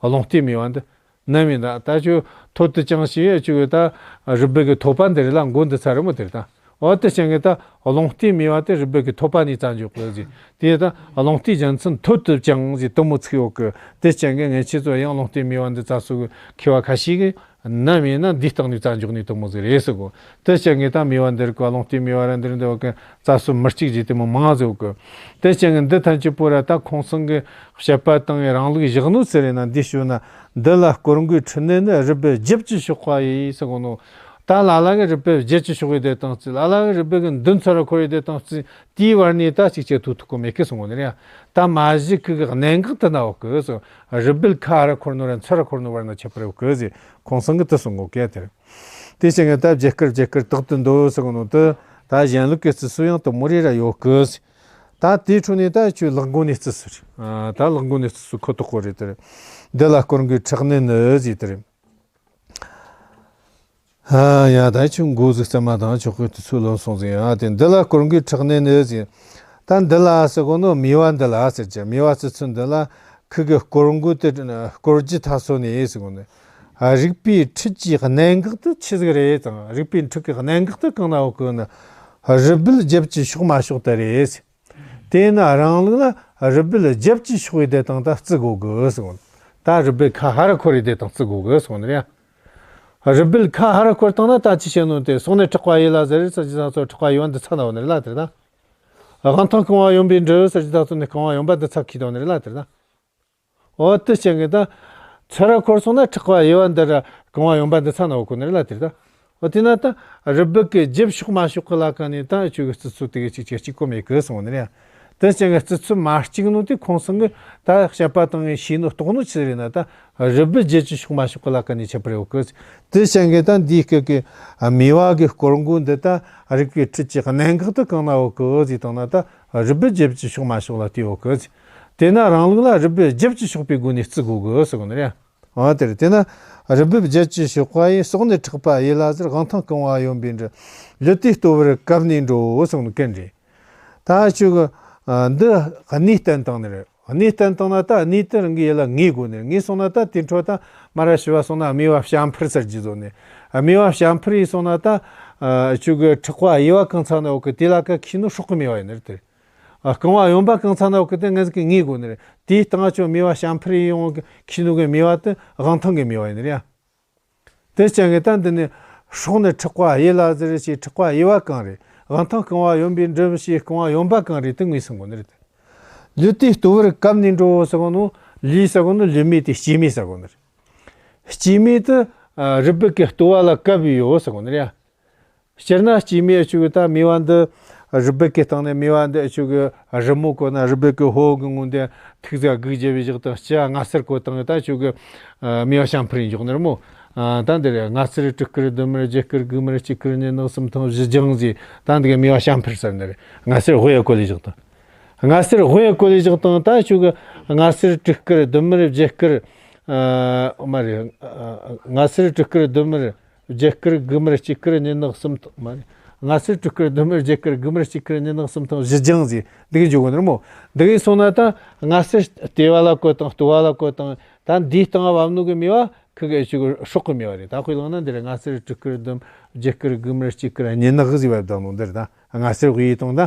རླུང་རྟའི་སྨེ་བ་འདི་ནམ་ཡིན་ད་ད་ཆོ་ཐོད་དུ་བཅིངས་ཞེས་ཡོད་ཆོ་གི་ད་རུས་སྦལ་གི་ཐོད་པ་འདི་རེད་ལ་མགོ་འདི་ཚ་རེད་མོ་དེ་རེད་ད། འོ་དེ་ཅན་གི་ད་རླུང་རྟའི་སྨེ་བ་དེ་རུས་སྦལ་གི་ཐོད་པ་ནས་རྩ་འཇོག་གི་ཟེར། དེ་ད་རླུང་རྟའི་རྒྱལ་མཚན་ཐོད་དུ་བཅིངས་ཟེར་དེ་མོ་ཚིག་ཡོད་གི། དེ་ཅན་གི་ངས་ཁྱེད་ཚོ་ཡང་རླུང་རྟའི་སྨེ་བ་འདི་རྩ་སོ་གི་མཁས་པ་ཁ་ཤས་གི་ནམ་ཡིན་ན་འདི་སྟེང་ནས་རྩ་འཇོག་ནི་དེ་མོ་ཟིག་རེད་ཟེར་གོ། དེ་ཅན་གི་ད་སྨེ་བ་འདི་རིགས་རླུང་རྟའི་སྨེ་བ་ར་འདི་རིགས་འདི་བ་གི་རྩ་སོ་མི་གཅིག་ཅེས་དེ་མོ་མང་ཟེར་གོ། དེ་ཅན་གི་འདི་ཐམས་ཅད་པོ་ར་ད་ཁོང་ཚང་གི་བཤད་པ་དང་ཡི་རང་ལུགས་བཞག་ནོ་ཟེར་རེད་ན། འདི་ཞུ་ན་འདི་ལ་སྐོར་འགོའི་འཕྲི་སྣོན་ནི་རུས་སྦལ་བརྒྱད་ཅུ་ཤོག་པ་ཡིས་ཟེར་གོ་ནོ། ད་ལ་ལ་གི་རུས་སྦལ་བརྒྱད་ཅུ་ཤོག་ཡོད་དེ་དང་རྩི། ལ་ལ་གི་རུས་སྦལ་གི་མདུན་ཚུར་འཁོར་ཡོད་དེ་དང་རྩི། དེའི་བར་ནས་ད་གཅིག་བྱས་ཐུག་ཐུག་གོ་མེད་གི་གསུང་གོ་ནི་རེད། ད་མ་གཞི་ཁུ་གི་གནད་འགག་དེ་ན་ཡོད་གི་ཟེར། རུས་སྦལ་ཁ་ར་འཁོར་ནོ་ར་ཚུར་འཁོར་ནོ་བར་ན་ཁྱད་པར་ཡོད་གི་ཟེར། ཁོང་ཚང་གི་དེ་གསུང་གོ་གི་དེ་རེད། དེ་ཅན་གི་ད་བརྒྱད་དཀར་བརྒྱད་དཀར་དག་ཏུ་འདོད་ཟེར་གོ་ནོ་དེ་ད་གཞན་ལུགས་ཀྱི་རྩི་སྲོལ་ཡང་དེ་མོ་རེ་ར་ཡོད་གི་ཟེར། ད་དེའི་འཕྲོ་ནས་ད་ཁྱོད་ལག་མགོ་ནས་རྩི་སྲོལ་རེད། ཨ། ད་ལག་མགོ་ནས་རྩི་སྲོལ་ཁོ་ཐག་པོ་རེད་དེ་རེད། འདི་ལ་སྐོར་འགོའི་ཁྲག་སྣོན་ནི་ཟེར་དེ་རེད། ཨ་ཡ། ད་ཁྱོད་མགོ་ཟིག་རྩེ་མ་དང་ཆོག་གི་དུས་ཚོད་ལོན་སོང་ཟིག། ཨ། དེ་འདི་ལ་སྐོར་འགོའི་ཁྲག་སྣོན་ནི་ཟེར། ད་འདི་ལ་ཟེར་གོ་ནོ་སྨེ་བ་འདི་ལ་ཟེར་གྱི། སྨེ་བ་རྩི་ཚུལ་འདི་ལ་ཁུ་གི་སྐོར་འགོ་དེ་སྐོར་རྒྱུ་ཐ་སོ་ནས་ཟེར་གོ་ནི། ཨ། རིག་པའི་འཕྲུལ་གྱི་གནད་འགག་དེ་ཆི་ཟིག་རེད་དང་། རིག་པའི་འཕྲུལ་གྱི་གནད་འགག་དེ་གང་ན་ཡོད་གི་ན། རུས་སྦལ་བརྒྱད་ཅུ་ཤོག་མ་ཤོག་དེ་རེད་ཟེར། དེས་ན་རང་ལུགས་ལ་ རུས་སྦལ་རྒྱབ་ཀྱི་ཕྱོགས་ཡི་དེ་དང་ད་བརྩི་དགོས་གི་གསུངས། ད་རུས་སྦལ་ཁ་ཧ་ར་འཁོར་ཡི་དེ་དང་བརྩི་དགོས་གི་གསུངས་ནི་རེད། རུས་སྦལ་ཁ་ཧ་ར་འཁོར་བཏང་ན་ད་ཅི་བྱེད་ནོ་དེ། སོང་ནས་ཁྲག་པ་ཡི་ལ་ཟེར་ཟེར་གྱི་ད་ཚོ་ཁྲག་པ་ཡི་བ་འདི་ཚ་ན་འོ་ནི་རེད་ལ་དེ་རེད་ད། དབང་ཐང་རྐང་བ་ཡོན་པའི་འབྲུ་ཟེར་གྱི་ད་ཚོ་ནི་རྐང་བ་ཡོན་པ་འདི་ཚ་ཁྱི་དོ་ནི་རེད་ལ་དེ་རེད་ད། འོ་དེ་བྱས་ངེས་ད། ཚུར་ར་འཁོར་སོང་ན་ཁྲག་པ་ཡི་བ་འདི་ར་རྐང་བ་ཡོན་པ་འདི་ཚ་ན་འོ་ཁོ་ནི་རེད་ལ་དེ་རེད་ད། འོ་དེ་ན་ད་རུས་སྦལ་གི་རྒྱབ་ཕྱོགས་མ་ཕྱོགས་གི་ལ་ཀ་ནས་ད་ཁྱོད་ཀྱི་རྩི་ཚུལ་དེ་གི་ཅིག་ཅིག་གཅིག་གོ་མེད་གི་གསུངས་ནི་རེད། དེ་བྱས་ངེས་རྩི་ཚུལ་མ་གཅིག་ནོ་དེ་ཁོང་ཚང་གི་ད་བཤད་པ་དང་ངས་ཤེས་ནོ་རྟོགས་ནོ་ཆི་རེད་ན་ད། རུས་སྦལ་རྒྱབ་ཀྱི་ཕྱོགས་མ་ཕྱོགས་གི་ལ་ཀ་ནས་ཁྱད་པར་ཡོད་གི། དེ་བྱས་ངེས་ད་འདིའི་སྐད་ཀྱི་སྨེ་བ་གི་སྐོར་མགོ་འདི་ད་རིགས་པའི་ཁྲིད་ཀྱི་གནད་འགག་ཏུ་གང་ན་ཡོད་གི་ཟེར་བཏང་ན་ད་རུས་སྦལ་རྒྱབ་ཀྱི་ཕྱོགས་མ་ཕྱོགས་ལ་བལྟས་ཡོད་གི། དེས་ན་རང་ལུགས་ལ་རུས་སྦལ་རྒྱབ་ཀྱི་ཕྱོགས་པའི་སྒོ་ནས་བརྩི་དགོས་གི་ཟེར་གོ་ནི་རེད། འོ་དེ་རེད། དེས་ན་རུས་སྦལ་རྒྱབ་ཀྱི་ཕྱོགས་པ་ཡི། སོགས་ནས་ཁྲག་པ་ཡི་ལ་ཟེར། དབང་ཐང་རྐང་བ་ཡོན་པའི་འབྲུ། ལུས་དེ་ལྟོ་བར་བཀབ་ནས་འགྲོ་གསུངས་ནི་གན་རེད། ད་ཁྱོད་ཀྱི་འདི་གནས་བསྟན་བཏང་ནི་རེད། གནས་བསྟན་བཏང་ན་ད་གནས་དེ་རང་གི་ཡུལ་ལ་ངེས་དགོས་ནི་རེད། ངེས་སོང་ན་ད་དེ་འཕྲོ་ད་མ་ར་ཞི་བ་སོང་ན་སྨེ་བ་བྱ་འཕུར་ཟེར་གྱི་བཟོ་ནས། སྨེ་བ་བྱ་འཕུར་ཡིན་སོང་ན་ད་ཁྱོད་ཀྱི་ཁྲག་པ་ཡི་བ་གང་ཚ་ན་འོ་གི་དེ་ལ་ཀ་ཁྱི་ནོ་སྲོག་གི་སྨེ་བ་ཡིན་ནི་རེད་དེ། རྐང་བ་ཡོན་པ་གང་ཚ་ན་འོ་གི་དེ་ངེས་ཀྱི་ངེས་དགོས་ནི་རེད། དེའི་སྟེང་ང་ཁྱོད་སྨེ་བ་བྱ་འཕུར་ཡིན་ཡོང་གི་ཁྱི་ནོ་གི་སྨེ་བ་དེ་དབང་ཐང་གི་སྨེ་བ་ཡིན་ནི་རེད། དེ་བྱས་ངེས་ད་འདི་ནི་སྲོག་ནི་ཁྲག་པ་ཡི་ལ་ཟེར་ཞེས་ཁྲག་པ་ཡི་བ་གང་རེད། དབང་ཐང་རྐང་བ་ཡོན་པའི་འབྲུ་ཞེས་རྐང་བ་ཡོན་པ་གང་རེད་དེ་ངེས་སོང་གོ་ནི་རེད། ལུས་དེ་ལྟོ་བར་བཀབ་ནས་འགྲོ་ཟེར་གོ་ནོ། ལུས་ཟེར་གོ་ནོ་ལུས་སྨད་དེ་སྐྱེས་སྨད་ཟེར་གོ་ནི་རེད། སྐྱེས་སྨད་དེ་རུས་སྦལ་གི་ལྟོ་བ་ལ་བཀབ་ཡོད་ཟེར་གོ་ནི་རེད། སྤྱིར་ན་སྐྱེས་སྨད་ཨ་ཆུ་གི་ད་སྨེ་བ་འདི་རུས་སྦལ་གི་སྟེང་ནས་སྨེ་བ་འདི་ཨ་ཆུ་གི་རི་མོ་བཀོད་ན་རུས་སྦལ་གི་ཕོ་གི་ངོ་འདི་ཐིག་ཙེ་སྒུག་བརྒྱབ་པའི་བཞག་དང་། ལྕེ་སྔ་སེར་བཀོད་སྟངས་ད་ཨ་ཆུ་གི་སྨེ་བ་བྱ་འཕུར་ཡིན་འཇོག་ནི་རེད་མོ། ད་འདི་རེད། སྔ་སེར་དྲུག་དཀར་བདུན་དམར་བརྒྱད་དཀར་དགུ་དམར་གཅིག་དཀར་གཉིས་ནག་གསུམ་ཐང་བཞི་ལྗང་ཟེར། ད་འདི་གི་སྨེ་བ་བྱ་འཕུར་ཟེར་ནི་རེད། སྔ་སེར་དབུ་ཡ་བཀོད་ལས་བཞག་དང་། སྔ་སེར་དབུ་ཡ་བཀོད་ལས་བཞག་དང་། ད་ཨ་ཆུ་གི་སྔ་སེར་དྲུག་དཀར་བདུན་དམར་བརྒྱད་དཀར། མ་རེད། སྔ་སེར་དྲུག་དཀར་བདུན་དམར། བརྒྱད་དཀར་དགུ་དམར་གཅིག་དཀར་གཉིས་ནག་གསུམ་ཐང་། མ་རེད། སྔ་སེར་དྲུག་དཀར་བདུན་དམར་བརྒྱད་དཀར་དགུ་དམར་གཅིག་དཀར་གཉིས་ནག་གསུམ་ཐང་བཞི་ལྗང་ཟེར་འདི་གི་འཇུག་གོ་ནི་རེད་མོ། འདི་གི་སོང་ན་ད་སྔ་སེར་ལྟེ་བ་ལ་བཀོད་དང་ལྟོ་བ་ལ་བཀོད་དང་། ད་འདིའི་སྟེང་བབས་ནོ་གི་སྨེ་བ་ཁི་གི་ཨ་ཆུ་གི་སྲོག་གི་སྨེ་བ་རེད། ད་དཔེ་བླངས་ན་འདི་རེད། སྔ་སེར་དྲུག་དཀར་བདུན་བརྒྱད་དཀར་དགུ་དམར་གཅིག་དཀར་གཉིས་ནག་ཟེར་བབས་བཏང་ནོ་འདི་རེད། ད་སྔ་སེར་དབུ་ཡི་སྟེང་ད།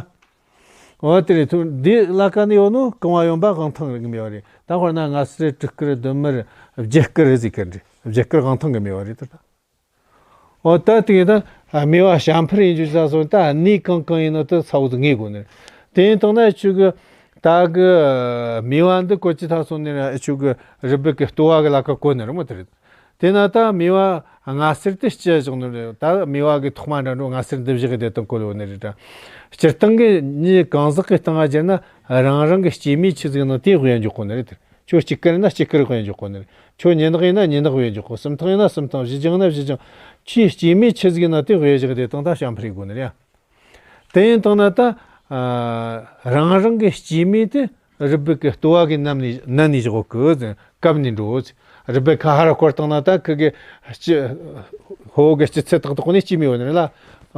འོ་དེ་རེད། ཐུ་འདི་ལ་ཀ་ནས་ཡོད་ནོ་རྐང་བ་ཡོན་པ་དབང་ཐང་གི་སྨེ་བ་རེད། ད་དཔེར་ན་སྔ་སེར་དྲུག་དཀར་བདུན་དམར་བརྒྱད་དཀར་ཟེར་གི་རེད། བརྒྱད་དཀར་དབང་ཐང་གི་སྨེ་བ་རེད་ད། འོ་ད་དེ་ད་སྨེ་བ་བྱ་འཕུར་ཡིན་རྒྱུ་ཆ་སོང་ད་གནས་གང་གང་ཡིན་ནོ་ད་ཚ་བོ་ད་ངེས་དགོས་ནི་རེད། དེ་ཡིན་དང་ན་ཨ་ཆུ་གི་ད་གི་སྨེ་བ་འདི་བཀོད་ཀྱི་ད་སོང་ནི་ར་ཨ་ཆུ་གི་རུས་སྦལ་གི་ལྟོ་བ་གི་ལ་ཀ་བཀོད་ནི་རེད་མོ། དེ་རེད། དེ་ན་ད་སྨེ་བ་སྔ་སེར་དེ་སྐྱེ་བཞག་ནི་རེད། ད་སྨེ་བ་གི་ཐོག་མ་འདྲ་འགྲོ་སྔ་སེར་འདི་བཞག་གི་དེ་དང་བཀོད་ཡོད་ནི་རེད་ད། སྤྱིར་བཏང་གི་མྱི་གང་ཟག་གི་སྟེང་ང་བྱས་ན་རང་རང་གི་སྐྱེས་སྨེ་ཆི་ཟིག་ནང་དེ་དབུ་ཡ་འཇོག་གོ་ནི་རེད་དེ། ཁྱོད་གཅིག་དཀར་ཡིན་ན་གཅིག་དཀར་དབུ་ཡ་འཇོག་གོ་ནི་རེད། ཁྱོད་གཉིས་ནག་ཡིན་ན་གཉིས་ནག་དབུ་ཡ་འཇོག་གོ། གསུམ་ཐང་ཡིན་ན་གསུམ་ཐང་། བཞི་ལྗང་ན་བཞི་ལྗང་། ཁྱོའི་སྐྱེས་སྨེ་ཆི་ཟིག་ནང་དེ་དབུ་ཡ་བཞག་དེ་དང་ད་བྱ་འཕུར་ཡི་དགོས་ནི་རེད་ཡ། དེ་ཡིན་དང་ན་ད་རང་རང་གི་སྐྱེས་སྨེ་དེ་རུས་སྦལ་གི་ལྟོ་བ་གི་ནང་ནས་ནང་ནས་བཞག་གི་བཀབ་ནས་འགྲོ། རུས་སྦལ་ཁ་ཧ་ར་བསྐོར་བཏང་ན་ད་ཁི་གི་ཕོ་གི་སྐྱེས་ཚད་ཏག་ཏག་ནས་སྐྱེས་སྨེ་ཡོད་ནི་རེད་ལ།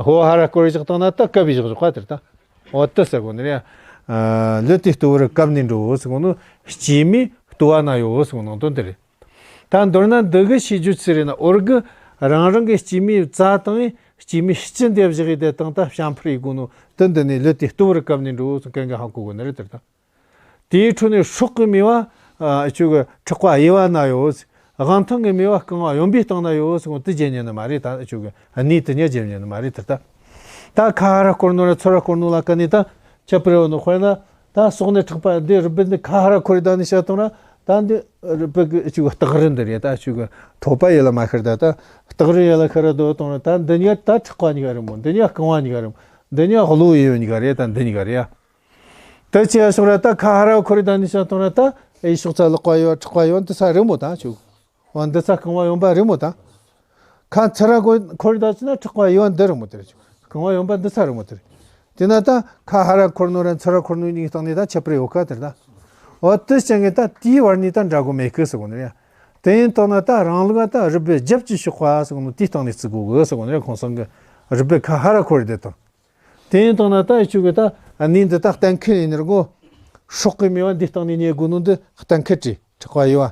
ཕོ་ཧ་ར་བསྐོར་བཞག་བཏང་ན་ད་བཀབ་བཞག་བཞག་པ་དེ་རེད་ད། འོ་དེ་ཟེར་གོ་ནི་རེད། ལུས་དེ་ལྟོ་བར་བཀབ་ནས་འགྲོ་ཟེར་གོ་ནོ། སྐྱེས་སྨེ་ལྟོ་བ་ན་ཡོད་ཟེར་གོ་ནོ་དོན་དེ་རེད། ད་མདོར་ན་འདི་གི་ཤེས་རྒྱུ་ཆི་རེད་ན། འོ་གི་རང་རང་གི་སྐྱེས་སྨེ་རྩ་དང་སྐྱེས་སྨེ་སྤྱི་འདེབས་བཞག་ཡི་དེ་དང་ད་བྱ་འཕུར་ཡི་དགོས་ནོ་དོན་འདི་ནི་ལུས་དེ་ལྟོ་བར་བཀབ་ནས་འགྲོ་ཟེར་གན་གི་ཧ་གོ་གོ་ནི་རེད་དེ་ད། དེའི་ཁྲོད་ནས་སྲོག་གི་སྨེ་བ་ཨ་ཆུ་གི་ཁྲག་པ་ཡི་བ་ན་ཡོད། དབང་ཐང་གི་སྨེ་བ་རྐང་བ་ཡོན་པའི་སྟེང་ན་ཡོད་ཟེར་གོ་དེ་བརྗེད་ཉན་ནི་མ་རེད་ད། ཨ་ཆུ་གི་གནས་དེ་ཉིད་བརྗེད་ཉན་ནི་མ་རེད་དེ་ད། ད་ཁ་ཧ་ར་བསྐོར་ནོ་ར་ཚུར་ར་བསྐོར་ནོ་ལ་ཀ་ནས་ད་ཁྱད་པར་ཡོད་ནོ། དཔེར་ན་ད་སྲོག་ནི་ཁྲག་པ་འདི་རུས་སྦལ་འདི་ཁ་ཧ་ར་འཁོར་རེ་ད་ནི་བཤད་བཏང་ར། ད་འདི་རུས་སྦལ་གི་ཨ་ཆུ་གི་སྟག་རི་འདི་རེད། ད་ཨ་ཆུ་གི་ཐོད་པ་ཡེ་ལ་མ་ཤར་ད། ད་སྟག་རི་ཡེ་ལ་ཤར་ར་དོ་བཏང་ར། ད་འདི་ཉིད་ད་ཁྲག་པ་གཉིས་ཀ་རེད་མོ། འདི་ཉིད་རྐང་བ་གཉིས་ཀ་རེད་མོ། འདི་ཉིད་གློ་ཡི་བོ་གཉིས་ཀ་རེད། ད་འདི་གཉིས་ཀ་རེད་ཡ། དེ་ཅི་ཡ་ཤོག་ར་ད་ཁ་ཧ་ར་འཁོར་རེ་ད་ནི་བཤད་བཏང་ར། ད་ཨེ་ཤོག་ཚ་ལག་པ་ཡོད་ཁྲག་པ་ཡོད་འདི་ཚ་རེད་མོ། ད་ཨ་ཆུ་གི་འོ་འདི་ཚ་རྐང་བ་ཡོན་པ་རེད་མོ། ད་ཁ་ཚུར་ར་འཁོར་རེ་ད་ཅི་ན་ཁྲག་པ་ཡོད་འདི་རེད་མོ། དེ་རེད་ཆུ་རྐང་བ་ཡོན་པ་འདི་ཚ་རེད་མོ། དེ་རེད། དེ་ན་ད་ཁ་ཧ་ར་འཁོར་ནོ་ར་ཚུར་ར་འཁོར་ནོ་གཉིས་སྟེང་ནས་ད་ཁྱད་པར་ཡོད་ཀ་དེ་རེད་ད། འོ་དེ་བྱས་ངས་ད་དེའི་བར་ནས་ད་འདྲ་གོ་མེད་ཀི་ཟེར་གོ་ནི་རེད། དེ་ཡིན་དང་ན་ད་རང་ལུགས་ད་རུས་སྦལ་རྒྱབ་ཀྱི་ཕྱོགས་པ་ཟེར་གོ་ནོ་དེའི་སྟེང་ནས་བརྩི་དགོས་གི་ཟེར་གོ་ནི་རེད། ཁོང་ཚང་གི་རུས་སྦལ་ཁ་ཧ་ར་འཁོར་རེ་དེ་དང་། དེ་ཡིན་དང་ན་ད་ཨ་ཆུ་གི་ད་གནས་འདི་ད་གཏན་འཁེལ་ཡིན་ནི་རེད་གོ། སྲོག་གི་སྨེ་བ་འདི་སྟེང་ནས་རྙེད་དགོས་ནོ་འདི་གཏན་འཁེལ་བྲིས། ཁྲག་པ་ཡི་བ།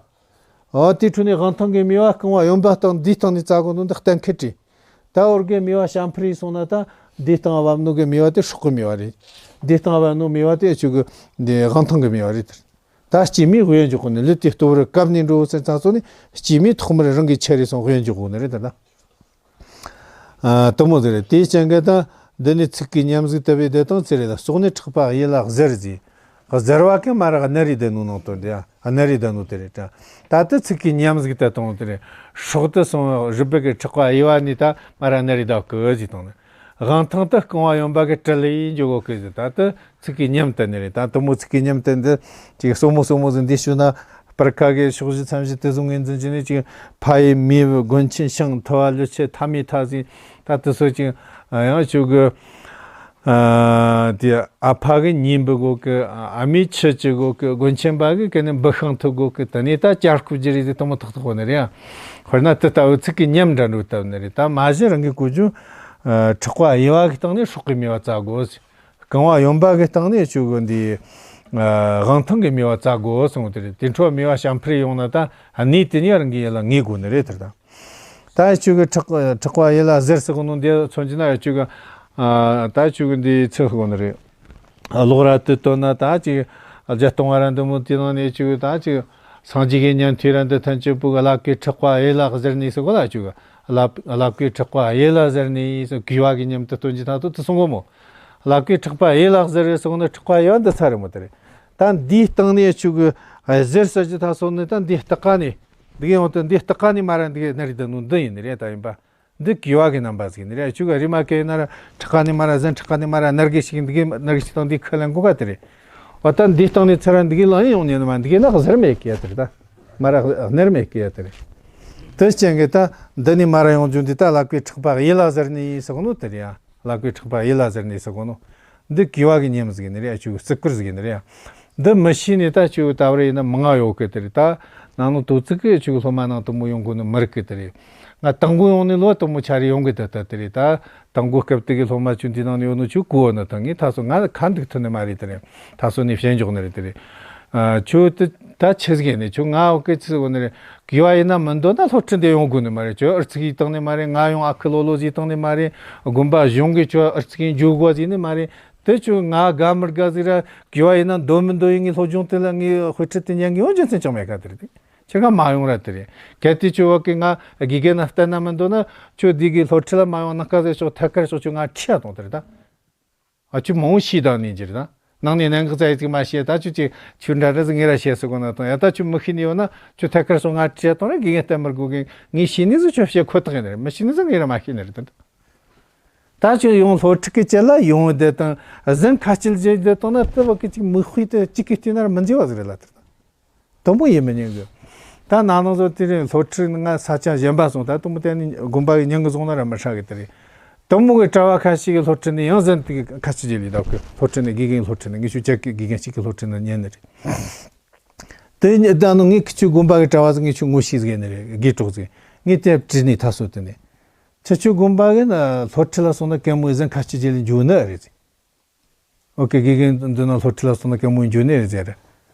འོ་དེའི་ཁྲོད་ནས་དབང་ཐང་གི་སྨེ་བ་རྐང་བ་ཡོན་པ་སྟེང་འདིའི་སྟེང་ནས་བཙལ་དགོས་ནོ་འདི་གཏན་འཁེལ་བྲིས། ད་འོ་གི་སྨེ་བ་བྱ་འཕུར་ཡིན་སོང་ན་ད་ འདི་སྟེང་བབས་ནོ་གི་མེ་བ་དེ་སྲོག་གི་མེ་བ་རེད། འདི་སྟེང་བབས་ནོ་མེ་བ་དེ་ཆུ་གི་འདི་དབང་ཐང་གི་མེ་བ་རེད། ད་སྐྱེས་མའི་དབྱེ་བ་འཇོག་གོ་ནི། ལུས་དེ་ལྟོ་བར་བཀབ་ནས་འགྲོ་ཟེར་ཚ་སོ་ནི་སྐྱེས་མའི་ཐོག་མར་རང་གི་ཆ་རེ་སོང་དབྱེ་འཇོག་གོ་ནི་རེད་ད། ཨ། དུ་མོ་ཟེར་རེད། དེའི་རྐྱེན་གྱིས་ད་འདི་ནི་ཚིག་གི་ཉམས་ཟིག་དུ་བའི་བདེ་དང་ཚེ་རེ་ལ་སོགས་ནས་ཕྲག་པ་གཡས་ལ་གཟིར་ཟེར། གཟིར་བ་གི་མ་ར་གནད་རེ་ལྡན་ནོ་ནང་དོན་དེ་ཡ། གནད་རེ་ལྡན་ནོ་དེ་རེད་ད། ད་ལྟ་ཚིག་གི་ཉམས་ཟིག་ད་དང་དེ་རེད། སྲོག་དུ་སོང་རུས་སྦལ་གི་ཕྲག་པ་གཡས་པ་ནས་ད་མ་ར་གནད་རེ་ལྡན་གི་ཟིག་དང་ནི། དབང་ཐང་དུ་རྐང་བ་གཡོན་པ་གི་གྲུ་ལ་ཡིན་འཇོག་གོ་གི་ཟིག་ད་ལྟ་ཚིག་གི་ཉམས་དེ་ནི་རེད། ད་དུ་མོ་ཚིག་གི་ཉམས་དེ་འདི་ཅིག་སོ་མོ་སོ་མོ་ཟིག་འདི་ཞུ་ན། སྤར་ཁ་གི་ཕྱོགས་བཞི་མཚམས་བཞི་དེ་བཟུང་ངེས་འཛིན་གྱི་ནི་ཅིག་ཕ་ཡི་མེས་པོ་དགོན་ཆེན་ཞིང་མཐུ་བ་ལུས་ཆེ་ཐ་མའི་མཐའ་ཟིན། ད་དུ་སོ་ཅིག་ཡང་ཆོས་གི། ཨ། དེ་ཨ་ཕ་གི་ཉིན་པི་གོ་གི། ཨ་མའི་ཆུ་ཅི་གོ་གི། དགོན་ཆེན་པ་གི་གི་ནི་འབུ་ཤིང་མཐུ་གོ་གི། དེ་ནས་ད་བྱ་རྐུབ་ཀྱི་རིགས་དེ་དུ་མོ་ཐོག་ཐོག་གོ་ནི་རེད་ཡ། དཔེར་ན་དེ་ལྟ་བུ་ཚིག་གི་ཉམས་འདྲ་འགྲོ་ལྟ་བུ་ནི་རེད། ད་མ་གཞི་རང་གི་གོ་རྒྱུ། ཨ། ཕྲག་པ་གཡས་པ་གི་སྟེང་ནས་སྲོག་གི་མེ་བ་བཙའ་དགོས། རྐང་བ་གཡོན་པ་གི་སྟེང་ནས་ཆོས་གི་འདི། ཨ། དབང་ཐང་གི་མེ་བ་བཙའ་དགོས་གསུངས་དེ་རེད། དེ་འཕྲོ་མེ་བ་བྱ་འཕུར་ཡོང་ན་ད་གནས་དེ་ནས་རང་གི་ཡིད་ལ་ངེས་དགོས་ནི་རེད་དེ་ད། ད་ཆོས་གི་ཕྲག་ཕྲག་པ་གཡས་ལ་གཟིར་ཟེར་གོ་ནོ་འདི་མཚོན་གྱི་ན་ཆོས་གི། ཨ། ད་ཆོས་གི་འདི་ཚིག་གོ་ནི་རེད། ལོག་ར་དུ་བཏོན་ན་ད་ཅིག་བརྒྱད་སྟོང་བ་ར་འདི་མོ་དེ་ནང་ནས་ཆོས་གི་ད་ཅིག་སངས་རྒྱས་ཀྱི་ཉན་ཐོས་ར་འདི་ཐམས་ཅད་པོ་གི་ཀླ་ཀའི་ཕྲག་པ་གཡས་ལ་གཟིར་ནས་ཟེར་གོ་ལ། ཆོས་གི་ཀླ་ཀླ་ཀའི་ཕྲག་པ་གཡས་ལ་གཟིར་ནས་ཟེར་གུས་པ་གི་ཉམས་དུ་སྟོན་གྱི་ད་དུ་དུ་སོང་གོ་མོ། ཀླ་ཀའི་ཕྲག་པ་གཡས་ལ་གཟིར་རེད་ཟེར་གོ་ནི་ཕྲག་པ་གཡས་པ་འདི་ཚ་རེད་མོ་དེ་རེད། ད་འདིའི་སྟེང་ནས་ཆོས་གི་གཟིར་ཟེར་གྱི་ད་སོང་ནི་ད་འདིའི་སྟེགས་ཀ་ནས་འདི་གི་ཡང་དུ་འདིའི་སྟེགས་ཀ་ནས་མ་ར་འདི་གི་ནི་རེད་ད་ནོ་འདི་ཡིན་ནི་རེད་ད་ཡིན་པ། འདི་གུས་པ་གི་རྣམ་པ་ཟིག་ནི་རེད། ཆུ་ག་རི་མ་ཀེ་ན་ར་ཕྲག་ཁ་ནི་མ་ར་ཟན་ཕྲག་ཁ་ནི་མ་ར་ནར་གི་ཞིག་འདི་གི་ནར་གི་ཞིག་དང་འདི་ཁ་ལན་གོ་ག་དེ་རེད། འོ་ད་འདི་སྟེང་ནི་ཚེ་ར་འདི་གི་ལ་ཡོང་ཉན་མ་འདི་གི་ལ་གཟར་མེད་ཀི་ཡ་དེ་རེད་ད། མ་ར་གནར་མེད་ཀི་ཡ་དེ་རེད། དེ་ཅན་གི་ད་འདི་ནི་མ་ར་ཡོང་རྒྱུ་འདི་ད་ལ་ཀའི་ཕྲག་པ་གཡས་ལ་གཟར་ནི་ཟེར་གོ་ནོ་དེ་རེད་ཡ། ལ་ཀའི་ཕྲག་པ་གཡས་ལ་གཟར་ནི་ཟེར་གོ་ནོ། འདི་གུས་པ་གི་ཉམས་ཟིག་ནི་རེད། ཆུ་བརྩི་བཀུར་ཟིག་ནི་རེད་ཡ། འདི་མི་ཤེས་ནི་ད་ཆུ་ད་བར་ཡིན་ན་མང་ང་ཡོད་གི་དེ་རེད། ད་ནང་ནོ་དོ་ཚིག་གི་ཆུ་སློབ་མ་ནང་དུ་མོ་ཡོང་གོ་ནི་མི་རིག་གི་དེ་རེད། ང་དང་པོ་ཡོང་ནི་ལོ་དུ་མོ་ཆ་རེ་ཡོང་གི་ད་ད་དེ་རེད། ད་དང་པོ་སྐབས་དེ་གི་སློབ་མ་ཆུ་འདི་ནང་ནས་ཡོད་ནོ་ཆུ་གོ་ནི་དང་ངས་ད་སོ་ང་ཁ་འདུག་ཐུབ་ནི་མ་རེད་དེ་རེད། ད་སོ་ནས་བཤད་འཇོག་ནི་རེད་དེ་རེད། ཨ་ཆུ་དེ་ད་ཆི་ཟིག་ནི་ཆུ་ང་འོ་གི་ཚི་འོ་ནི་རེད། གུས་པ་ཡིན་ན་མི་འདོད་ན་སློབ་ཁྲིད་འདི་ཡོང་དགོས་ནི་མ་རེད། ཁྱོད་ཨར་ཚིག་ཡིས་བཏང་ནི་མ་རེད། ང་ཡོང་ཨ་ཁུ་ལོ་ལོ་ཟིག་བཏང་ནི་མ་རེད། དགོན་པ་གཞུང་གིས་ཁྱོད་ཨར་ཚིག་ཡིན་འཇུག་དགོས་ཟིག་ནི་མ་རེད། དེ་ཁྱོད་ང་དགའ་མི་དགའ་ཟིག་ར་གུས་པ་ཡིན་ན་འདོད་མི་འདོད་ཡིན་ངའི་སློབ་སྦྱོང་དེ་ལ་ངའི་དཔེ་ཁྲིད་དེ་ཉན་གི་ཡོང་རྒྱུ་མཚན་ཅང་མེད་ཁ་དེ་རེད། དེ་ཁྱེད་ཀ་མ་ཡོང་ར་དེ་རེད། གལ་ཏེ་ཁྱོད་བ་གི་ང་དགེ་རྒན་ན་བསྟན་ན་མི་འདོད་ན་ཁྱོད་འདི་གི་སློབ་ཁྲིད་ལ་མ་ཡོང་ན་ཀ་ཟེར་ཤོག་ཐད་ཀར་ཤོག་ཁྱོད་ང་ཁྲིད་ཡ་གཏོང་དེ་རེད་ད། ཨ་ཆུ་མང་ཤེས་དང་ནི་འགྱུར་ན། ནང་ནས་ནང་གི་རྩ་ཡི་ཚིག་མ་ཤེས་ད་ཆུ་ཅིག་ཆུ་འདྲ་འདྲ་ཟིག་ངེ་ར་ཤེས་སུ་གོ་ན་དང་ཡ་ད་ཆུ་མི་ཤེས་ནི་ཡོད་ན་ཆུ་ཐད་ཀར་སོང་ང་ཁྲིད་དང་ར་དགེ་རྒན་བསྟན་མར་དགོས་གི་ངས་ཤེས་ནི་ཟིག་ཆོ་བཤད་ཁོ་ཐག་ཡིན་རེད། མི་ཤེས་ནི་ཟིག་ངེ་ར་མ་ཤེས་ནི་རེད་ད། ད་ཆུ་ཡོང་སློབ་ཕྲུག་གི་ཅི་ལ་ཡོང་བསྡད་དང་ཟན་ཁ་སྐྱེལ་བྱེད་བསྡད་དང་ན་དེ་བ་གི་ཅིག་མིག་དཔེ་དེ་གཅིག་གི་བལྟས་ན་ར་མི་མཇལ་བ་ཟིག་རེད་ལ་དེར་ད། དུམ་བུ་ཡིན་མི་ཉན་གི། ད་ན་ནིང་བཟོ་དེ་རིང་སློབ་ཁྲིད་ནི་ང་ས་ཆ་གཞན་པ་སོང་ད་དུམ་བུ་དེ་ནི་དགོན་པ་གི་ཉིན་གི་སོང་ན་ར་མི་ཧྲ་གི་དེ་རེད། དུམ་བུ་གི་གྲྭ་བ་ཁ་ཤས་ཀྱི་སློབ་ཁྲིད་ནི་ཡང་ཟན་དེ་གི་ཁ་ཆུ་རྗེ་ལི་དག་གི་སློབ་ཁྲིད་ནི་དགེ་རྒན་སློབ་ཁྲིད་ནི་ངེད་ཆོ་ཅག་གི་དགེ་རྒན་གཅིག་གི་སློབ་ཁྲིད་ནི་ཉན་ནི་རེད། དེ་ནི་ད་ནི་ངས་ཁི་ཆོའི་དགོན་པ་གི་གྲྭ་བ་ཟིག་ངེད་ཆོ་ངོ་ཤེས་ཟིག་ཡིན་ནི་རེད། དགེ་གྲོགས་ཟིག་ངས་དེ་དྲིས་ནི་ད་སོ་དེ་ནི་ཁྱེད་ཆོའི་དགོན་པ་གི་ན་སློབ་ཁྲིད་ལ་སོང་ན་གད་མོ་ཟན་ཁ་ཆུ་རྗེ་ལི་འཇུ་ནི་རེད་ཟིག་ཨོ་ཀེ། དགེ་རྒན་འདི་ན་སློབ་ཁྲིད་ལ་སོང་ན་གད་མོ་འཇུ་ནི་རེད་ཟེར།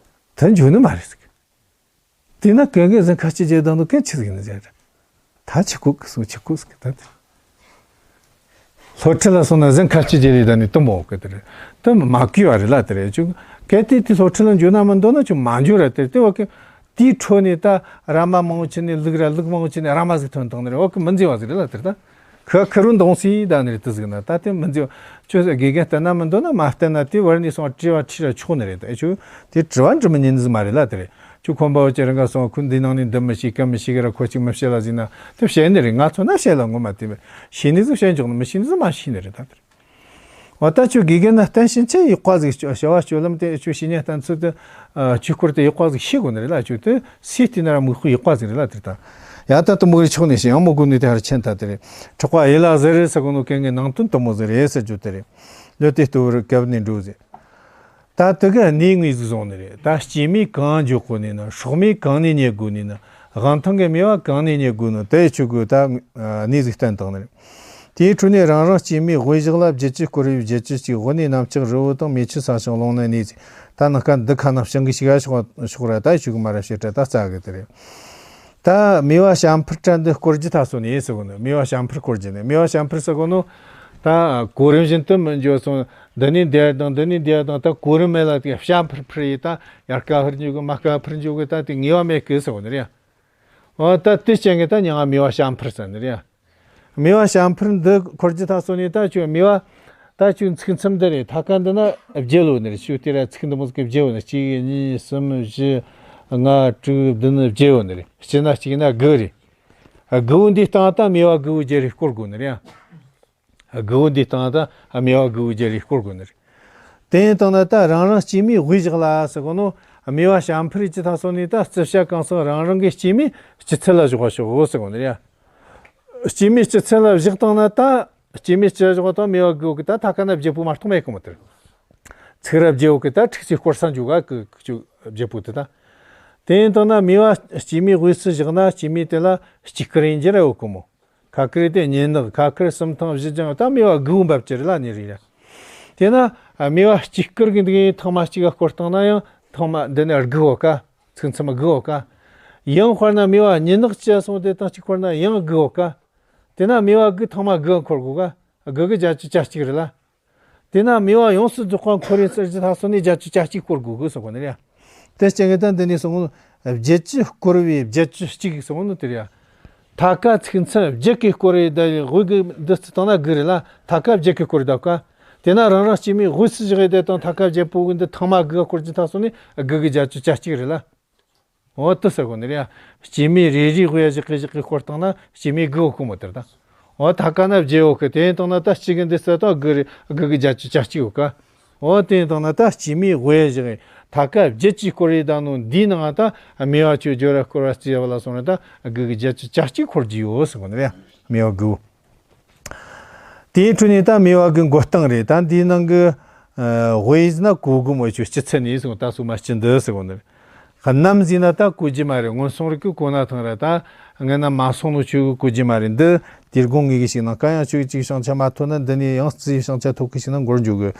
དེ་འཇུ་ནི་མ་རེད་ཟེར། དེས་ན་གན་གན་ཟན་ཁ་ཆུ་རྗེ་དང་དུ་གན་ཆི་ཟིག་ཡིན་ཟེར། ད་ཆི་ཁུག་གི་སོང་ཆི་ཁུག་ཟིག་ད་དེ། སློབ་ཁྲིད་ལ་སོང་ན་ཟན་ཁ་ཆུ་རྗེ་རེད་ད་ནི་དུ་མོ་གི་དེ་རེད། དུ་མ་གུས་བ་རེད་ལ་དེ་རེད་ཅུ། གལ་ཏེ་དེ་སློབ་ཁྲིད་ལ་འཇུ་ན་མི་འདོད་ན་ཆུ་མ་འཇུ་ར་དེ་དེ་བ་གི། དེའི་འཕྲོ་ནས་ད་ར་མ་མང་བོ་ཆེ་ནས་ལུག་ར་ལུག་མང་བོ་ཆེ་ནས་ར་མ་ཟིག་ཐོན་བཏང་ནི་རེད། འོ་ཀི་མི་མཛེས་བ་ཟིག་རེད་ལ་དེར་ད། ཁ་ཁི་རུ་འདོང་སི་ད་ནི་རེད་དུ་ཟིག་ན་ད་དེ་མི་མཛེས་བ། ཁྱོད་དགེ་རྒན་བསྟན་ན་མི་འདོད་ན་མ་བསྟན་ན་དེ་བར་ནས་སོང་བྲིས་བ་ཁྲིད་ར་ཆོག་ནི་རེད་ད། ཨེ་ཁྱོད་དེ་དྲི་བ་འདྲི་མི་ཉན་ཟིག་མ་རེད་ལ་དེ་རེད། ཁྱོད་ཁོམ་པ་བ་ཅི་རང་ག་སོང་ཁུ་འདི་ནང་ནས་འདི་མི་ཤེས་ག་མི་ཤེས་ག་ར་ཁོ་གཅིག་མི་བཤད་ལ་ཟིག་ན་དེ་བཤད་ནི་རེད། ང་ཚོ་ན་བཤད་ལ་ངོ་མ་དེ་བས་ཤེས་ནི་ཟིག་བཤད་འཇོག་ནི་མི་ཤེས་ནི་ཟིག་མ་ཤེས་ནི་རེད་ད་དེ་རེད། འོ་ད་ཁྱོད་དགེ་རྒན་ན་བསྟན་ཕྱིན་ཆད་ཡིག་པ་ཟིག་བྱ་བ་སྤྱོད་ལམ་དེ་ཁྱོད་བཤེས་གཉེན་བསྟན་ཚུལ་དེ་ཆོས་སྐོར་དེ་ཡིག་པ་ཟིག་ཤེས་དགོས་ནི་རེད་ལ། ཁྱོད་དེ་སུས་བལྟས་ན་ར་མིག་དཔེ་ཡིག་པ་ཟིག་རེད་ལ་དེ་ད། ཡ་ད་དུ་མོ་རི་ཆོག་ནས་ཤེས་ཡང་མོ་དགོས་ནི་དེ་ཧར་ཆེན་ད་དེ་རེད། གྲགས་པ་ཡེ་ལ་ཟེར་རེད་ཟེར་གོ་ནོ་གན་གི་ནང་དོན་དུ་མོ་ཟིག་རེད་ཟེར་རྒྱུ་དེ་རེད། ལོ་དེ་ལྟོ་བར་བཀབ་ནས་འགྲོ་ཟེར། ད་དེ་ག་གནས་ངོས་ཟིག་བཟུང་ནི་རེད། ད་སྐྱེས་མས་གང་འཇོག་གོ་ནི་ན། སྲོག་མས་གང་ནས་རྙེད་དགོས་ནི་ན། དབང་ཐང་གི་མེ་བ་གང་ནས་རྙེད་དགོས་ནི་དེ་ཆུ་གོ་ད་གནས་ཟིག་བསྟན་བཏང་ནི་རེད། དེའི་ཁྲོད་ནས་རང་རང་སྐྱེས་མའི་དབུས་བཞག་ལ་བརྒྱད་ཅུ་སྐོར་བའི་བརྒྱད་ཅུ་གཅིག། དབུ་ནས་གནམ་ལྕགས་རི་བོ་དང་། མེ་ཆུ་ས་ཞིང་རླུང་ནི་གནས་ཟིག། ད་ནི་ཁ་འདི་ཁ་ན་བྱང་གི་ཞིག་ག་ཤོག་ཤོག་ར་ད་ཆུ་གོ་མ་ར་བཤད་ད་རྩ་གི་དེ་རེད། ད་མེ་བ་བྱ་འཕུར་དྲ་འདི་སྐོར་རྒྱུ་ད་སོ་ནས་ཟེར་གོ་ནི། མེ་བ་བྱ་འཕུར་སྐོར་རྒྱུ་ནི། མེ་བ་བྱ་འཕུར་ཟེར་གོ་ནོ། ད་གོ་རིམ་བཞིན་དུ་མི་འགྱོ་སོང་། འདི་ནས་འདི་དང་འདི་ནས་འདི་དང་ད་གོ་རིམ་མེད་ལ་དེ་བྱ་འཕུར་འཕུར་ཡིས་ད་ཡར་ཀ་འཕུར་འཇུག་གི་མར་ཀ་འཕུར་འཇུག་གི་ད་དེ་ངེས་པ་མེད་གི་ཟེར་བ་ནི་རེད། འོ་ད་དེ་ཅན་གི་ད་མྱིང་ང་མེ་བ་བྱ་འཕུར་ཟེར་ནི་རེད། མེ་བ་བྱ་འཕུར་འདི་འཁོར་རྒྱུ་ད་སོ་ནི་ད་ཆུ་མེ་བ་ད་ཆུ་ཚིག་མཚམས་འདི་རེད། ཐ་ཀ་འདི་ན་བརྒྱད་ལོ་ནི་རེད། ཆུ་དེ་ར་ཚིག་འདི་མོ་ཟིག་གི་བརྒྱད་ཡོད་ནི། གཅིག་གཉིས་གསུམ་བཞི་ལྔ་དྲུག་བདུན་བརྒྱད་ཡོད་ནི་རེད། སྤྱི་ན་གཅིག་ན་དགུ་རེད། དགུ་བོ་འདི་སྟེང་ད་མེ་བ་དགུ་བོ་བརྒྱད་རེ་བསྐོར་དགོས་ནི་རེད། དགུ་བོ་འདི་སྟེང་ད་མེ་བ་དགུ་བོ་བརྒྱད་རེ་བསྐོར་དགོས་ནི་རེད། དེ་ཡིན་དང་ན་ད་རང་རང་སྐྱེས་མའི་དབུས་བཞག་ལ་ཟེར་གོ་ནོ། མེ་བ་བྱ་འཕུར་གྱི་ད་སོ་ནི་ད་རྩི་བྱ་གང་སོང་རང་རང་གི་སྐྱེས་མའི་སྤྱི་ཚད་ལ་བཞག་པ་ཤོག་ཟེར་གོ་ནི་རེད། སྐྱེས་མའི་སྤྱི་ཚད་ལ་བཞག་དང་ན་ད་སྐྱེས་མའི་སྤྱི་བཞག་དང་མེ་བ་དགུ་བོ་གི་ད་ཐ་ཀ་ན་བརྒྱད་པོ་མ་གཏོགས་མེད་གི་མོ། དེར་ཚིག་ར་བརྒྱད་བོ་གི་ད་ཁྲིག་ཚིག་སྐོར་ས་འཇུག་ག་གི་བརྒྱད་པོ་དེ་ད། དེ་ཡིན་དང་ན་མེ་བ་སྐྱེས་མའི་དབུས་སུ་བཞག་ན་སྐྱེས་མའི་དེ་ལ་སྐྱེས་སྐར་ཡིན་གྱི་ར་ཡོད་གི་མོ། ཁ་སྐར་དེ་ཉི་ནག་ཁ་སྐར་གསུམ་ཐང་བཞི་ལྗང་ད་མེ་བ་དགུ་བོ་འབབ་ཀྱི་རེད་ལ་ནི་རེད་ཡ། དེ་ན་མེ་བ་སྐྱེས་སྐར་གི་འདི་གི་ཐེངས་མ་གཅིག་ག་སྐོར་བཏང་ན་ཡང་ཐེངས་མ་འདི་ནི་དགུ་བོ་ཀ། ཚིག་མཚམས་དགུ་བོ་ཀ། ཡང་དཔེར་ན་མེ་བ་ཉི་ནག་ཅི་སོང་དེ་དང་གཅིག་སྐོར་ན་ཡང་དགུ་བོ་ཀ། དེ་ན་མེ་བ་དགུ་ཐེངས་མ་དགུ་འཁོར་དགོས་ཀ། དགུ་གི་བརྒྱད་ཅུ་གྱ་གཅིག་རེད་ལ། དེ་ན་མེ་བ་ཡོངས་སུ་རྫོགས་པ་འཁོར་བའི་ཚར་གྱི་ད་སོ་ནི་བརྒྱད་ཅུ་གྱ་གཅིག་སྐོར་དགོས་གི་ཟེར་གོ་ནི་རེད། དེ་སྤྱན་གི་ད་འདི་ནས་སོང་བརྒྱད་ཅུ་སྐོར་བའི་བརྒྱད་ཅུ་གཅིག་སོང་ནི་དེ་རེད། ཐ་ཀ་ཚིག་མཚམས་བརྒྱད་ཀྱི་སྐོར་བའི་ད་དབུས་ཀྱི་འདི་སུ་བཏང་ན་དགུ་རེད་ལ། ཐ་ཀ་བརྒྱད་ཀྱི་སྐོར་བའི་ད་ཀ། དེ་ན་རང་རང་སྐྱེས་མའི་དབུས་སུ་བཞག་ཡི་དེ་དང་ཐ་ཀ་བརྒྱད་པོ་གི་འདི་ཐེངས་མ་དགུ་སྐོར་གྱི་ད་སོ་ནི་དགུ་གི་བརྒྱད་ཅུ་གྱ་གཅིག་རེད་ལ། འོ་དེ་ཟེར་གོ་ནི་རེད་ཡ། སྐྱེས་མའི་རེ་རེའི་དབུས་བཞག་གི་བཞག་གི་སྐོར་བཏང་ན་སྐྱེས་མའི་དགུ་བོ་ཀ་མོ། དེར་ད་འོ་ཐ་ཀ་ན་བརྒྱད་བོ་ཀ། དེ་ཡིན་དང་ན་ད་གཅིག་གི་འདི་ཟེར་ད་དགུ་རེད། དགུ་གི་བརྒྱད་ཅུ་གྱ་གཅིག་ཡོད་ཀ། འོ་དེ་ཡིན་དང་ན་ད་སྐྱེས་མའི་དབུས་བཞག་གི་ཐ་ཀ་བརྒྱད་ཅུ་སྐོར་ཡི་ད་ནོ་འདིའི་ནང་ད་མེ་བ་ཆུ་སྦྱོར་བ་སྐོར་བ་རྩི་བ་ལ་སོང་རེད། ད་དགུ་གི་བརྒྱད་ཅུ་གྱ་གཅིག་འཁོར་གྱི་ཡོད་ཟེར་གོ་ནི་རེད་ཡ། མེ་བ་དགུ་བོ། དེའི་འཕྲོས་ནས་ད་མེ་བ་གི་འགོད་སྟངས་རེད། ད་འདིའི་ནང་གི་ཨ་དབུས་ན་གོ་གི་མོ་ཆུ་སྤྱི་ཚན་ནས་སོང་ད་སོ་མ་སྤྱི་འདི་ཟེར་གོ་ནི་རེད། གནམ་ཟེར་ན་ད་གོ་རྒྱུ་མ་རེད། སྔོན་སོང་རིག་གི་གོ་ན་ཐང་ར། ད་ངན་ན་མ་སོང་ནོ་ཆུ་གི་གོ་རྒྱུ་མ་རེད། འདི་དེར་དགོངས་ངེས་གི་ཞིག་ན་གང་ཡང་ཆུ་གཅིག་ཤང་ཆ་མ་ཐོན་ན་འདི་ནས་ཡང་རྩིས་ཤང་ཆ་ཐོག་གི་ཞིག་ན་འགོར་འཇུག་གི།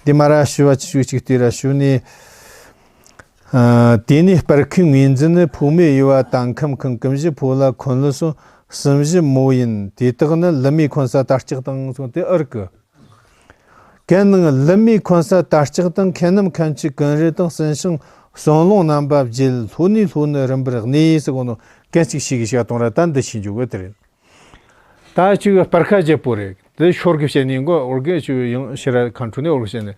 དེ་མ་ར་ཞུ་བ་ཆུ་གཅིག་དེ་ར་ཞུ་ནས། ཨ་དེ་ནས་སྤར་ཁའི་ངོས་འཛིན་ནི། ཕོ་མོའི་དབྱེ་བ། ད་ཁམ་ཁང་ཀུན་བཞི་ཕོ་ལ་འཁོན་ལི་སོ་གསུམ་བཞི་མོ་ཡིན། དེ་དག་ནི་ལི་མེ་འཁོན་ས་དར་ལྕོག་དང་གསུངས་ཏེ་ཨར་ཀི། གན་ནང་ལི་མེ་འཁོན་ས་དར་ལྕོག་དང་། ཁེན་ནམ་ཁན་ཆུ་ཀུན་རི་དང་། སུན་ཤང་སོན་ལུང་རྣམ་པ་བརྒྱད། ལྷོ་ནས་ལྷོ་ནུབ་རིམ་པར་གནས་ཟེར་གོ་ནོ་གན་ཅིག་ཤེས་གི་ཤ་གཏོང་ར། ད་འདི་ཤེས་འཇུག་གི་དེ་རེད། ད་ཆུ་གི་སྤར་ཁ་བརྒྱད་པོ་རེད། དེ་ཤོར་གི་བཤད་ནས་མགོ་འོར་གི་ཆུ་ཡང་ཕྱི་ར་ཁ་འཕྲོ་ནས་འོར་གི་བཤད་ནས།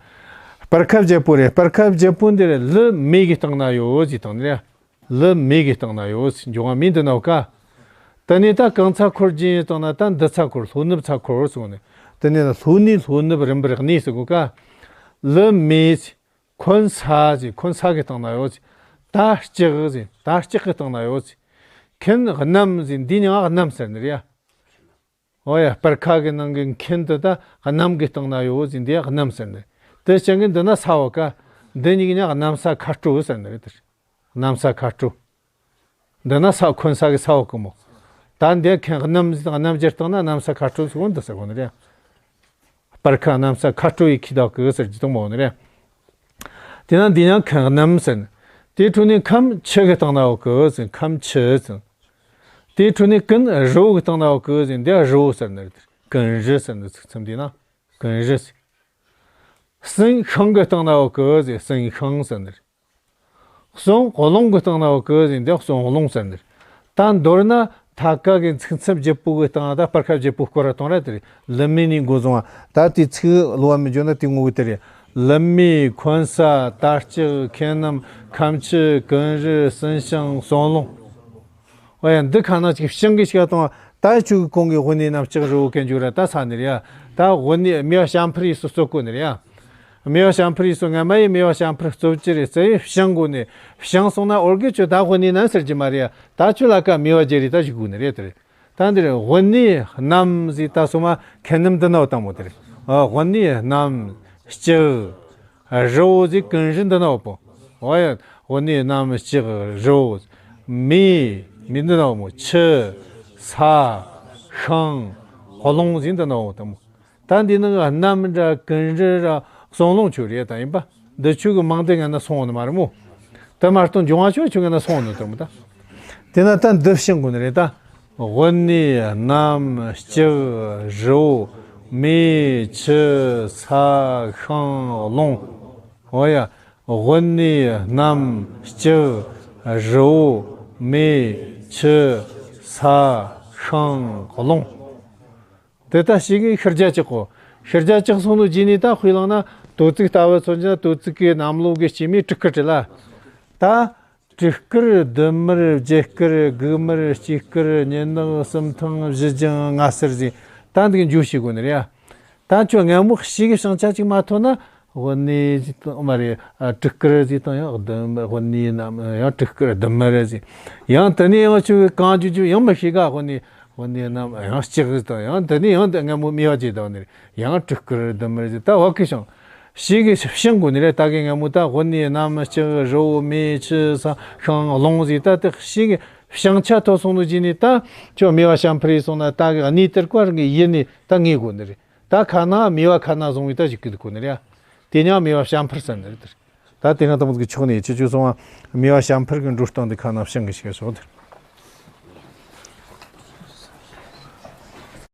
སྤར་ཁ་བརྒྱད་པོ་རེད། སྤར་ཁ་བརྒྱད་པོ་འདི་རེད། ལི་མེ་གི་སྟེང་ན་ཡོད་ཟེར་དང་ནི་རེད། ལི་མེ་གི་སྟེང་ན་ཡོད་ཟེར། འབྱུང་བ་མེ་འདི་ན་ཡོད་ཀ། དེ་ནས་ད་གང་ཚ་འཁོར་གྱི་ཡིན་དང་ན་ད་འདི་ཚ་འཁོར་ལྷོ་ནུབ་ཚ་འཁོར་སོང་ནས། དེ་ནས་ལྷོ་ནས་ལྷོ་ནུབ་རིམ་པར་གནས་ཟེར་གོ་ཀ། ལི་མེ་ཟེར། འཁོན་ས་ཟེར། འཁོན་ས་གི་སྟེང་ན་ཡོད་ཟེར། ད་ལྕགས་ཟེར། ད་ལྕགས་གི་སྟེང་ན་ཡོད་ཟེར། ཁེན་གནམ་ཟེར། འདི་ནི་ང་གནམ་ཟེར་ནི་རེད་ཡ། འོ་ཡ། སྤར་ཁ་གི་ནང་གི་ཁེན་དེ་ད་གནམ་གི་སྟེང་ན་ཡོད་ཟེར། འདི་ཡ་གནམ་ཟེར་ནི། དེ་ཅན་གི་འདི་ན་ས་བོ་ཀ། འདི་གཉིས་ཀྱི་ནི་གནམ་ས་ཁ་སྤྲོད་ཟེར་ནི་རེད། དེ་གནམ་ས་ཁ་སྤྲོད། འདི་ན་ས་འཁོན་ས་གི་ས་བོ་ཀ་མོ། ད་འདི་ཁེན་གནམ་ཟེར། གནམ་གྱི་སྟེང་ན་གནམ་ས་ཁ་སྤྲོད་ཟེར་གོ་འདི་ཟེར་གོ་ནི་རེད། སྤར་ཁ་གནམ་ས་ཁ་སྤྲོད་ཡི་ཁི་དག་གི་ཟེར་གྱི་དང་མོ་ནི་རེད། དེ་ན་འདི་ཡང་ཁེན་གནམ་ཟེར་ནི། དེའི་འཕྲོ་ནས་ཁམ་ཆུ་གི་སྟེང་ན་ཡོད་གི་ཟེར། ཁམ་ཆུ་ཟེར། དེའི་འཕྲོ་ནས་ཀུན་རི་བོ་གི་སྟེང་ན་ཡོད་གི་ཟེར། འདི་རི་བོ་ཟེར་ནི་རེད། ཀུན་རི་ཟེར་ནི། ཚིག་མཚམས་འདི་ན་ཀུན་རི་ཟེར། སུན་ཤང་གི་སྟེང་ན་ཡོད་གི་ཟེར། སུན་ཤང་ཟེར་ནི་རེད། སོན་ཀླུང་གི་སྟེང་ན་ཡོད་གི་ཟེར། འདི་སོན་ཀླུང་ཟེར་ནི་རེད། ད་མདོར་ན་ཐ་ཀ་གི་ཚིག་མཚམས་བརྒྱད་པོ་གི་སྟེང་ད་སྤར་ཁ་བརྒྱད་པོ་སྐོར་ར་གཏོང་ར་དེ་རེད། ལི་མེ་ནས་འགོ་བཟུང་བ། ད་དེ་ཚིག་ལོ་བ་མི་འཇོག་ན་དེ་ངོ་བོ་དེ་རེད། ལི་མེ། འཁོན་ས། དར་ལྕགས། ཁེན་ནམ། ཁམ་ཆུ། ཀུན་རི། སུན་ཤང་། སོན་ཀླུང་། འོ་ཡ། འདི་ཁ་ན་ཅིག་ཤང་གི་ཤ་གཏོང་བ། ད་ཆུ་གི་གོང་གི་དབུ་ནས་གནམ་ལྕགས་རི་བོ་ཀན་འཇུག་ར་ད་ས་ནི་རེད་ཡ། ད་དབུ་ནས་མེ་བ་བྱ་འཕུར་ཡིས་སུ་གཙོ་བཀོད་ནི་རེད་ཡ། མེ་བ་བྱ་འཕུར་ཡིས་སོ། སྔ་མ་ཡི་མེ་བ་བྱ་འཕུར་གཙོ་ཆེ་རེད་ཟེར་ཡི་བྱང་དགོས་ནས། བྱང་སོང་ན་འོར་གི་ཆུ་ད་དབུ་ནས་ནན་ཟེར་གྱི་མ་རེད་ཡ། ད་ཆུ་ལ་ཀ་མེ་བ་རྒྱལ་རེད་ད་ཞུ་དགོས་ནི་རེད་དེ་རེད། ད་འདིར་དབུ་ནས་གནམ་ཟེར་ད་སོ་མ་ཁེན་ནམ་འདི་ན་བ་དང་མོ་དེ་རེད། ཨ་དབུ་ནས་གནམ་ལྕགས་རི་བོ་ཟེར། ཀུན་རི་འདི་ན་བ་པོ། འོ་ཡ། དབུ་ནས་གནམ་ལྕགས་རི་བོ། མེ། མེ་འདི་ན་བ་མོ། ཆུ། ས། ཤང་། ཀླུང་ཟེར་འདི་ན་བ་དང་མོ། ད་འདི་ནང་གནམ་ར་ཀུན་རི་ར་སོན་ཀླུང་ཆུ་རེད་ད་ཡིན་པ། འདི་ཆུ་གི་མིང་དེ་ངན་ན་སོང་བ་ནི་མ་རེད་མོ། དེ་མ་གཏོགས་འབྱུང་བ་ཆུ་ཆུ་ངན་ན་སོང་བ་ནི་དེ་མོ་ད། དེ་ན་ད་འདི་བྱང་དགོས་ནི་རེད་ད། དབུ་ནས་གནམ་ལྕགས་རི་བོ། མེ་ཆུ་ས་ཤིང་རླུང་། འོ་ཡ། དབུ་ནས་གནམ་ལྕགས་རི་བོ་མེ་ཆུ་ས་ཤིང་རླུང་། དེ་ལྟ་ཞིག་གིས་ཤར་རྒྱ་ལྕགས་གོ། ཤར་རྒྱ་ལྕགས་སོང་ནོ་རྗེས་ནས་ད་དཔེ་བླངས་ན་དོ་ཚིགས་ལྟ་བུ་མཚོན་ཆ་དོ་ཚིགས་ཀྱི་གནམ་ལོ་གི་སྐྱེས་མའི་སྤྲུལ་སྐུ་བྲིས་ལ། ད་སྤྲུལ་སྐུར་བདུན་དམར་བརྒྱད་དཀར་དགུ་དམར་གཅིག་དཀར་གཉིས་ནག་གསུམ་ཐང་བཞི་ལྗང་ལྔ་སེར་ཟེར། ད་འདི་འཇུག་བྱེད་དགོས་ནི་རེད་ཡ། ད་ཁྱོད་སྔ་མོ་ཞིག་གི་བྱང་ཆ་ཅིག་མ་ཐོན་ན། དབུ་ནས་ཟེར་དང་མ་རེད། ཨ། སྤྲུལ་སྐུར་ཟེར་དང་ཡང་བདུན། དབུ་ནས་གནམ་ཡང་སྤྲུལ་སྐུར་བདུན་དམར་ཟེར། ཡང་དེ་ནས་ཡང་ཆུ་གང་བཅུ་བཅུ་ཡང་མི་ཤེས་ག་དབུ་ནས། དབུ་ནས་གནམ་ཡང་ལྕགས་ཟེར་དང་ཡང་དེ་ནས་ཡང་དེ་སྔ་མོ་སྨེ་བ་བྱས་དང་ནི་ཡང་སྤྲུལ་སྐུར་བདུན་དམར་ཟེར། ད་བ་གི་ཤང་ཞིག་གི་ཤང་དགོས་ནི་རེད། ད་གི་སྔ་མོ་ད་དབུ་ནས་གནམ་ལྕགས་རི་བོ་མེ་ཆུ་ས་ཤིང་རླུང་ཟེར། ད་དེ་ཞིག་གི་བྱང་ཆ་ཐོན་སོང་ནོ་རྗེས་ནས་ད་ཁྱོད་སྨེ་བ་བྱམས་འཕེལ་ཡིན་སོང་ན་ད་གི་གནས་དེར་བཀར་གི་ཡིན་ནི་ད་ངེས་དགོས་ནི་རེད། ད་ཁ་ན་སྨེ་བ་ཁ་ན་བཟུང་བའི་ད་ཞིག་གི་དགོས་ནི་རེད། དེ་ཉག་སྨེ་བ་བྱམས་འཕེལ་ཟེར་ནི་རེད། ད་དེ་སྔ་དང་པོ་གི་ཕྱོགས་ནས་ཁྱེད་ཆོས་སོང་བ་སྨེ་བ་བྱམས་འཕེལ་གི་འགྲོ་སྟངས་དེ་ཁ་ན་བྱང་གི་ཞིག་ཕྱོགས་དེར།